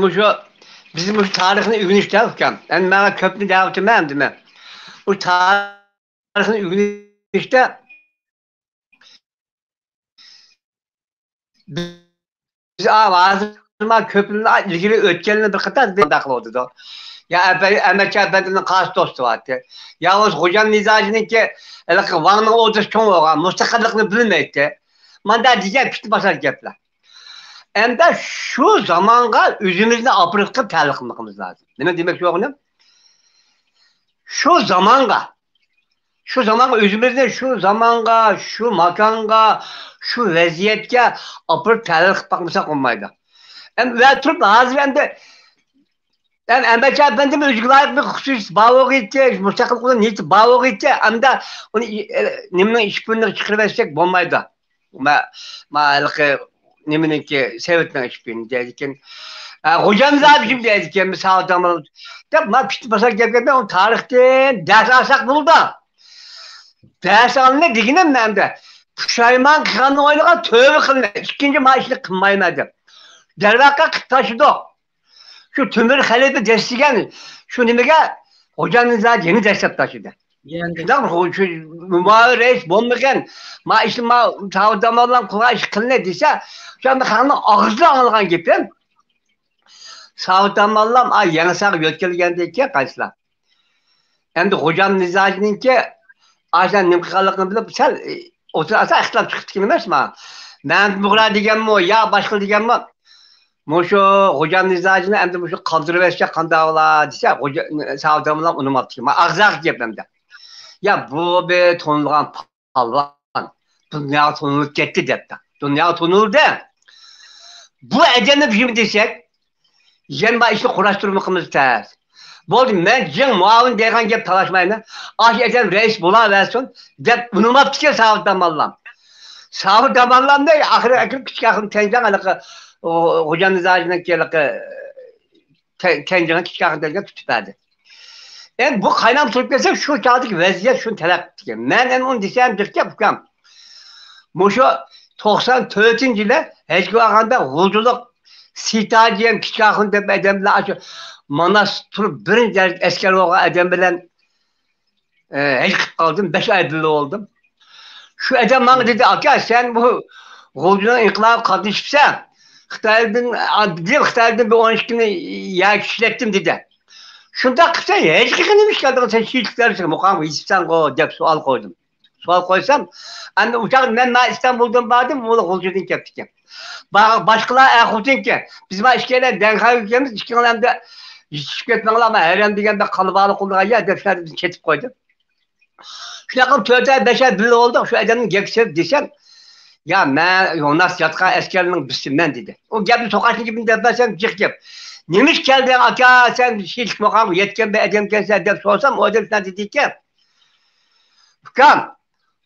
مۇشۇ، بىز مۇشۇ تارىخنى ئۆگىنىشتە ئۇكام. ئەمدى ماڭا كۆپنى دەۋاتىمەن ئەمدى مەن. بۇ تارىخنى ئۆگىنىشتە بىز ھازىر كۆپىنى ئىلگىرى ئۆتكەننى بىر قاتار بىر قىلىۋاتىدۇ. يا ئەپە-، ئەمەتچى ئەپەندىمنىڭ قايسى دوستى بارتى؟ يا بولمىسا خوجام نىزاجىنىڭكى ھېلىقى ۋاڭنىڭ ئوردىسى چوڭ بولغان، مۇستەقىللىقنى بىلمەيتتى. مانداق دېگەن پىتنە پاسات گەپلەر. ئەمدى شۇ زامانغا ئۆزىمىزنى ئاپىرىپ قىلىپ تەلەپ قىلمىقىمىز لازىم. نېمە دېمەكچى بولغىنىم؟ شۇ زامانغا، شۇ زامانغا ئۆزىمىزنى شۇ زامانغا، شۇ ماكانغا، شۇ ۋەزىيەتكە ئاپىرىپ تەلەپ قىلىپ باقمىساق بولمايدۇ. ئەم-، ۋە تۇرۇپ ھازىر ئەمدى، ئەم-، ئەمەتچى ئەپەندىمۇ ئۆزىگە لايىق بىر خۇسۇسىيىتى بار بولغىيتتى، مۇستەقىل قىلغان نىيىتى بار بولغىيتتى، ئەمدى ئۇنى ئى-، ئە، نېمىنىڭ ئىشىكىنى چىقىرىۋەتسەك بولمايدۇ. ما-، ما ھېلىقى نېمىنىڭكى، سوۋېتنىڭ ئىشىكىنى دەيدىكەن. ئە، خوجام زادىكىم دەيدىكەن، مىسال تامام. دەپ، ما پىتنە پاسات گەپ گەپ، ئۇنى تارىختىن دەرس ئالساق بولىدۇ. دەرس ئالىنى دېگىنىم مەندە. پۇشايمان قىلغاننى ئويلىغان، تۆۋە قىلىمەن. ئىككىنچى ما ئىشنى قىلمايمەن دەپ. دەرۋەقە قىلىپ تاشلىدۇق. شۇ تۆمۈر خەلىپە دەسسىگەن شۇ نېمىگە خوجام نىزاجى يەنە دەسسەپ تاشلىدى. يەنى. شۇنداقمۇ؟ شۇ مۇئاۋىن رەئىس بولمىغان، ما ئىشنى ما ساۋۇت داماللام قىلغان ئىش قىلىنى دېسە، شۇ ئاندا خەقنىڭ ئاغزىدا ئاڭلىغان گېپىم. ساۋۇت داماللام، ئا، يېڭىسارغا يۆتكەلگەندىن كېيىن قايسىلار؟ ئەمدى خوجام نىزاجىنىڭكى ئاشۇ نېمە قىلغانلىقىنى بىلىپ، سەل، ئى، ئوتتۇرا ئاسا ئىختىلاپ چىقىپتىكەن ئەمەسما؟ مەمەت بۇغرا دېگەنمۇ، يا باشقا دېگەنمۇ؟ مۇشۇ خوجام نىزاجىنى ئەمدى مۇشۇ قالدۇرۇۋەتسە قانداق بولا دېسە، خوجا-، ساۋۇت داماللام ئۇنىماپتىكەن. ما ئاغزاق گەپ ئەمدى. يا بۇ بىر تونۇلغان پالۋان. دۇنياغا تونۇلۇپ كەتتى دەپتۇ. دۇنياغا تونۇلدى. بۇ ئادەمنى بىر دېسەك، يەنە بار ئىشنى قۇراشتۇرمىقىمىز تەس. بولدى، مەن جىڭ مۇئاۋىن دەيدىغان گەپ تالاشمايمەن. ئاشۇ ئادەم رەئىس بولاۋەرسۇن دەپ ئۇنىماپتىكەن ساۋۇت داماللام. ساۋۇت داماللامنى ئاخىرى ئەكىرىپ كىچىك ئاخىرىم تەنجاڭ ھېلىقى، ئۇ، خوجام نىزاجىنىڭكى ھېلىقى، تە-، تەنجىڭ كىچىك ئاخىرىم تەنجاڭ تۇتۇپ بەردى. ئەمدى بۇ قاينام تۇرۇپ كەتسە، شۇ چاغدىكى ۋەزىيەت شۇنى تەلەپ قىپتىكەن. مەن ئەمدى ئۇنى دېسەم جىق گەپ ئۇكام. مۇشۇ توقسان تۆتىنچى يىلى ھەجگە بارغاندا غۇلجىلىق سىتاجى ھەم كىچىك ئاخۇن دەپ ئادەم بىلەن ئاشۇ ماناس تۇرۇپ بىرىنچى دەرىجە ئەسكەر بولغان ئادەم بىلەن، ئە، ھەج قىلىپ قالدىم، بەش ئاي بىللە بولدۇم. شۇ ئادەم ماڭا دېدى، «ئاكا، سەن بۇ غۇلجىنىڭ ئىنقىلابىغا قاتنىشىپسەن، خىتايدىن، ئا، دېدىم، خىتايدىن بىر ئون ئىككى كۈنى يەرگە ئىشلەتتىم» دېدى. شۇنداق قىلسا، ھەج قىلغىنى نېمە ئىش كەلدىڭ سەن، شېھىتلىك دەرسىگە مۇقام يېتىپسەنغۇ دەپ سوئال قويدۇم. سوئال قويسام، ئەمدى ئۇ چاغدا مەن مانا ئىستانبۇلدىن باردىم، ئۇ غۇلجىدىن كەپتىكەن. با-، باشقىلار ئەخۇتىنكى، بىز مانا ئىككىيلەن دەڭخەيگە كەلمىز، ئىككىڭلار ئەمدى يېتىشىپ كەتمەڭلار، مانا ھەرەم دېگەندەك قالىبالىق قىلىدىغان يەر دەپ شۇ يەردىن كېتىپ قويدۇم. شۇنداق قىلىپ تۆت ئاي، بەش ئاي بىللە بولدۇق، شۇ ئادەمنىڭ گەپكە سېلىپ دېسەم، يا، مەن يوناس ياتقان ئەسكەرنىڭ بىرسىمەن دېدى. ئۇ گەپنى توقاچنىڭ گېپىنى دەپ بەرسەم جىق گەپ. نېمە ئىش كەلدىڭ ئاكا، سەن شېھىتلىك مۇقامغا يەتكەن بىر ئادەمكەنسەن دەپ سورىسام، ئۇ ئادەم شۇنداق دېدىكەن. ئۇكام،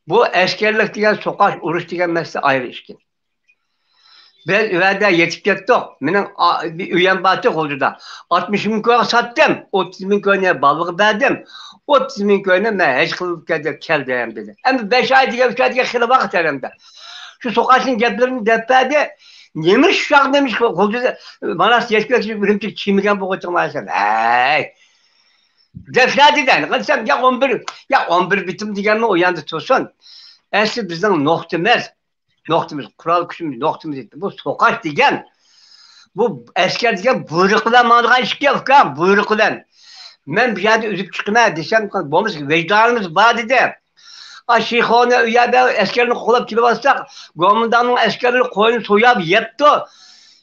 بۇ ئەسكەرلىك دېگەن سوقاش، ئۇرۇش دېگەن مەسىلە ئايرى ئىشكەن. بىز ئۇ يەردە يېتىپ كەتتۇق. مېنىڭ ئا-، بىر ئۆيەم بارتى غۇلجىدا. ئاتمىش مىڭ كويغا ساتتىم. ئوتتۇز مىڭ كوينى بالىغا بەردىم. ئوتتۇز مىڭ كوينى مەن ھەج قىلىپ كەلدىم، كەلدىم دېدى. ئەمدى بەش ئاي دېگەن، ئۈچ ئاي دېگەن خېلى ۋاقىت ھەرەمدە. شۇ سوقاشنىڭ گەپلىرىنى دەپ بەردى. نېمە ئىش شۇ چاغدا، نېمە ئىش غۇلجىدا، مانا يەتكۈچە ئۈرۈمچىگە چىمىگەن بولغۇچىڭ سەن. ھەي! دەپ شۇنداق دېدى. قىلسام، يا ئون بىر، يا ئون بىر بىتىم دېگەنمۇ ئۇ ياندا تۇرسۇن. ئەسلى بىزنىڭ نۇقتىمىز، نۇقتىمىز، قورال كۈچىمىز، نۇقتىمىز. بۇ سوقاش دېگەن، بۇ ئەسكەر دېگەن بۇيرۇق بىلەن ماڭىدىغان ئىشكەن، ئۇكام، بۇيرۇق بىلەن. مەن بۇ يەردە ئۆلۈپ چىقىمەن دېسەم، بولمىسا ۋىجدانىمىز بار دېدى. ئا، شىخونا ئۇ يەردە ئەسكەرنى قوغلاپ كېلىۋاتساق، گومىنداڭنىڭ ئەسكەرلىرى قوينى سويۇپ يەپتۇ.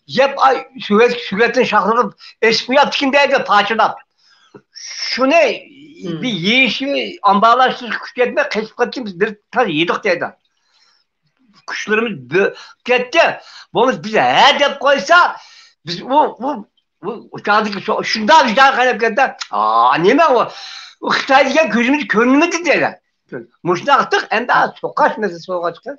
يەپ، ئاي، سۆگەت، سۆگەتنى شاخلىغىپ ئېسىپ قويۇپتىكەن دەيدۇ، پارچىلاپ. شۇنى بىر يېيىشنى ئامبارلاشتۇرۇشقا كۈچ يەتمەي قېچىپ قاچتى، بىز بىر تال يېدۇق دەيدۇ. كۈچلىرىمىز بۆ-، كەتتى. بولمىسا بىز ھە دەپ قويسا، بىز ئۇ، ئۇ بۇ چاغدىكى شۇنداق ۋىجدان قايناپ كەتتى. ئا، نېمە ئۇ؟ ئۇ خىتاي دېگەن كۆزىمىزگە كۆرۈنمىدى دېدى. مۇشۇنداق قىلدۇق، ئەمدى سوقاش مەسىلىسى بولغاچقا.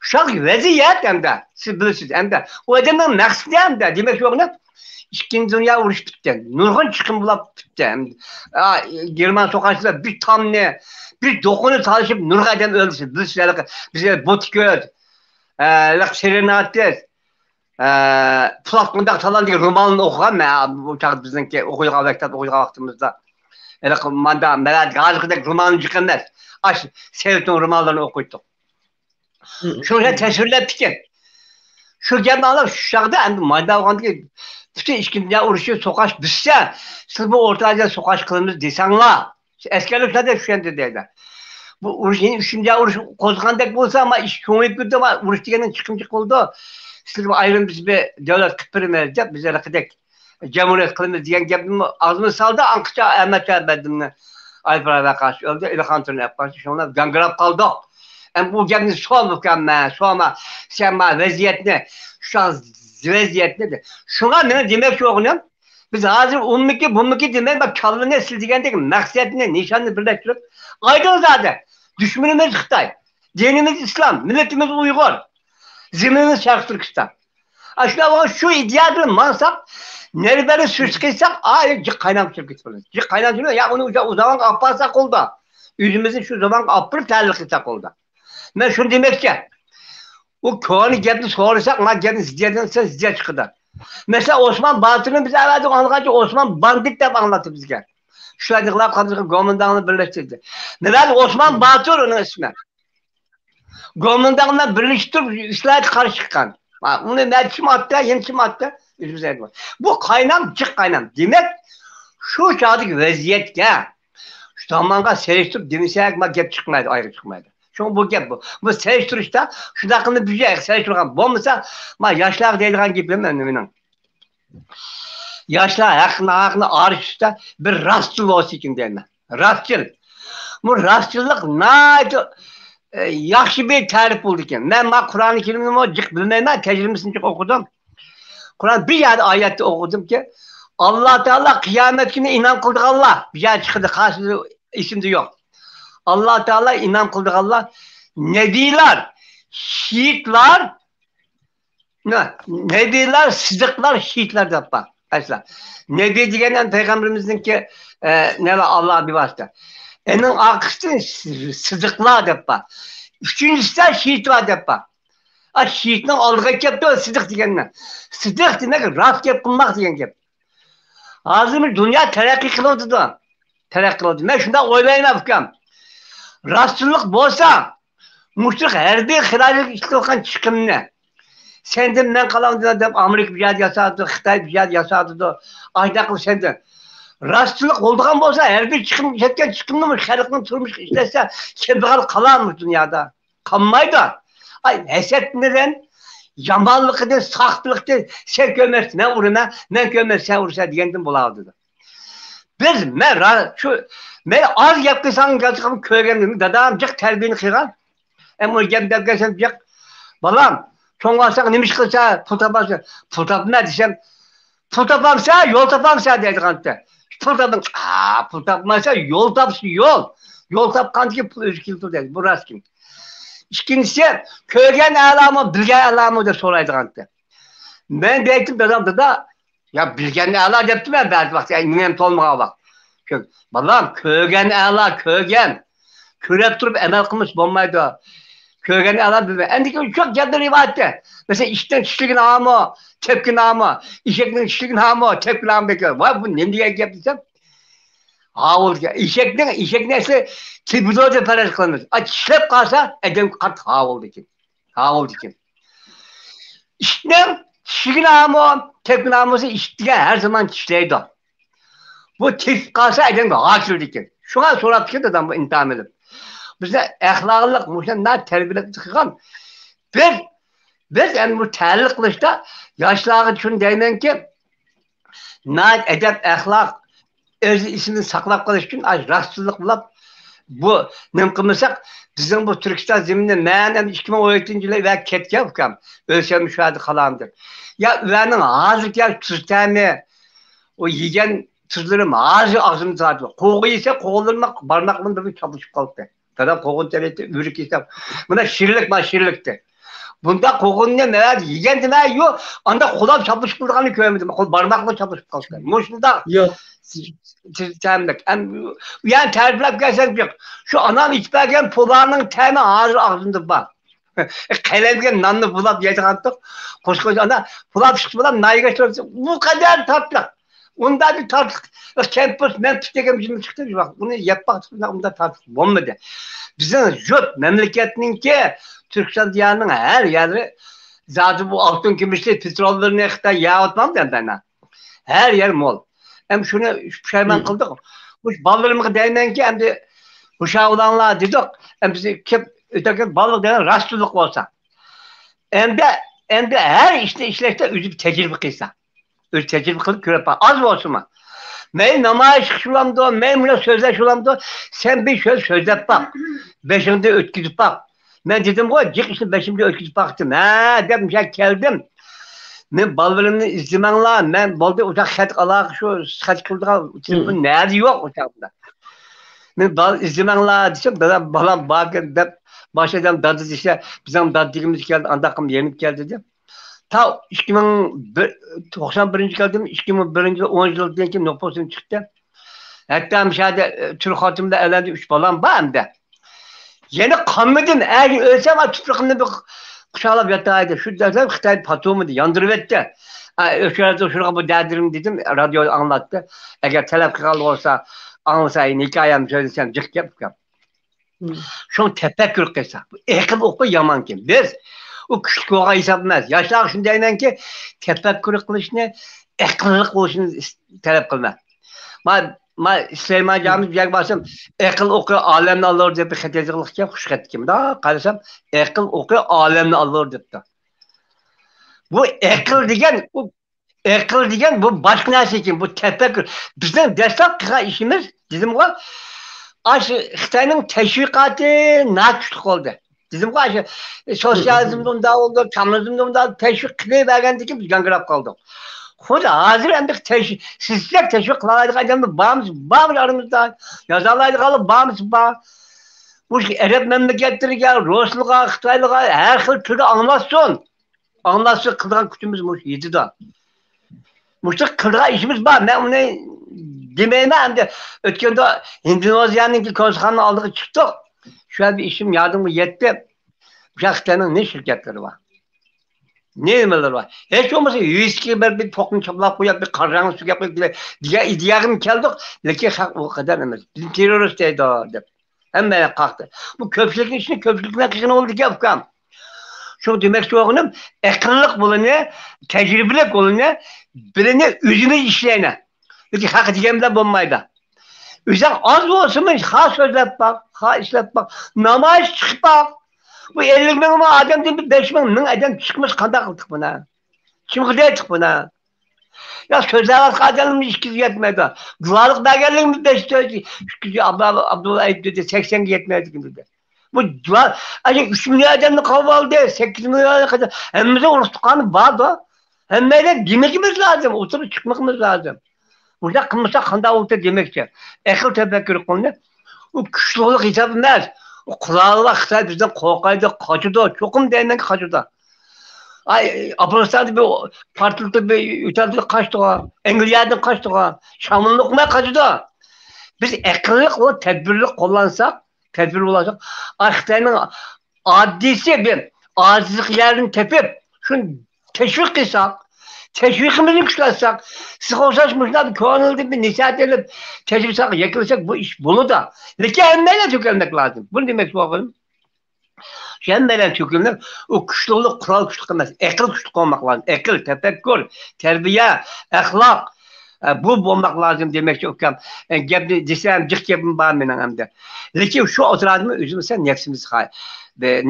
شۇنداق ۋەزىيەت ئەمدى. سىز بىلىسىز ئەمدى. ئۇ ئادەمنىڭ مەقسىتى ئەمدى. دېمەكچى بولغىنىم، ئىككىنچى دۇنيا ئۇرۇشى پۈتتى. نۇرغۇن چىقىم بولاپ پۈتتى. ئا، گېرمان سوقاشچىلار بىر تامنى، بىر دوقىنى تالىشىپ نۇرغۇن ئادەم ئۆلدى. بىلىسىز، ھېلىقى بىزگە بوتىكۆز، ئە، ھېلىقى سېرېناتىس، ئە، پۇلات قونداق تالان دېگەن روماننى ئوقۇغان مەن، بۇ چاغدا بىزنىڭكى ئوقۇيدىغان مەكتەپتە ئوقۇيدىغان ۋاقتىمىزدا. ھېلىقى ماندا مەن ھازىرقىدەك روماننى جىق ئەمەس. ئاش سېۋېتنىڭ رومانلىرىنى ئوقۇيتتۇق. شۇ تەسۋىرلەپتىكەن. شۇ گەپنى ئاڭلاپ، شۇ چاغدا ئەمدى مايدا بولغاندىكىن، پۈتۈن ئىككىنچى دۇنيا ئۇرۇشى سوقاش بىتسە، سىز بۇ ئورتا ئازىيادا سوقاش قىلىمىز دېسەڭلار، ئەسكەرلەر شۇنداق چۈشەندى دەيدۇ. بۇ ئۇرۇش، يەنە ئۈچىنچى دۇنيا ئۇرۇشى قوزغىغاندەك بولسا، ئەمما ئىش چوڭىيىپ كېتىدۇ، ئەمما ئۇرۇش دېگەندىن چىقىم جىق بولىدۇ. سىلەرگە ئايرىم بىز بىر دۆلەت قىلىپ بېرىمىز دەپ، بىز ھېلىقىدەك جەمھۇرىيەت قىلىمىز دېگەن گەپنى ئاغزىمىز سالدى، ئانقىچە ئەمەت شاھ بەدىننى ئايپاراۋە قارشى ئۆلدى، ئېلىخان تۇرنى ئەپ قارشى، شۇڭلار گاڭگىراپ قالدۇق. ئەمما بۇ گەپنى سوما ئۇكام، مەن سوما، سەن ما ۋەزىيەتنى، شۇ ۋەزىيەتنى دە. شۇڭا مېنىڭ دېمەكچى بولغىنىم، بىز ھازىر ئۇمىكى، بۇمىكى دېمەي، بۇ كاللىنى سىز دېگەندەك مەقسەتنى، نىشاننى بىرلەشتۈرۈپ، ئايدىڭ زادى. دۈشمىنىمىز خىتاي، دىنىمىز ئىسلام، مىللىتىمىز ئۇيغۇر، زېمىنىمىز شەرقىي تۈركىستان. ئاشۇنداق بولغان شۇ ئىدىيە بىلەن ماڭساق، نەرە-بەرى سۈرۈشتە قىلساق، ئا، جىق قاينام چۈشۈپ كېتىپ قالىدۇ. جىق قاينام چۈشۈپ، يا ئۇنى ئۇزا-، ئۇزاققا ئاپارساق بولىدۇ. ئۆزىمىزنى شۇ زامانغا ئاپىرىپ تەلەي قىلساق بولىدۇ. مەن شۇنى دېمەكچى. ئۇ كونا گەپنى سورىساق، ما گەپنى زىددىيەتتىن ئېيتسا زىددىيەت چىقىدۇ. مەسىلەن، ئوسمان باتۇرنى بىز ئەۋەتىپ ئاڭلىغانچە ئوسمان باندىت دەپ ئاڭلاتتى بىزگە. شۇلار يىغلاپ قالدى، گومىنداڭنى بىرلەشتۈردى. نېمە ئوسمان باتۇر ئۇنىڭ ئىسمى. گومىنداڭ بىلەن بىرلىشىپ تۇرۇپ ئىسلاھاتقا قارشى چىققان. ھا، ئۇنى مەن كىم ئاتتى، يەنە كىم ئاتتى؟ ئۆزىمىز ئېيتىمىز. بۇ قاينام، جىق قاينام. دېمەك، شۇ چاغدىكى ۋەزىيەتكە، شۇ زامانغا سېلىشتۇرۇپ دېمىسەك، ما گەپ چىقمايدۇ، ئايىغى چىقمايدۇ. شۇڭا بۇ گەپ بۇ. بۇ سېلىشتۇرۇشتا شۇنداق قىلىپ بىر سېلىشتۇرغان بولمىسا، ما ياشلارغا دەيدىغان گېپىم ئەمدى مېنىڭ. ياشلار ھەق-ناھەقنى ئايرىشىشتا بىر راستچىل بولسىكىن دەيمەن. راستچىل. بۇ راستچىللىق ناھايىتى، ئە، ياخشى بىر تەرىپ بولىدىكەن. مەن ما قۇرئان كەرىمنىمۇ جىق بىلمەيمەن، تەرجىمىسىنى جىق ئوقۇدۇم. قۇرئان بىر يەردە ئايەتتە ئوقۇدۇمكى، ئاللا تائالا قىيامەت كۈنى ئىنئام قىلىدىغانلار، بىر يەردە چىقىدۇ، قايسى ئېسىمدە يوق. ئاللا تائالا ئىنئام قىلىدىغانلار نەبىيلار، شېھىتلار، نە-، نەبىيلار، سىدىقلار، شېھىتلار دەپ بار. ئەسلا. نەبىي دېگەن ھەم پەيغەمبىرىمىزنىڭكى، ئە، نەۋە ئاللا بىۋاسىتە. ئېنىڭ ئارقىسىدىن سىدىقلار دەپ بار. ئۈچىنچىسىدە شېھىتلار دەپ بار. ئا، شېھىتنىڭ ئالدىغا كەپتۇ سىدىق دېگەننى. سىدىق دېمەك راست گەپ قىلماق دېگەن گەپ. ھازىر دۇنيا تەرەققىي قىلىۋاتىدۇ. تەرەققىي قىلىۋاتىدۇ. مەن شۇنداق ئويلايمەن، ئۇكام. راستچىللىق بولسا، مۇشۇ ھەربىي خىراجەتكە ئىشلىتىۋاتقان چىقىمنى، سەندىن مەن قالامدىن دەپ ئامېرىكا بىر يەردە ياساۋاتىدۇ، خىتاي بىر يەردە ياساۋاتىدۇ، ئاشۇنداق قىلىپ سەندىن. راستچىللىق بولىدىغان بولسا، ھەربىي چىقىم، ئىشلەتكەن چىقىمنى مۇشۇ خەلقنىڭ تۇرمۇشىغا ئىشلەتسە، كەمبەغەل قالارمۇ دۇنيادا؟ قالمايدۇ. ئاي، ھەسەتلىرىم، يامانلىقىدىن، ساختىلىقتىن، سەن كۆرمەسكەن مەن ئۇرىمەن، مەن كۆرمەسكەن سەن ئۇرىسەن دېگەندىن بولالىدۇ. بىز، مەن را-، شۇ، مەن ئاز گەپ قىلساڭ، گەپ قىلساڭ كۆرگەندىن دادام جىق تەربىيەنى قىلغان. ئەمما ئۇ گەپ دەپ كەلسەم جىق، بالام، چوڭ بولساڭ نېمە ئىش قىلسا، پۇل تاپارسەن. پۇل تاپىمەن دېسەم، پۇل تاپامسەن، يول تاپامسەن دەيدىغانتى. پۇل تاپام-، ئا، پۇل تاپماسا يول تاپسا يول. يول تاپقاندىن كېيىن پۇل ئۆزى كېلىدۇ دەيدۇ. بۇ راست گەپ. ئىككىنچىسى، كۆرگەن ئەلامۇ، بىلگەن ئەلامۇ دەپ سورايدىغانتى. مەن دەيتتىم، دادام، دادا، يا بىلگەن ئەلا دەپتىمەن بەزى ۋاقىت، يا مېڭەم تولمىغان ۋاقىت. كۆ-، بالام، كۆرگەن ئەلا، كۆرگەن. كۆرۈپ تۇرۇپ ئەمەل قىلمىسا بولمايدۇ. كۆرگەن ئەلا بىلمەي. ئەندىكى شۇ گەپنى رىۋايەتتە. مەسىلەن، ئىتنىڭ چىشلىگىنى ھامۇ، تەپكىنى ھامۇ، ئېشەكنىڭ چىشلىگىنى ھامۇ، تەپكىنى ھامۇ دېگەن. ۋاي، بۇ نېمە دېگەن گەپ دېسەم، ھاۋۇل دېگەن. ئېشەكنىڭ، ئېشەكنى ئەسلى تېپىدۇ دەپ پەرەز قىلىمىز. ئا، چىشلەپ قالسا، ئادەمگە قاتتىق ھاۋۇل دېگەن. ھاۋۇل دېگەن. ئىتنىڭ چىشلىگىنى ھامۇ، تەپكىنى ھامۇ، ئىت دېگەن ھەر زامان چىشلەيدۇ. بۇ تېپىپ قالسا ئادەمگە ھاكىل دېگەن. شۇڭا سوراپتىكەن دادام بۇ ئىمتىھان ئېلىپ. بىزنى ئەخلاقلىق، مۇشۇنداق تەربىيەلەپ قىلغان. بىز، بىز ئەمدى بۇ تەلىق قىلىشتا ياشلارغا شۇنى دەيمەنكى، ناھايىتى ئەدەپ-ئەخلاق، ئۆز ئېسىنى ساقلاپ قېلىش ئۈچۈن ئاشۇ راستچىللىق بولۇپ، بۇ نېمە قىلمىساق، بىزنىڭ بۇ تۈركىستان زېمىنى، مەن ئەمدى ئىككى مىڭ ئون يەتتىنچى يىلى ئۇ يەرگە كەتكەن ئۇكام. ئۆلسەممۇ شۇ يەردە قالامەن دەپ. يا ئۇلارنىڭ ھازىرقى يەر تۇز تەمى، ئۇ يېگەن تۇزلىرىم ھازىر ئاغزىمدا تارتىدۇ. قوغۇن يېسە، قوغۇنلىرىم بارماقلىرىم بىر چاپلىشىپ قالدى. دادام قوغۇن تېرەيتتى، ئۆرۈك يېسە، مانا شىرلىك، مانا شىرلىكتى. بۇنداق قوغۇننى مەن يېگەندىمە، يوق، ئانداق قولام چاپلىشىپ قالغاننى كۆرمىدىم. قول بارماقلار چاپلىشىپ قالدى. مۇشۇنداق. ياق. تەملىك. ئەم، يەنە تەرىپلەپ كەلسەم يوق. شۇ ئانام ئېتىپ بەرگەن پۇلانىڭ تەمى ھازىر ئاغزىمدا بار. قەلەمگە ناننى بۇلاپ يەيدىغانتۇق. قوشقوش ئانا پۇلاپ چىقىپ بولام، نايىگە ئۇ قەدەر تاتلىق. ئۇنداق بىر تاتلىق. كەمپۈت، مەمپۈت دېگەن بىر نېمە چىقتى بىر ۋاقىت. ئۇنى يەپ باقتۇق، ئۇنداق تاتلىق بولمىدى. بىزنىڭ يۇرت مەملىكەتنىڭكى، تۈركىستان دىيارىنىڭ ھەر يەرلىرى زادى بۇ ئالتۇن كۈمۈشلىرى، پېتروللىرىنى خىتاي يەۋاتمامدۇ ئەمدى ئانا؟ ھەر يەر مول. ئەمدى شۇنى پۇشايمان قىلدۇق. مۇشۇ بالىلىرىمغا دەيمەنكى، ئەمدى ھوشيار بولۇڭلار دېدۇق. ئەمدى بىز كېلىپ ئۆتەكەن بالىلىق دېگەن راستچىللىق بولسا. ئەمدى، ئەمدى ھەر ئىشنى ئىشلەشتە ئۆزى تەجرىبە قىلسا. ئۆزى تەجرىبە قىلىپ كۆرۈپ باق، ئاز بولسىمۇ. مەيلى نامايىش قىلىش بولامدۇ، مەيلى مۇنداق سۆزلەش بولامدۇ، سەن بىر سۆز سۆزلەپ باق. بېشىڭدىن ئۆتكۈزۈپ باق. مەن دېدىمغۇ، جىق ئىشنى بېشىمدىن ئۆتكۈزۈپ باقتىم، ھە، دەپ مۇشۇ يەرگە كەلدىم. مەن بالىلىرىمنى ئىزدىمەڭلار، مەن بولدى، ئۇ خەت ئالاقە، شۇ خەت قىلىدىغان تېلېفون نەدە يوق ئۇ چاغدا. مەن بالا ئىزدىمەڭلار دېسەم، بالام، بالام باركەن دەپ، باشقا ئادەم دادا دېسە، بىزنىڭ دادا دېگىمىز كەلدى، ئانداق قىلىپ يېنىپ كەلدى دەپ. تا ئىككى مىڭ بىر، توقسان بىرىنچى كەلدىم، ئىككى مىڭ بىرىنچى يىل، ئون يىلدىن كېيىن نوپۇسۇم چىقتى. ھەتتا مۇشۇ يەردە، ئە، تۈرك خوتۇن بىلەن ئەۋلەندى، ئۈچ بالام بار ئەمدى. يەنە قالمىدىم، ئەگەر ئۆلسەم، ئا، تۇپرىقىمنى بىر قۇچاقلاپ ياتاي دەپ، شۇ دەسەم خىتاي پاتۇرمىدى، ياندۇرۇۋەتتى. ئا، ئۆشۈرەتتى، شۇنىڭغا بۇ دەردلىرىمنى دېدىم، رادىيودا ئاڭلاتتى. ئەگەر تەلەپ قىلغان بولسا، ئاڭلىسا، ھېكايەمنى سۆزلىسەم جىق گەپ ئۇكام. شۇڭا تەپەككۇر قىلسا، بۇ ئەقىل ئوقى يامانكەن. بىز ئۇ كۈچلۈك بولغان ھېساب ئەمەس. ياشلارغا شۇنى دەيمەنكى، تەپەككۇر قىلىشنى، ئەقىللىق بولۇشنى ئىس-، تەلەپ قىلما. ما، ما سۇلايمان جامىس بۇ يەرگە بارسام، «ئەقىل ئوقى ئالەمنى ئالۇر» دەپ بىر خەت يازغانلىقكەن، خۇش خەتكەن. مۇنداق قارىسام، «ئەقىل ئوقى ئالەمنى ئالۇر» دەپتۇ. بۇ ئەقىل دېگەن، ئۇ ئەقىل دېگەن بۇ باشقا نەرسە ئىكەن، بۇ تەپەككۇر. بىزنىڭ دەسلەپ قىلغان ئىشىمىز، دېدىمغۇ، ئاشۇ خىتاينىڭ تەشۋىقاتى ناكۈچلۈك بولدى. دېدىمغۇ، ئاشۇ سوتسىيالىزمدا ئۇنداق بولدى، كوممۇنىزمدا ئۇنداق، تەشۋىق قىلىۋەرگەندىن كېيىن بىز گاڭگىراپ قالدۇق. خۇددى ھازىر ئەمدى تەش-، سىزدەك تەشۋىق قىلالايدىغان ئادەملەر بارمىسا، بار ئارىمىزدا. يازالايدىغانلار بارمىسا، بار. مۇشۇ ئەرەب مەملىكەتلىرىگە، رۇسلىغا، خىتايلىغا ھەر خىل تىلدا ئاڭلاتسۇن. ئاڭلاتسا قىلىدىغان كۈچىمىز مۇشۇ يېتىدۇ. مۇشۇ قىلىدىغان ئىشىمىز بار. مەن ئۇنى دېمەيمەن. ئەمدى ئۆتكەندە ھىندونېزىيەنىڭكى كونسۇلخانىنىڭ ئالدىغا چىقتۇق. شۇ يەردە ئىشىم يادىمغا يەتتى. شۇ خىتاينىڭ نېمە شىركەتلىرى بار؟ نېمىلىرى بار؟ ھېچ بولمىسا يۈسكى بىر، بىر توكنى چاپلاپ قويۇپ، بىر قارا رەڭ سۈرگەپ قويۇپ دېگەن ئىدىيەگىمۇ كەلدۇق. لېكىن خەق ئۇ قەدەر ئەمەس. بىزنى تېررورىست دەيدۇ دەپ. ھەممە قاقتى. بۇ كۆپچىلىكنىڭ ئىشىنى كۆپچىلىك بىلەن قىلغىنى بولىدىكەن، ئۇكام. شۇ دېمەكچى بولغىنىم، ئەقىللىق بولۇنى، تەجرىبىلىك بولۇنى، بىرىنى ئۆزىمىز ئىشلەيلى. لېكىن خەق دېگەن بىلەن بولمايدۇ. ئۆزۈڭ ئاز بولسىمۇ، خا سۆزلەپ باق، خا ئىشلەپ باق، نامايىش چىقىپ باق. بۇ ئەللىك مىڭ ئادەمدىن بىر بەش مىڭ، مىڭ ئادەم چىقمىسا قانداق قىلدۇق بۇنى؟ كىم قىلدى بۇنى؟ يا سۆزلەۋاتقان ئادەمنىڭ ئىككى يۈز يەتمەيدۇ. گۇۋاھلىق بەرگەنلىكمۇ بەش، تۆت، ئىككى يۈز، ئابلا-، ئابدۇللا ئېيتتى، سەكسەنگە يەتمەيدىكەن دېدى. بۇ گۇۋاھ، ئاشۇ ئۈچ مىليون ئادەمنى قوۋۇپ ئالدى، سەككىز مىليون قەدەر ھەممىسى ئۇرۇق تۇغقانى باردۇ. ھەممەيلەن دېمىكىمىز لازىم، ئوتتۇرىغا چىقمىقىمىز لازىم. مۇنداق قىلمىساق قانداق بولىدۇ دېمەكچى. ئەقىل تەپەككۇر قىلىنى، ئۇ كۈچلۈك ھېساب ئەمەس. ئۇ قورالى بار خىتاي بىزدىن قورقايدۇ، قاچىدۇ، چوقۇم دەيمەنكى قاچىدۇ. ئاي، ئافغانىستاندا بىر پارتلىتىپ بىر ئۆتەلدى قاچتىغۇ، ئەنگلىيەدىن قاچتىغۇ، شامىلىنى ئوقۇماي قاچىدۇ. بىز ئەقىللىق ۋە تەدبىرلىك قوللانساق، تەدبىر بولساق، ئاي، خىتاينىڭ ئاددىيسى بىر ئاجىزلىق يەرىنى تېپىپ، شۇنى تەشۋىق قىلساق، تەشۋىقىمىزنى كۈچلەتسەك، سىزگە ئوخشاش مۇشۇنداق كۆڭۈلدىن بىر نەسىھەت ئېلىپ، تەشۋىق يەكلىسەك، بۇ ئىش بولىدۇ. لېكىن ھەممەيلەن تۆكۈلمەك لازىم. بۇنى دېمەكچى بولغىنىم. ھەممەيلەن تۆكۈلۈپ، ئۇ كۈچلۈكلۈك، قورال كۈچلۈك ئەمەس، ئەقىل كۈچلۈك بولماق لازىم. ئەقىل، تەپەككۇر، تەربىيە، ئەخلاق، ئە، بۇ بولماق لازىم دېمەكچى ئۇكام. ئە، گەپنى دېسەم، جىق گېپىم بار مېنىڭ ئەمدى. لېكىن شۇ ئوتتۇرادىمۇ ئۆزىمىز نەپسىمىزگە،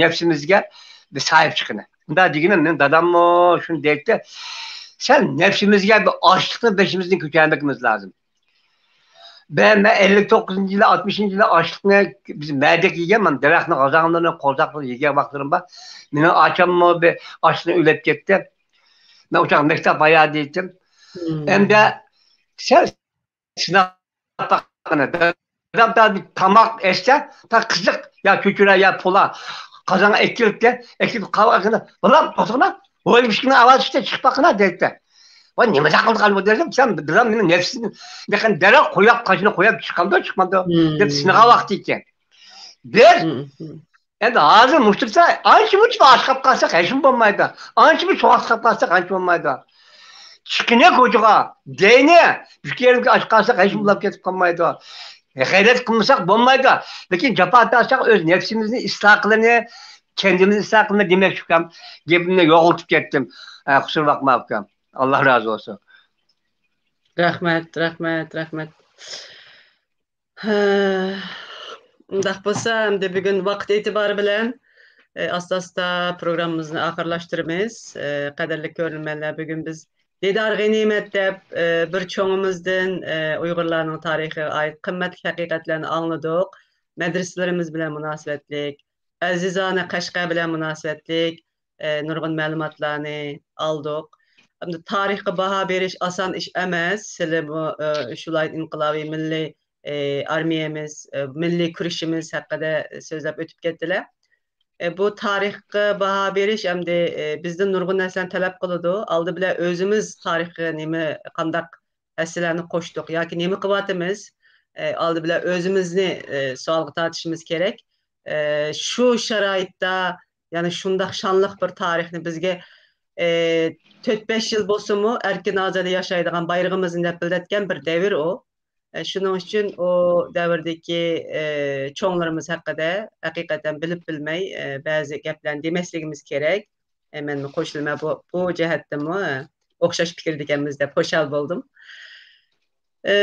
نەپسىمىزگە بىر ساھىب چىقىنى. مۇنداق دېگىنىم، مېنىڭ داداممۇ شۇنى دەيتتى، سەن نەپسىمىزگە بىر ئاچلىقنى بېشىمىزدىن كۆتەرمىكىمىز لازىم. مەن، مەن ئەللىك توققۇزىنچى يىلى، ئاتمىشىنچى يىلى ئاشلىقنى بىز مەدەك يېگەن، مانا دەرەخنىڭ غازاڭلىرىنى قورساقلىرىدا يېگەن ۋاقىتلىرىم بار. مېنىڭ ئاچاممۇ بىر ئاچلىقتىن ئۆلۈپ كەتتى. مەن ئۇچاق مەكتەپ ھاياتىدا ئېيتتىم. ئەمدى سەن سىناپ باققىنا. دادام تا بىر تاماق ئەتسە، تا قىزىق يا چۆچۈرە يا پولا قازانغا ئەكىلىپتۇ. ئەكىلىپ قاۋاقىنى، بالام، توختىغىنا، ھوي، مۇشۇكنىڭ ئاۋازى چىقتى، چىقىپ باققىنا دەيتتى. ۋاي، نېمە زاقىلدى قالدى دەسەم، سەن بىلەن مېنىڭ نەپسىم، لېكىن دەررەل قويۇپ، قاچىنى قويۇپ، چىقامدۇ، چىقمامدۇ دەپ سىنىغان ۋاقتى ئىكەن. بىز ئەمدى ھازىر مۇشۇ تۇرسا، ئانچە مۇنچە ئاشقاپ قالساق ھېچمۇ بولمايدۇ. ئانچە مۇنچە سوغۇققا قالساق ھېچمۇ بولمايدۇ. چىقىنى كوچىغا، دەينى، بىر يېرىمگە ئاچ قالساق ھېچمۇ بولاپ كېتىپ قالمايدۇ. غەيرەت قىلمىساق بولمايدۇ. لېكىن جاپا تارتساق ئۆز نەپسىمىزنى ئىسلاھ قىلىنى، كەندىمىزنى ئىسلاھ قىلىنى دېمەكچى ئۇكام. گېپىمنى يوغىنىتىپ كەتتىم. ئە، قۇسۇر باقما ئۇكام. ئاللا رازى بولسۇن. رەھمەت، رەھمەت، رەھمەت. ھە، ئۇنداق بولسا، ئەمدى بۈگۈن ۋاقىت ئېتىبارى بىلەن، ئە، ئاستا-ئاستا پروگراممىمىزنى ئاخىرلاشتۇرىمىز. ئە، قەدىرلىك كۆرۈرمەنلەر، بۈگۈن بىز دىدار غەنىيمەت دەپ، ئە، بىر چوڭىمىزدىن، ئە، ئۇيغۇرلارنىڭ تارىخىغا ئائىت قىممەتلىك ھەقىقەتلەرنى ئاڭلىدۇق. مەدرىسىلىرىمىز بىلەن مۇناسىۋەتلىك، ئەزىزانە قەشقەر بىلەن مۇناسىۋەتلىك، ئە، نۇرغۇن مەلۇماتلارنى ئالدۇق. ئەمدى تارىخقا باھا بېرىش ئاسان ئىش ئەمەس. سىلىمۇ، ئە، شۇ لايىھە ئىنقىلابىي مىللىي، ئە، ئارمىيەمىز، ئە، مىللىي كۈرىشىمىز ھەققىدە سۆزلەپ ئۆتۈپ كەتتىلەر. ئە، بۇ تارىخقا باھا بېرىش ئەمدى، ئە، بىزدىن نۇرغۇن نەرسىلەرنى تەلەپ قىلىدۇ. ئالدى بىلەن ئۆزىمىز تارىخقا نېمە، قانداق ھەسسىلەرنى قوشتۇق ياكى نېمە قىلىۋاتىمىز؟ ئە، ئالدى بىلەن ئۆزىمىزنى، ئە، سوئالغا تارتىشىمىز كېرەك. ئە، شۇ شارائىتتا، يەنى شۇنداق شانلىق بىر تارىخنى بىزگە، ئە، تۆت-بەش يىل بولسىمۇ ئەركىن ئازادە ياشايدىغان بايرىقىمىزنى لەپىلدەتكەن بىر دەۋر ئۇ. ئە، شۇنىڭ ئۈچۈن ئۇ دەۋردىكى، ئە، چوڭلىرىمىز ھەققىدە ھەقىقەتەن بىلىپ بىلمەي، ئە، بەزى گەپلەرنى دېمەسلىكىمىز كېرەك. ئە، مەنمۇ قوشۇلىمەن بۇ، بۇ جەھەتتىنمۇ، ئە، ئوخشاش پىكىردىكەنمىز دەپ خۇشال بولدۇم. ئە،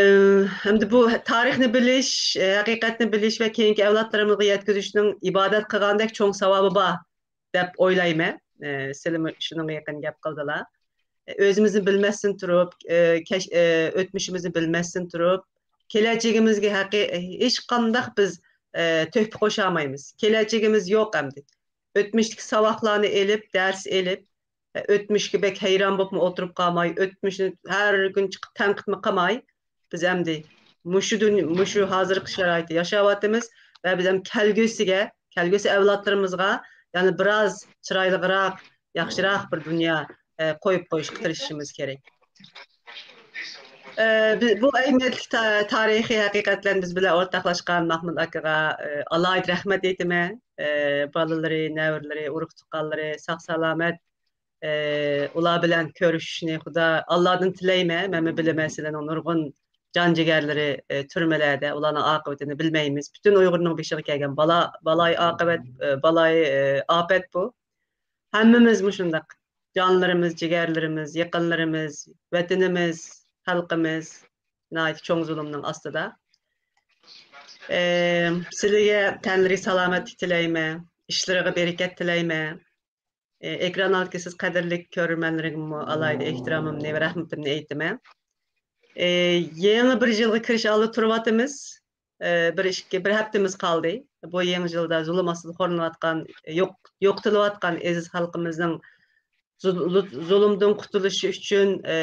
ئەمدى بۇ تارىخنى بىلىش، ئە، ھەقىقەتنى بىلىش ۋە كېيىنكى ئەۋلادلىرىمىزغا يەتكۈزۈشنىڭ ئىبادەت قىلغاندەك چوڭ ساۋابى بار دەپ ئويلايمەن. ئە، سىلىمۇ شۇنىڭغا يېقىن گەپ قىلدىلا. ئە، ئۆزىمىزنى بىلمەستىن تۇرۇپ، ئە، كەش-، ئە، ئۆتمۈشىمىزنى بىلمەستىن تۇرۇپ، كېلەچىكىمىزگە ھەقىي-، ھېچقانداق بىز، ئە، تۆھپە قوشالمايمىز. كېلەچىكىمىز يوق ئەمدى. ئۆتمۈشتىكى ساۋاقلارنى ئېلىپ، دەرس ئېلىپ، ئۆتمۈشكە بەك ھەيران بولۇپمۇ ئولتۇرۇپ قالماي، ئۆتمۈشنى ھەر كۈن چىقىپ تەنقىدمۇ قىلماي، بىز ئەمدى مۇشۇ دۇنيا، مۇشۇ ھازىرقى شارائىتتا ياشاۋاتىمىز ۋە بىز ھەم كەلگۈسىگە، كەلگۈسى ئەۋلادلىرىمىزغا يەنە بىراز چىرايلىقراق، ياخشىراق بىر دۇنيا، ئە، قويۇپ قويۇشقا تىرىشىشىمىز كېرەك. ئە، بى-، بۇ ئەھمىيەتلىك تا-، تارىخىي ھەقىقەتلەرنى بىز بىلەن ئورتاقلاشقان ماھمۇت ئاكىغا، ئە، ئالاھىدە رەھمەت ئېيتىمەن. ئە، بالىلىرى، نەۋرىلىرى، ئۇرۇق-تۇغقانلىرى ساق-سالامەت، ئە، ئۇلار بىلەن كۆرۈشۈشنى خۇدا، ئاللادىن تىلەيمەن. مەنمۇ بىلىمەن، سىلەرنىڭ نۇرغۇن جان جىگەرلىرى، ئە، تۈرمىلەردە، ئۇلارنىڭ ئاقىۋىتىنى بىلمەيمىز. پۈتۈن ئۇيغۇرنىڭ بېشىغا كەلگەن بالا، بالايىئاقىۋەت، ئە، بالايىئاپەت بۇ. ھەممىمىز مۇشۇنداق. جانلىرىمىز، جىگەرلىرىمىز، يېقىنلىرىمىز، ۋەتىنىمىز، خەلقىمىز ناھايىتى چوڭ زۇلۇمنىڭ ئاستىدا. ئە، سىلىگە تەنلىرى سالامەتلىك تىلەيمەن، ئىشلىرىغا بەرىكەت تىلەيمەن. ئە، ئېكران ئالدىدىكى سىز قەدىرلىك كۆرۈرمەنلىرىمگىمۇ ئالاھىدە ئېھتىرامىمنى ۋە رەھمىتىمنى ئېيتىمەن. ئە، يېڭى بىر يىلغا كىرىش ئالدىدا تۇرۇۋاتىمىز. ئە، بىر ئىككى، بىر ھەپتىمىز قالدى. بۇ يېڭى يىلدا زۇلۇم ئاستىدا خورلىنىۋاتقان، يوق-، يوقىتىلىۋاتقان ئەزىز خەلقىمىزنىڭ زۇ-، زۇلۇمدىن قۇتۇلۇشى ئۈچۈن، ئە،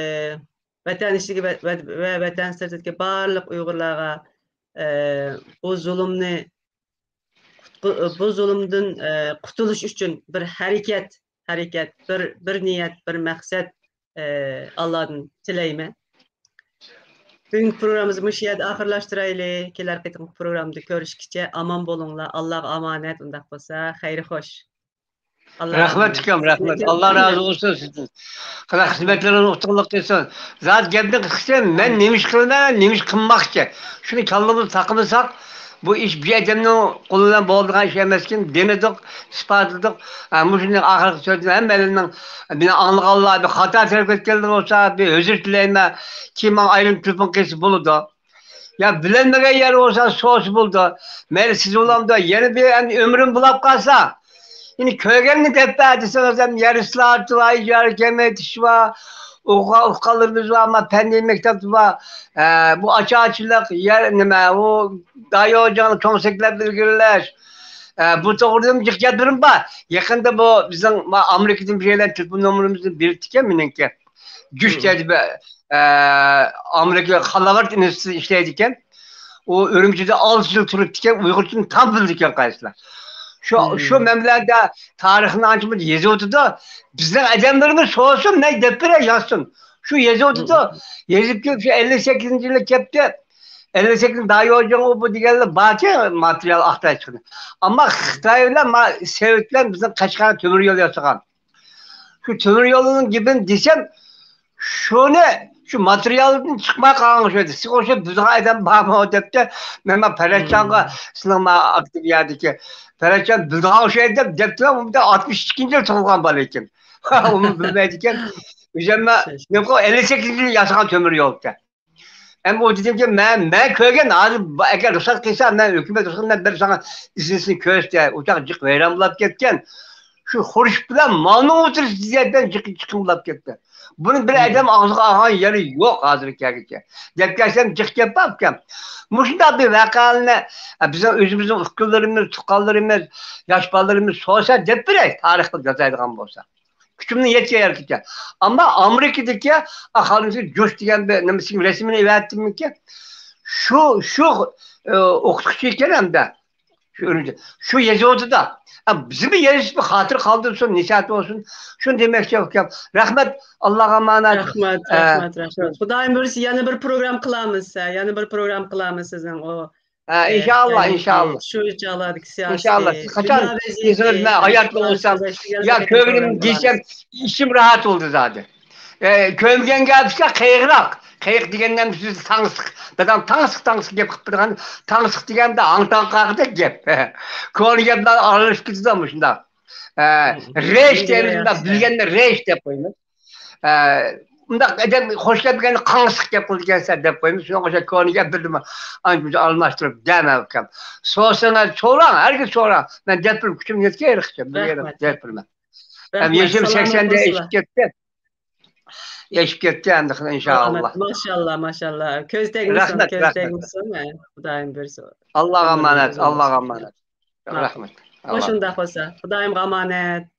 ۋەتەن ئىچىدىكى ۋە، ۋە، ۋە ۋەتەن سىرتىدىكى بارلىق ئۇيغۇرلارغا، ئە، بۇ زۇلۇمنى قۇتقۇ-، بۇ زۇلۇمدىن، ئە، قۇتۇلۇش ئۈچۈن بىر ھەرىكەت، ھەرىكەت، بىر، بىر نىيەت، بىر مەقسەت، ئە، ئاللادىن تىلەيمەن. بۈگۈنكى پروگراممىمىزنى مۇشۇ يەردە ئاخىرلاشتۇرايلى. كېلەر قېتىمقى پروگراممىدا كۆرۈشكىچە ئامان بولۇڭلار. ئاللاغا ئامانەت. ئۇنداق بولسا، خەير خوش. ئاللا رەھمەت ئامانەت. ئۇكام، رەھمەت. ئاللا رازى بولسۇن سىزدىن. قىلغان خىزمەتلىرىڭىز ئۇتۇقلۇق قىلسۇن. زادى گەپنى قىسقىچە، مەن نېمە ئىش قىلىمەن، نېمە ئىش قىلماقچى؟ شۇنى كاللىمىزدا تاقىمىساق، بۇ ئىش بىر ئادەمنىڭ قولى بىلەن بولىدىغان ئىش ئەمەسكەن، دېمىدۇق، ئىسپاتلىدۇق. ھە، مۇشۇنى ئاخىرقى سۆزنى ھەممەيلەننىڭ، مېنى ئاڭلىغانلار بىر خاتا تەرەپكە ئۆتكەنلەر بولسا، بىر ئۆزۈر تىلەيمەن. كېيىن ماڭا ئايرىم تېلېفون قىلسا بولىدۇ. يا بىلەلمىگەن يەر بولسا سورىسا بولىدۇ. مەيلى سىز بولامدۇ؟ يەنە بىر ئەمدى ئۆمرۈم بولاپ قالسا، يەنە كۆرگەننى دەپ بەر دېسىڭىز ھەم يەر ئىسلاھاتى بار، ئىجارە كېمەيتىش بار، ئوقۇغان ئۇققانلىرىمىز بار، ئەمما پەننىي مەكتەپتە بار. ئە، بۇ ئاچارچىلىق، يەر نېمە، ئۇ داياۋجاڭ چوڭ سەكلەپ ئىلگىرىلەش. ئە، بۇ توغرىدىمۇ جىق گەپلىرىم بار. يېقىندا بۇ بىزنىڭ ما-، ئامېرىكىدىن بىرەيلەن تېلېفون نومۇرىمىزنى بېرىپتىكەن مېنىڭكى. جۈش دەيدۇ، ئە، ئامېرىكا خالاۋەرت ئىنستىتۇتىدا ئىشلەيدىكەن. ئۇ ئۈرۈمچىدە ئالتە يىل تۇرۇپتىكەن، ئۇيغۇرچىنى تام بىلىدىكەن قايسىلار. شۇ، شۇ مەن بىلەن تارىخنى ئانچە مۇنچە يېزىۋاتىدۇ. بىزنىڭ ئادەملىرىمىز سورىسۇن، مەن دەپ بېرەي، يازسۇن. شۇ يېزىۋاتىدۇ. يېزىپ كېلىپ، شۇ ئەللىك سەككىزىنچى يىلى كەپتۇ. ئەللىك سەككىز داياۋجاڭ ئۇ بۇ دېگەنلەر باركەن، ماتېرىيال ئاختۇرۇپ چىقىدۇ. ئەمما خىتاي بىلەن ما-، سوۋېتلار بىزنىڭ قەشقەرگە تۆمۈر يول ياسىغان. شۇ تۆمۈر يولىنىڭ گېپىنى دېسەم، شۇنى، شۇ ماتېرىيالدىن چىقماي قالغان ئوخشايدۇ. سىزگە ئوخشاپ بىلىدىغان ئادەم بارمۇ دەپتۇ. مەن ما پەرەچجانغا، سىزنىڭ ما ئاكتىپ يەردىكى پەرەچجان بىلىدىغان ئوخشايدۇ دەپ دەپتىمەن. ئۇ ئاتمىش ئىككىنچى يىل تۇغۇلغان بالا ئىكەن. ئۇمۇ بىلمەيدىكەن. ئۆزۈممۇ، نېمە، ئەللىك سەككىزىنچى يىل ياسىغان تۆمۈر يول ئىكەن. ئەمما ئۇ دېدىمكى، مەن، مەن كۆرگەن، ھازىر با-، ئەگەر رۇخسەت قىلسا، مەن ھۆكۈمەت رۇخسەت، مەن بېرىپ ساڭا ئىزنىسىنى كۆرسىتەي. ئۇ چاغ جىق ۋەيران بولاپ كەتكەن. شۇ خۇرۇشۇف بىلەن مالنىڭ ئوتتۇرىسىدا زىيادە جىق چىقىم بولاپ كەتتى. بۇنى بىر ئادەم ئاغزىغا ئالغان يېرى يوق ھازىرغىچە. دەپ كەلسەم جىق گەپ بار ئۇكام. مۇشۇنداق بىر ۋەقەلەرنى، ئە، بىزنىڭ ئۆزىمىزنىڭ ئۇكىلىرىمىز، تۇغقانلىرىمىز، ياش بالىلىرىمىز سورىسا دەپ بېرەي، تارىخ قىلىپ يازايدىغان بولسا. كۈچۈمنىڭ يەتكەن يېرىگىچە. ئەمما ئامېرىكىدىكى ئاخالىمىزنىڭ جوش دېگەن بىر نېمىسىنىڭ رەسىمىنى ئەۋەتتىممىكى؟ شۇ، شۇ، ئە، ئوقۇتقۇچى ئىكەن ھەمدە. شۇ، شۇ يېزىۋاتىدۇ. ئە، بىزمۇ يېزىشىپ خاتىرە قالدۇرسۇن، نەسىھەت بولسۇن. شۇنى دېمەكچى ئۇكام. رەھمەت، ئاللاغا ئامانەت. رەھمەت، ئە، رەھمەت، رەھمەت. خۇدايىم بۇيرۇسا يەنە بىر پروگرام قىلارمىز، ھە، يەنە بىر پروگرام قىلارمىز سىزنىڭ ئۇ ھە، ئىنشاللا، ئىنشاللا. شۇ چاغلاردىكى سىياسىي، ئىنشاللا. سىز قاچان دېسىڭىز، مەن ھاياتتا بولسام، يا كۆرگىنىمنى دېسەم، ئىچىم راھەت بولدى زادى. ئە، كۆرمىگەن گەپ ئىشلار قېيىقراق. قېيىق دېگەندە سىز تاڭسىق. دادام تاڭسىق، تاڭسىق گەپ قىلىپ بېرىدىغان. تاڭسىق دېگەندە ھاڭ-تاڭ قاقىدەك گەپ. كونا گەپلەر ئارىلىشىپ كېتىدۇ مۇشۇنداق. ئە، رېش دەيمىز، مۇنداق بىلگەندە رېش دەپ قويىمىز. ئە، ئۇنداق ئادەم خوش گەپ دېگەندە قاڭسىق گەپ قىلىدىكەنسەن دەپ قويىمىز. شۇنىڭغا ئوخشاش كونا گەپ بىردىمۇ ئانچە-مۇنچە ئالماشتۇرۇپ دەمە ئۇكام. سورىسىڭىز سوراڭ، ھەرگىز سوراڭ. مەن دەپ بېرىمەن، كۈچۈم يەتكەن يېرىگىچە بىر يەرگە دەپ بېرىمەن. ھەم يېشىم سەكسەندە ئېشىپ كەتتى. ئېشىپ كەتتى ئەمدى، ئىنشاللا. ماشاللا، ماشاللا. كۆز تەگمىسۇن، كۆز تەگمىسۇن. خۇدايىم بۇيرۇسا. ئاللاغا ئامانەت، ئاللاغا ئامانەت. رەھمەت. ماقۇل. شۇنداق بولسا، خۇدايىمغا ئامانەت.